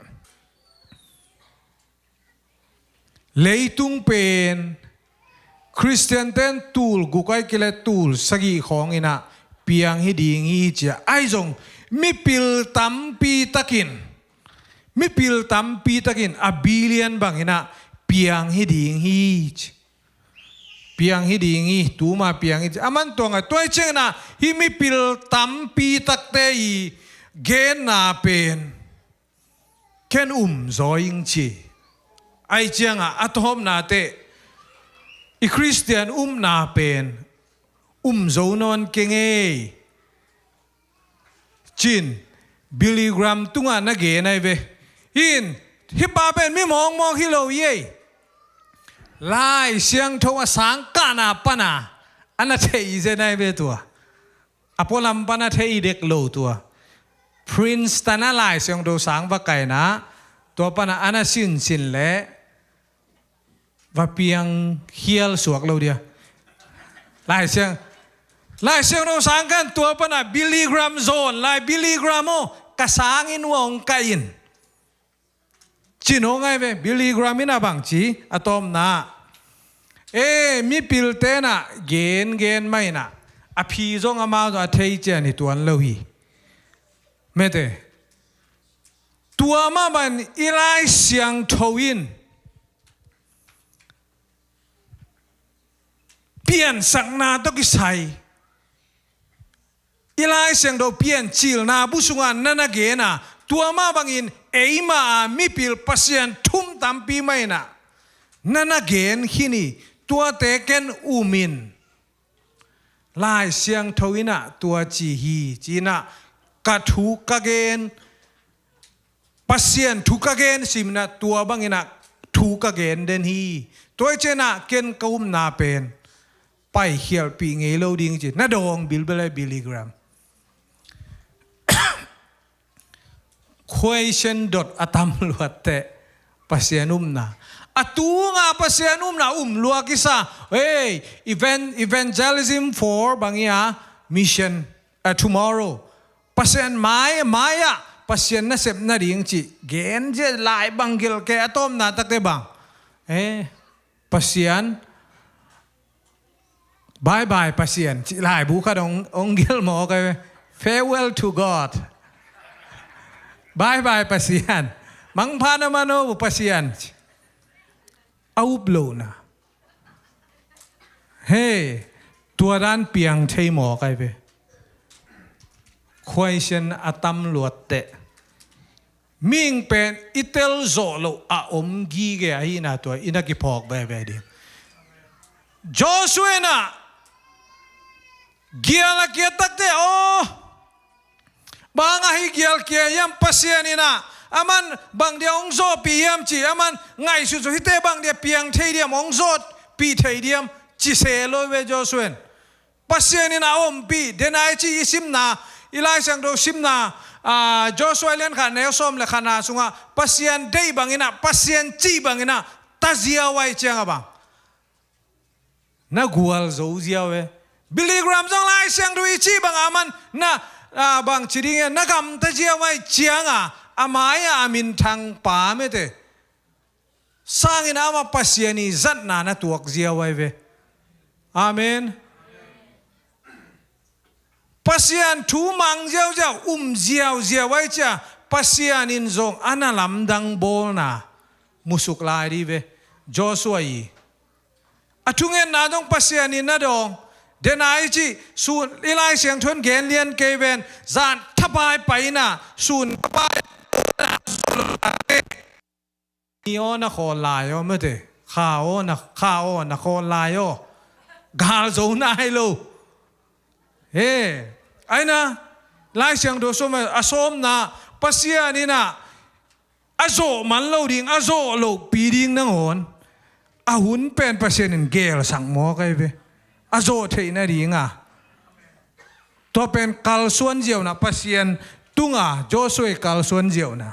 leitung pen Khristian ten tul guk ai kile tul sagih khawng inah piang hi ding hi cia. Ai zong mipil tampi takin, mipil tampi takin a billion bang inah piang hi ding hi ci. Piang hi ding hi, tuma piang hi ci. A man tuang a tuai ciang inah hi mipil tampi takte i genna pen ken um zaw ing ci. Ai ciangah a tawpna teh i Khristian upna pen um zo nawn keng ei. Cin, Billy Graham tungah na gen ai ve. In, hi pa pen mi mawkmawk hi lo i ei. Lai Siangtho a sangkahna pana a na thei zen ai ve tua. A pualam pana thei dek lo tua. Princeton a Lai Siangtho sang va kaina, tua pana a na sinsin leh va piang khial suak lo dia. Lai Siang, Lai Siangtho sang kan tua pana Billy Graham zawn lai, Billy Graham aw, ka sangin uh a hong kaih in. Cin hong ai ve, Billy Graham in a bang ci, a tawpna. E, mipil tenah gen gen mah inah a phi zong amau zong a thei cian hi tuan lo hi. Mete. Tua mah ban i Lai Siangtho in piansakna tawh kisai i Lai Siangtho Piancilna bu sungah na na gen a, tua mah bangin eimah a mipil Pasian thum tampi mah inah na na gen khin hi. Tuate ken um in. Lai Siangtho inah tua ci hi ci inah ka thu ka gen, Pasian thu ka gen sim inah tua bang inah thu ka gen den hi. Tua hi cianah ken ka upna pen paikhialhpih ngei lo ding ci. Na dawng bilbel ai Billy Graham. Question dot a tam luat teh Pasian upna. A tunga Pasian upna um lua kisa. Hey, evan-, evangelism for bang ia mission, uh, tomorrow. Pasian mai, mai-ah Pasian nasep nading cih gen zia lai bang gelh kei a tawpna takte bang. Eh, Pasian bye bye Pasian cih laibu khat hong, hong gelh mawk ai ve. Farewell to God. Bye bye Pasian. Mangpha na man o Pasian. A up lohna. Hei, tua dan piang thei mawk ai ve. Question a tam luat teh. Mihing pen i tel zawh loh a om gige ahihna tua i na kiphawk veve ding. Joshua inah gial a kiat takte aw, bang ahi gial kia hiam? Pasian inah a man bang dia hong zawhpih hiam ci, a man ngaihsut zo hite bang dia piang thei diam, hong zawhpih thei diam ci se lo ve Joshua in. Pasian inah a ompih, denai ci i simna, i Lai Siangtho simna, ah, Joshua lian khat neu sawm le khatna sungah Pasian deih bang inah, Pasian cih bang inah ta ziau ai ciang a bang na gualzo ziau e. Billy Graham zong Lai Siangtho i cih bang a man na, ah, bang ci ding e, na gamta ziau ai ciang a, a mai-ah a minthang pa mete sangin amah Pasian i zatna na tuak ziau ai ve. Amen. Pasian thu mang ziauziau, um ziauziau ai cia, Pasian in zong a na lamdang bawlna musuk lai di ve. Joshua i a thungetna dong Pasian in na dawng. Denai cih sun i Lai Siangtho in gen lian kei ven. Zan thapai paina sun thapai ni aw na khawl lai aw mete. Kha aw na, kha aw na khawl lai aw. Gal zo nai lo. He, aina Lai Siangtho sawm a sawmna Pasian inah a zawh man lo ding, a zawh lohpi ding nangawn a hun pen Pasian in gelsak mawk ai ve. A zawh theih nadinga tua pen kalsuan ziauna, Pasian tunga Joshua i kalsuan ziauna.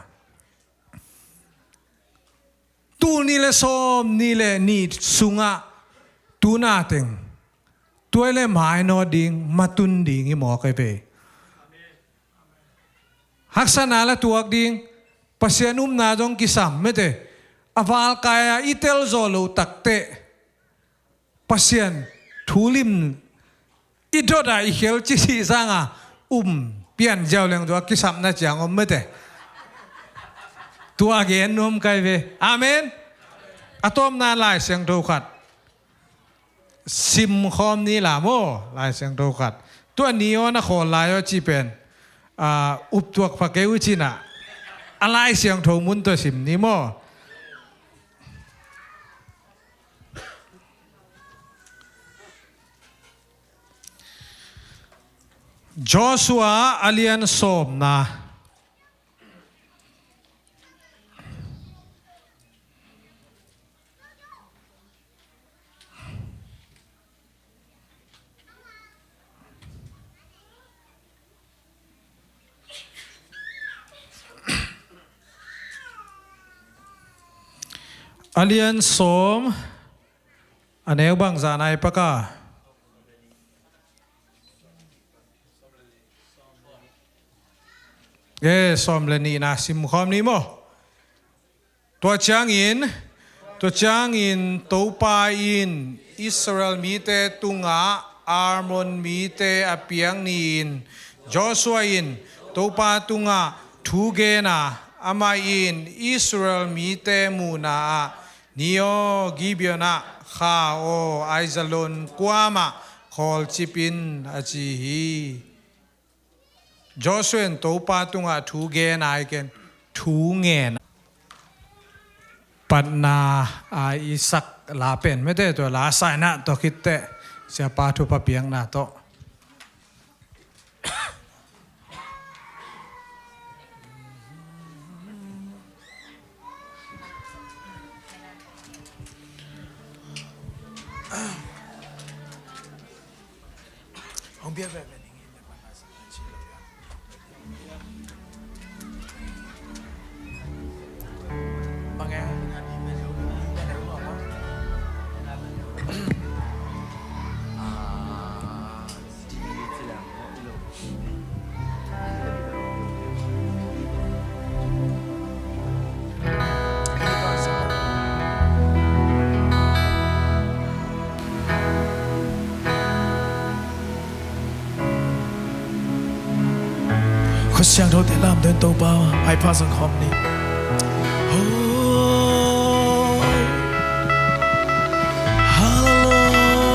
Tul nih le sawm nih le nih sungah tuna teng tuai le mainawt ding, matun ding i mawk ai ve. Haksatna la tuak ding, Pasian upna zong kisam mete. A valkai a i tel zawh loh takteh Pasian thu lim i dot a i khel ci sih sanga um pian ziau leng tua kisapna ciang om mete. Tua gen nuam kai ve. Amen. A tawpna Lai Siangtho khat sim khawm ni la maw, Lai Siangtho khat. Tua ni aw na khawl lai aw ci pen, ah, uptuak pha kei uh cina. A Lai Siangtho mun tua sim ni maw. Joshua a lian sawmna. A lian sawm, a neu bangzah nai paka. E, sawm le nihna sim khawm ni maw. Tua ciangin, tua ciangin Topa in Israel mite tungah Ammon mite a piak ni-in Joshua in Topa tungah thu gen a, amah in Israel mite muhna ah, "Ni aw, Gibeon ah kha aw, Aijalon kuamah khawlcip in," a ci hi. Joshua in Topa tungah thu gen a, i ken thu ngen. Patna a i sak la pen mete tua la saina tawh khitteh siapa thupha piakna tawh. Khuasiangtho te lam den Topa, haipha zang khawm ni. Hoi.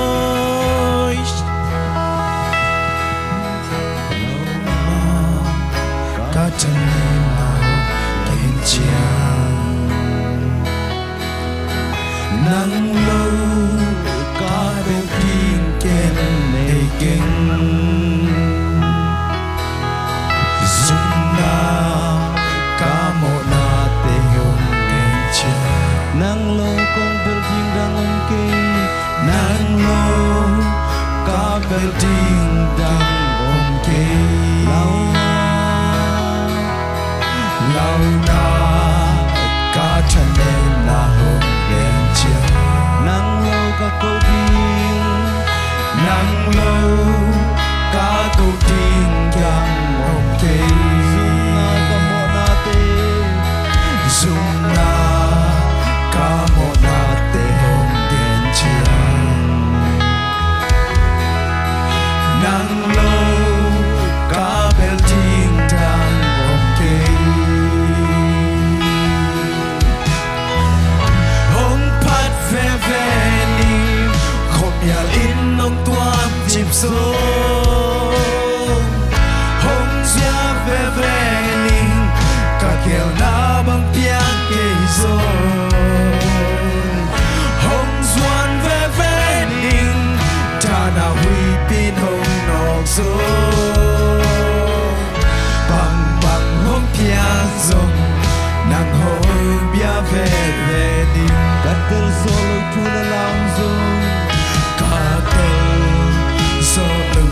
Hallelujah. Ka thanemna hong gen ciang, nang lo ka bel ding ken nei keng. Zumna ka mawhnate hong gen ciang, nang lo kong bel ding dang om kei. Nang lo ka bel ding dang om kei. Launa, launa ka thanemna hong gen ciang, nang lo ka ko ding. Nang lo ka ko ding dang om kei. Zumna ka mawhnate, zumna ka mawhnate hong gen ciang, nang lo ka bel ding dang om kei. Hong phat veve ning, khuamial in nong tuam cip zong. Hong zia veve ning, ka gelna bang piang kei zong. Hong zuan veve ning, thana huipi in hong nawk zong. Bangbang hong piang zong, nang hong bia veve ning. Ka tel zawh loh thu le lam zong, ka tel zawh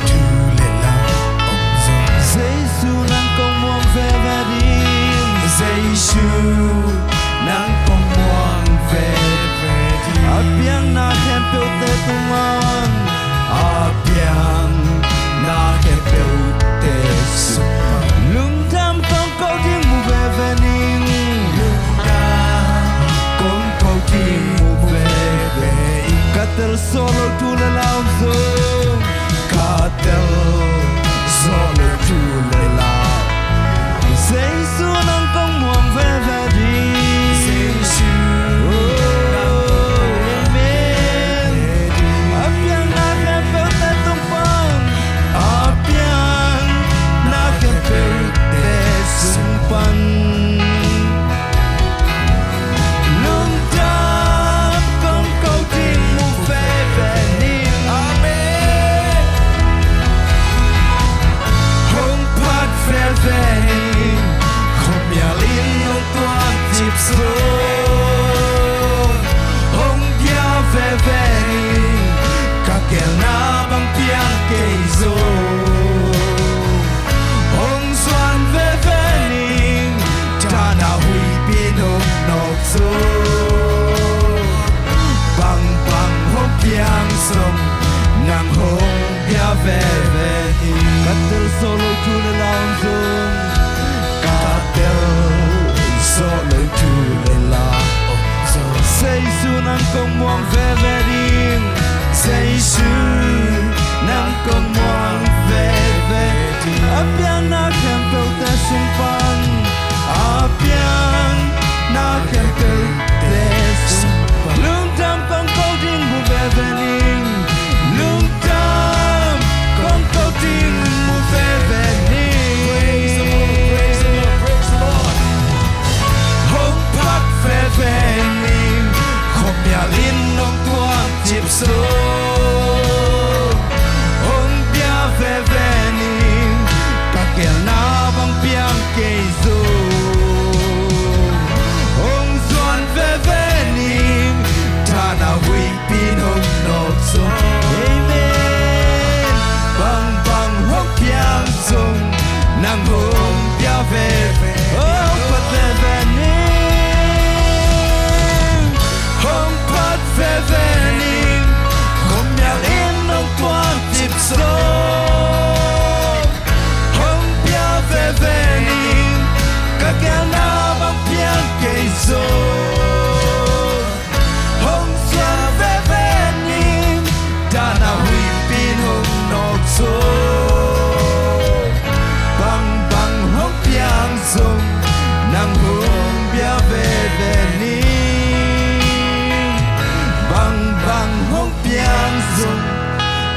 Kong muang veve ding, Jesu, nang kong muang veve ding. A piang na khempeuhte sung pan, a piang na khempeuhte sung pan, lungdam kong ko ding mu veve ding, lungdam kong ko ding mu veve ding. Praise the Lord, praise the Lord, praise the Lord. Hong phat veve ning, khuamial in nong tuam cip zo. Hong bia veve ning, ka gelna bang piang kei zo. Hong zuan veve ning, thana huihpi in hong nawk zo. Amen. Bangbang hong piang zong, nang hong bia veve. Hong phat veve ning, hong phat veve ning, khuamial in nong tuam cip zo. Hong bia veve ning, ka gelna bang piang kei zo. Hong zuan veve ning, thana huihpi in hong nawk zo. Bangbang hong piang zong, nang hong bia veve ning. Bangbang hong piang zong,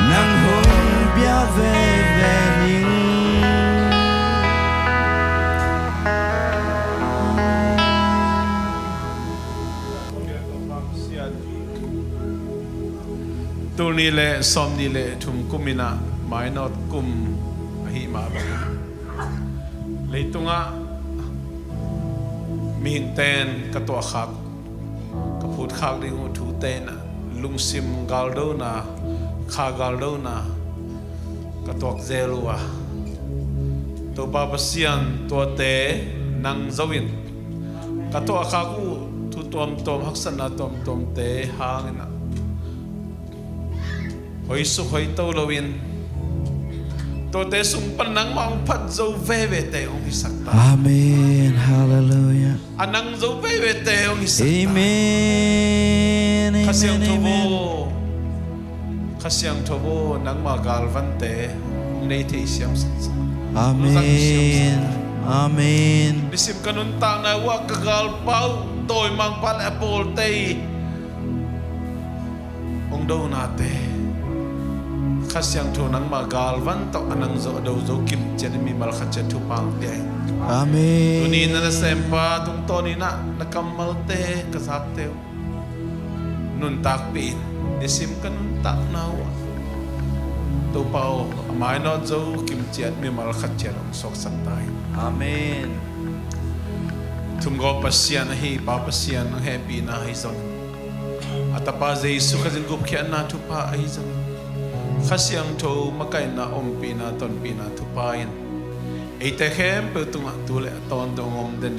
nang hong bia veve ning. Tul nih le sawm nih le thum kum in ah, mainawt kum ahi mah bangin, leitungah mihingte in ka tuahkhak, ka phutkhak ding uh thute in ah lungsim galdona, kha galdona ka tuak zel uh a, Topa Pasian, tuate nang zo in ka tuahkhak uh thu tuamtuam, haksatna tuamtuamte hangin ah hoisuk hoito loin, tuate sung pan nangmah hong phat zo vevete hong hisak ta. Amen. Hallelujah. A nang zo vevete hong hisak ta. Amen. Kha Siangtho amen, amen. Aw, Kha Siangtho aw, nangmah galvante hong nei thei siamsak sa. Amen. Hong zang siamsak ta. Amen. Nisim ka nuntakna uh ah ka galpa uh, dawimangpa le a pawlte i hong donate, Kha Siangtho nangmah galvan tawh a nang zo, a do zo kimciat in mimal khat ciat thupha hong pia in. Amen. Tuni in na nasempa tungtawn in ah na kammalte, ka zakte uh nuntakpih in, nisim ka nuntakna uh ah Topa aw, a mainawt zo kimciat mimal khat ciat hong suaksak ta in. Amen. Thumgawp Pasian ahi Pa Pasian, nang hehpihna ahi zongin, a Tapa Jesu Khazih gupkhiatna thupha ahi zongin, Kha Siangtho makaihna, ompihna, tonpihna thupha in eite khempeuh tungah tu le a tawntung hong om den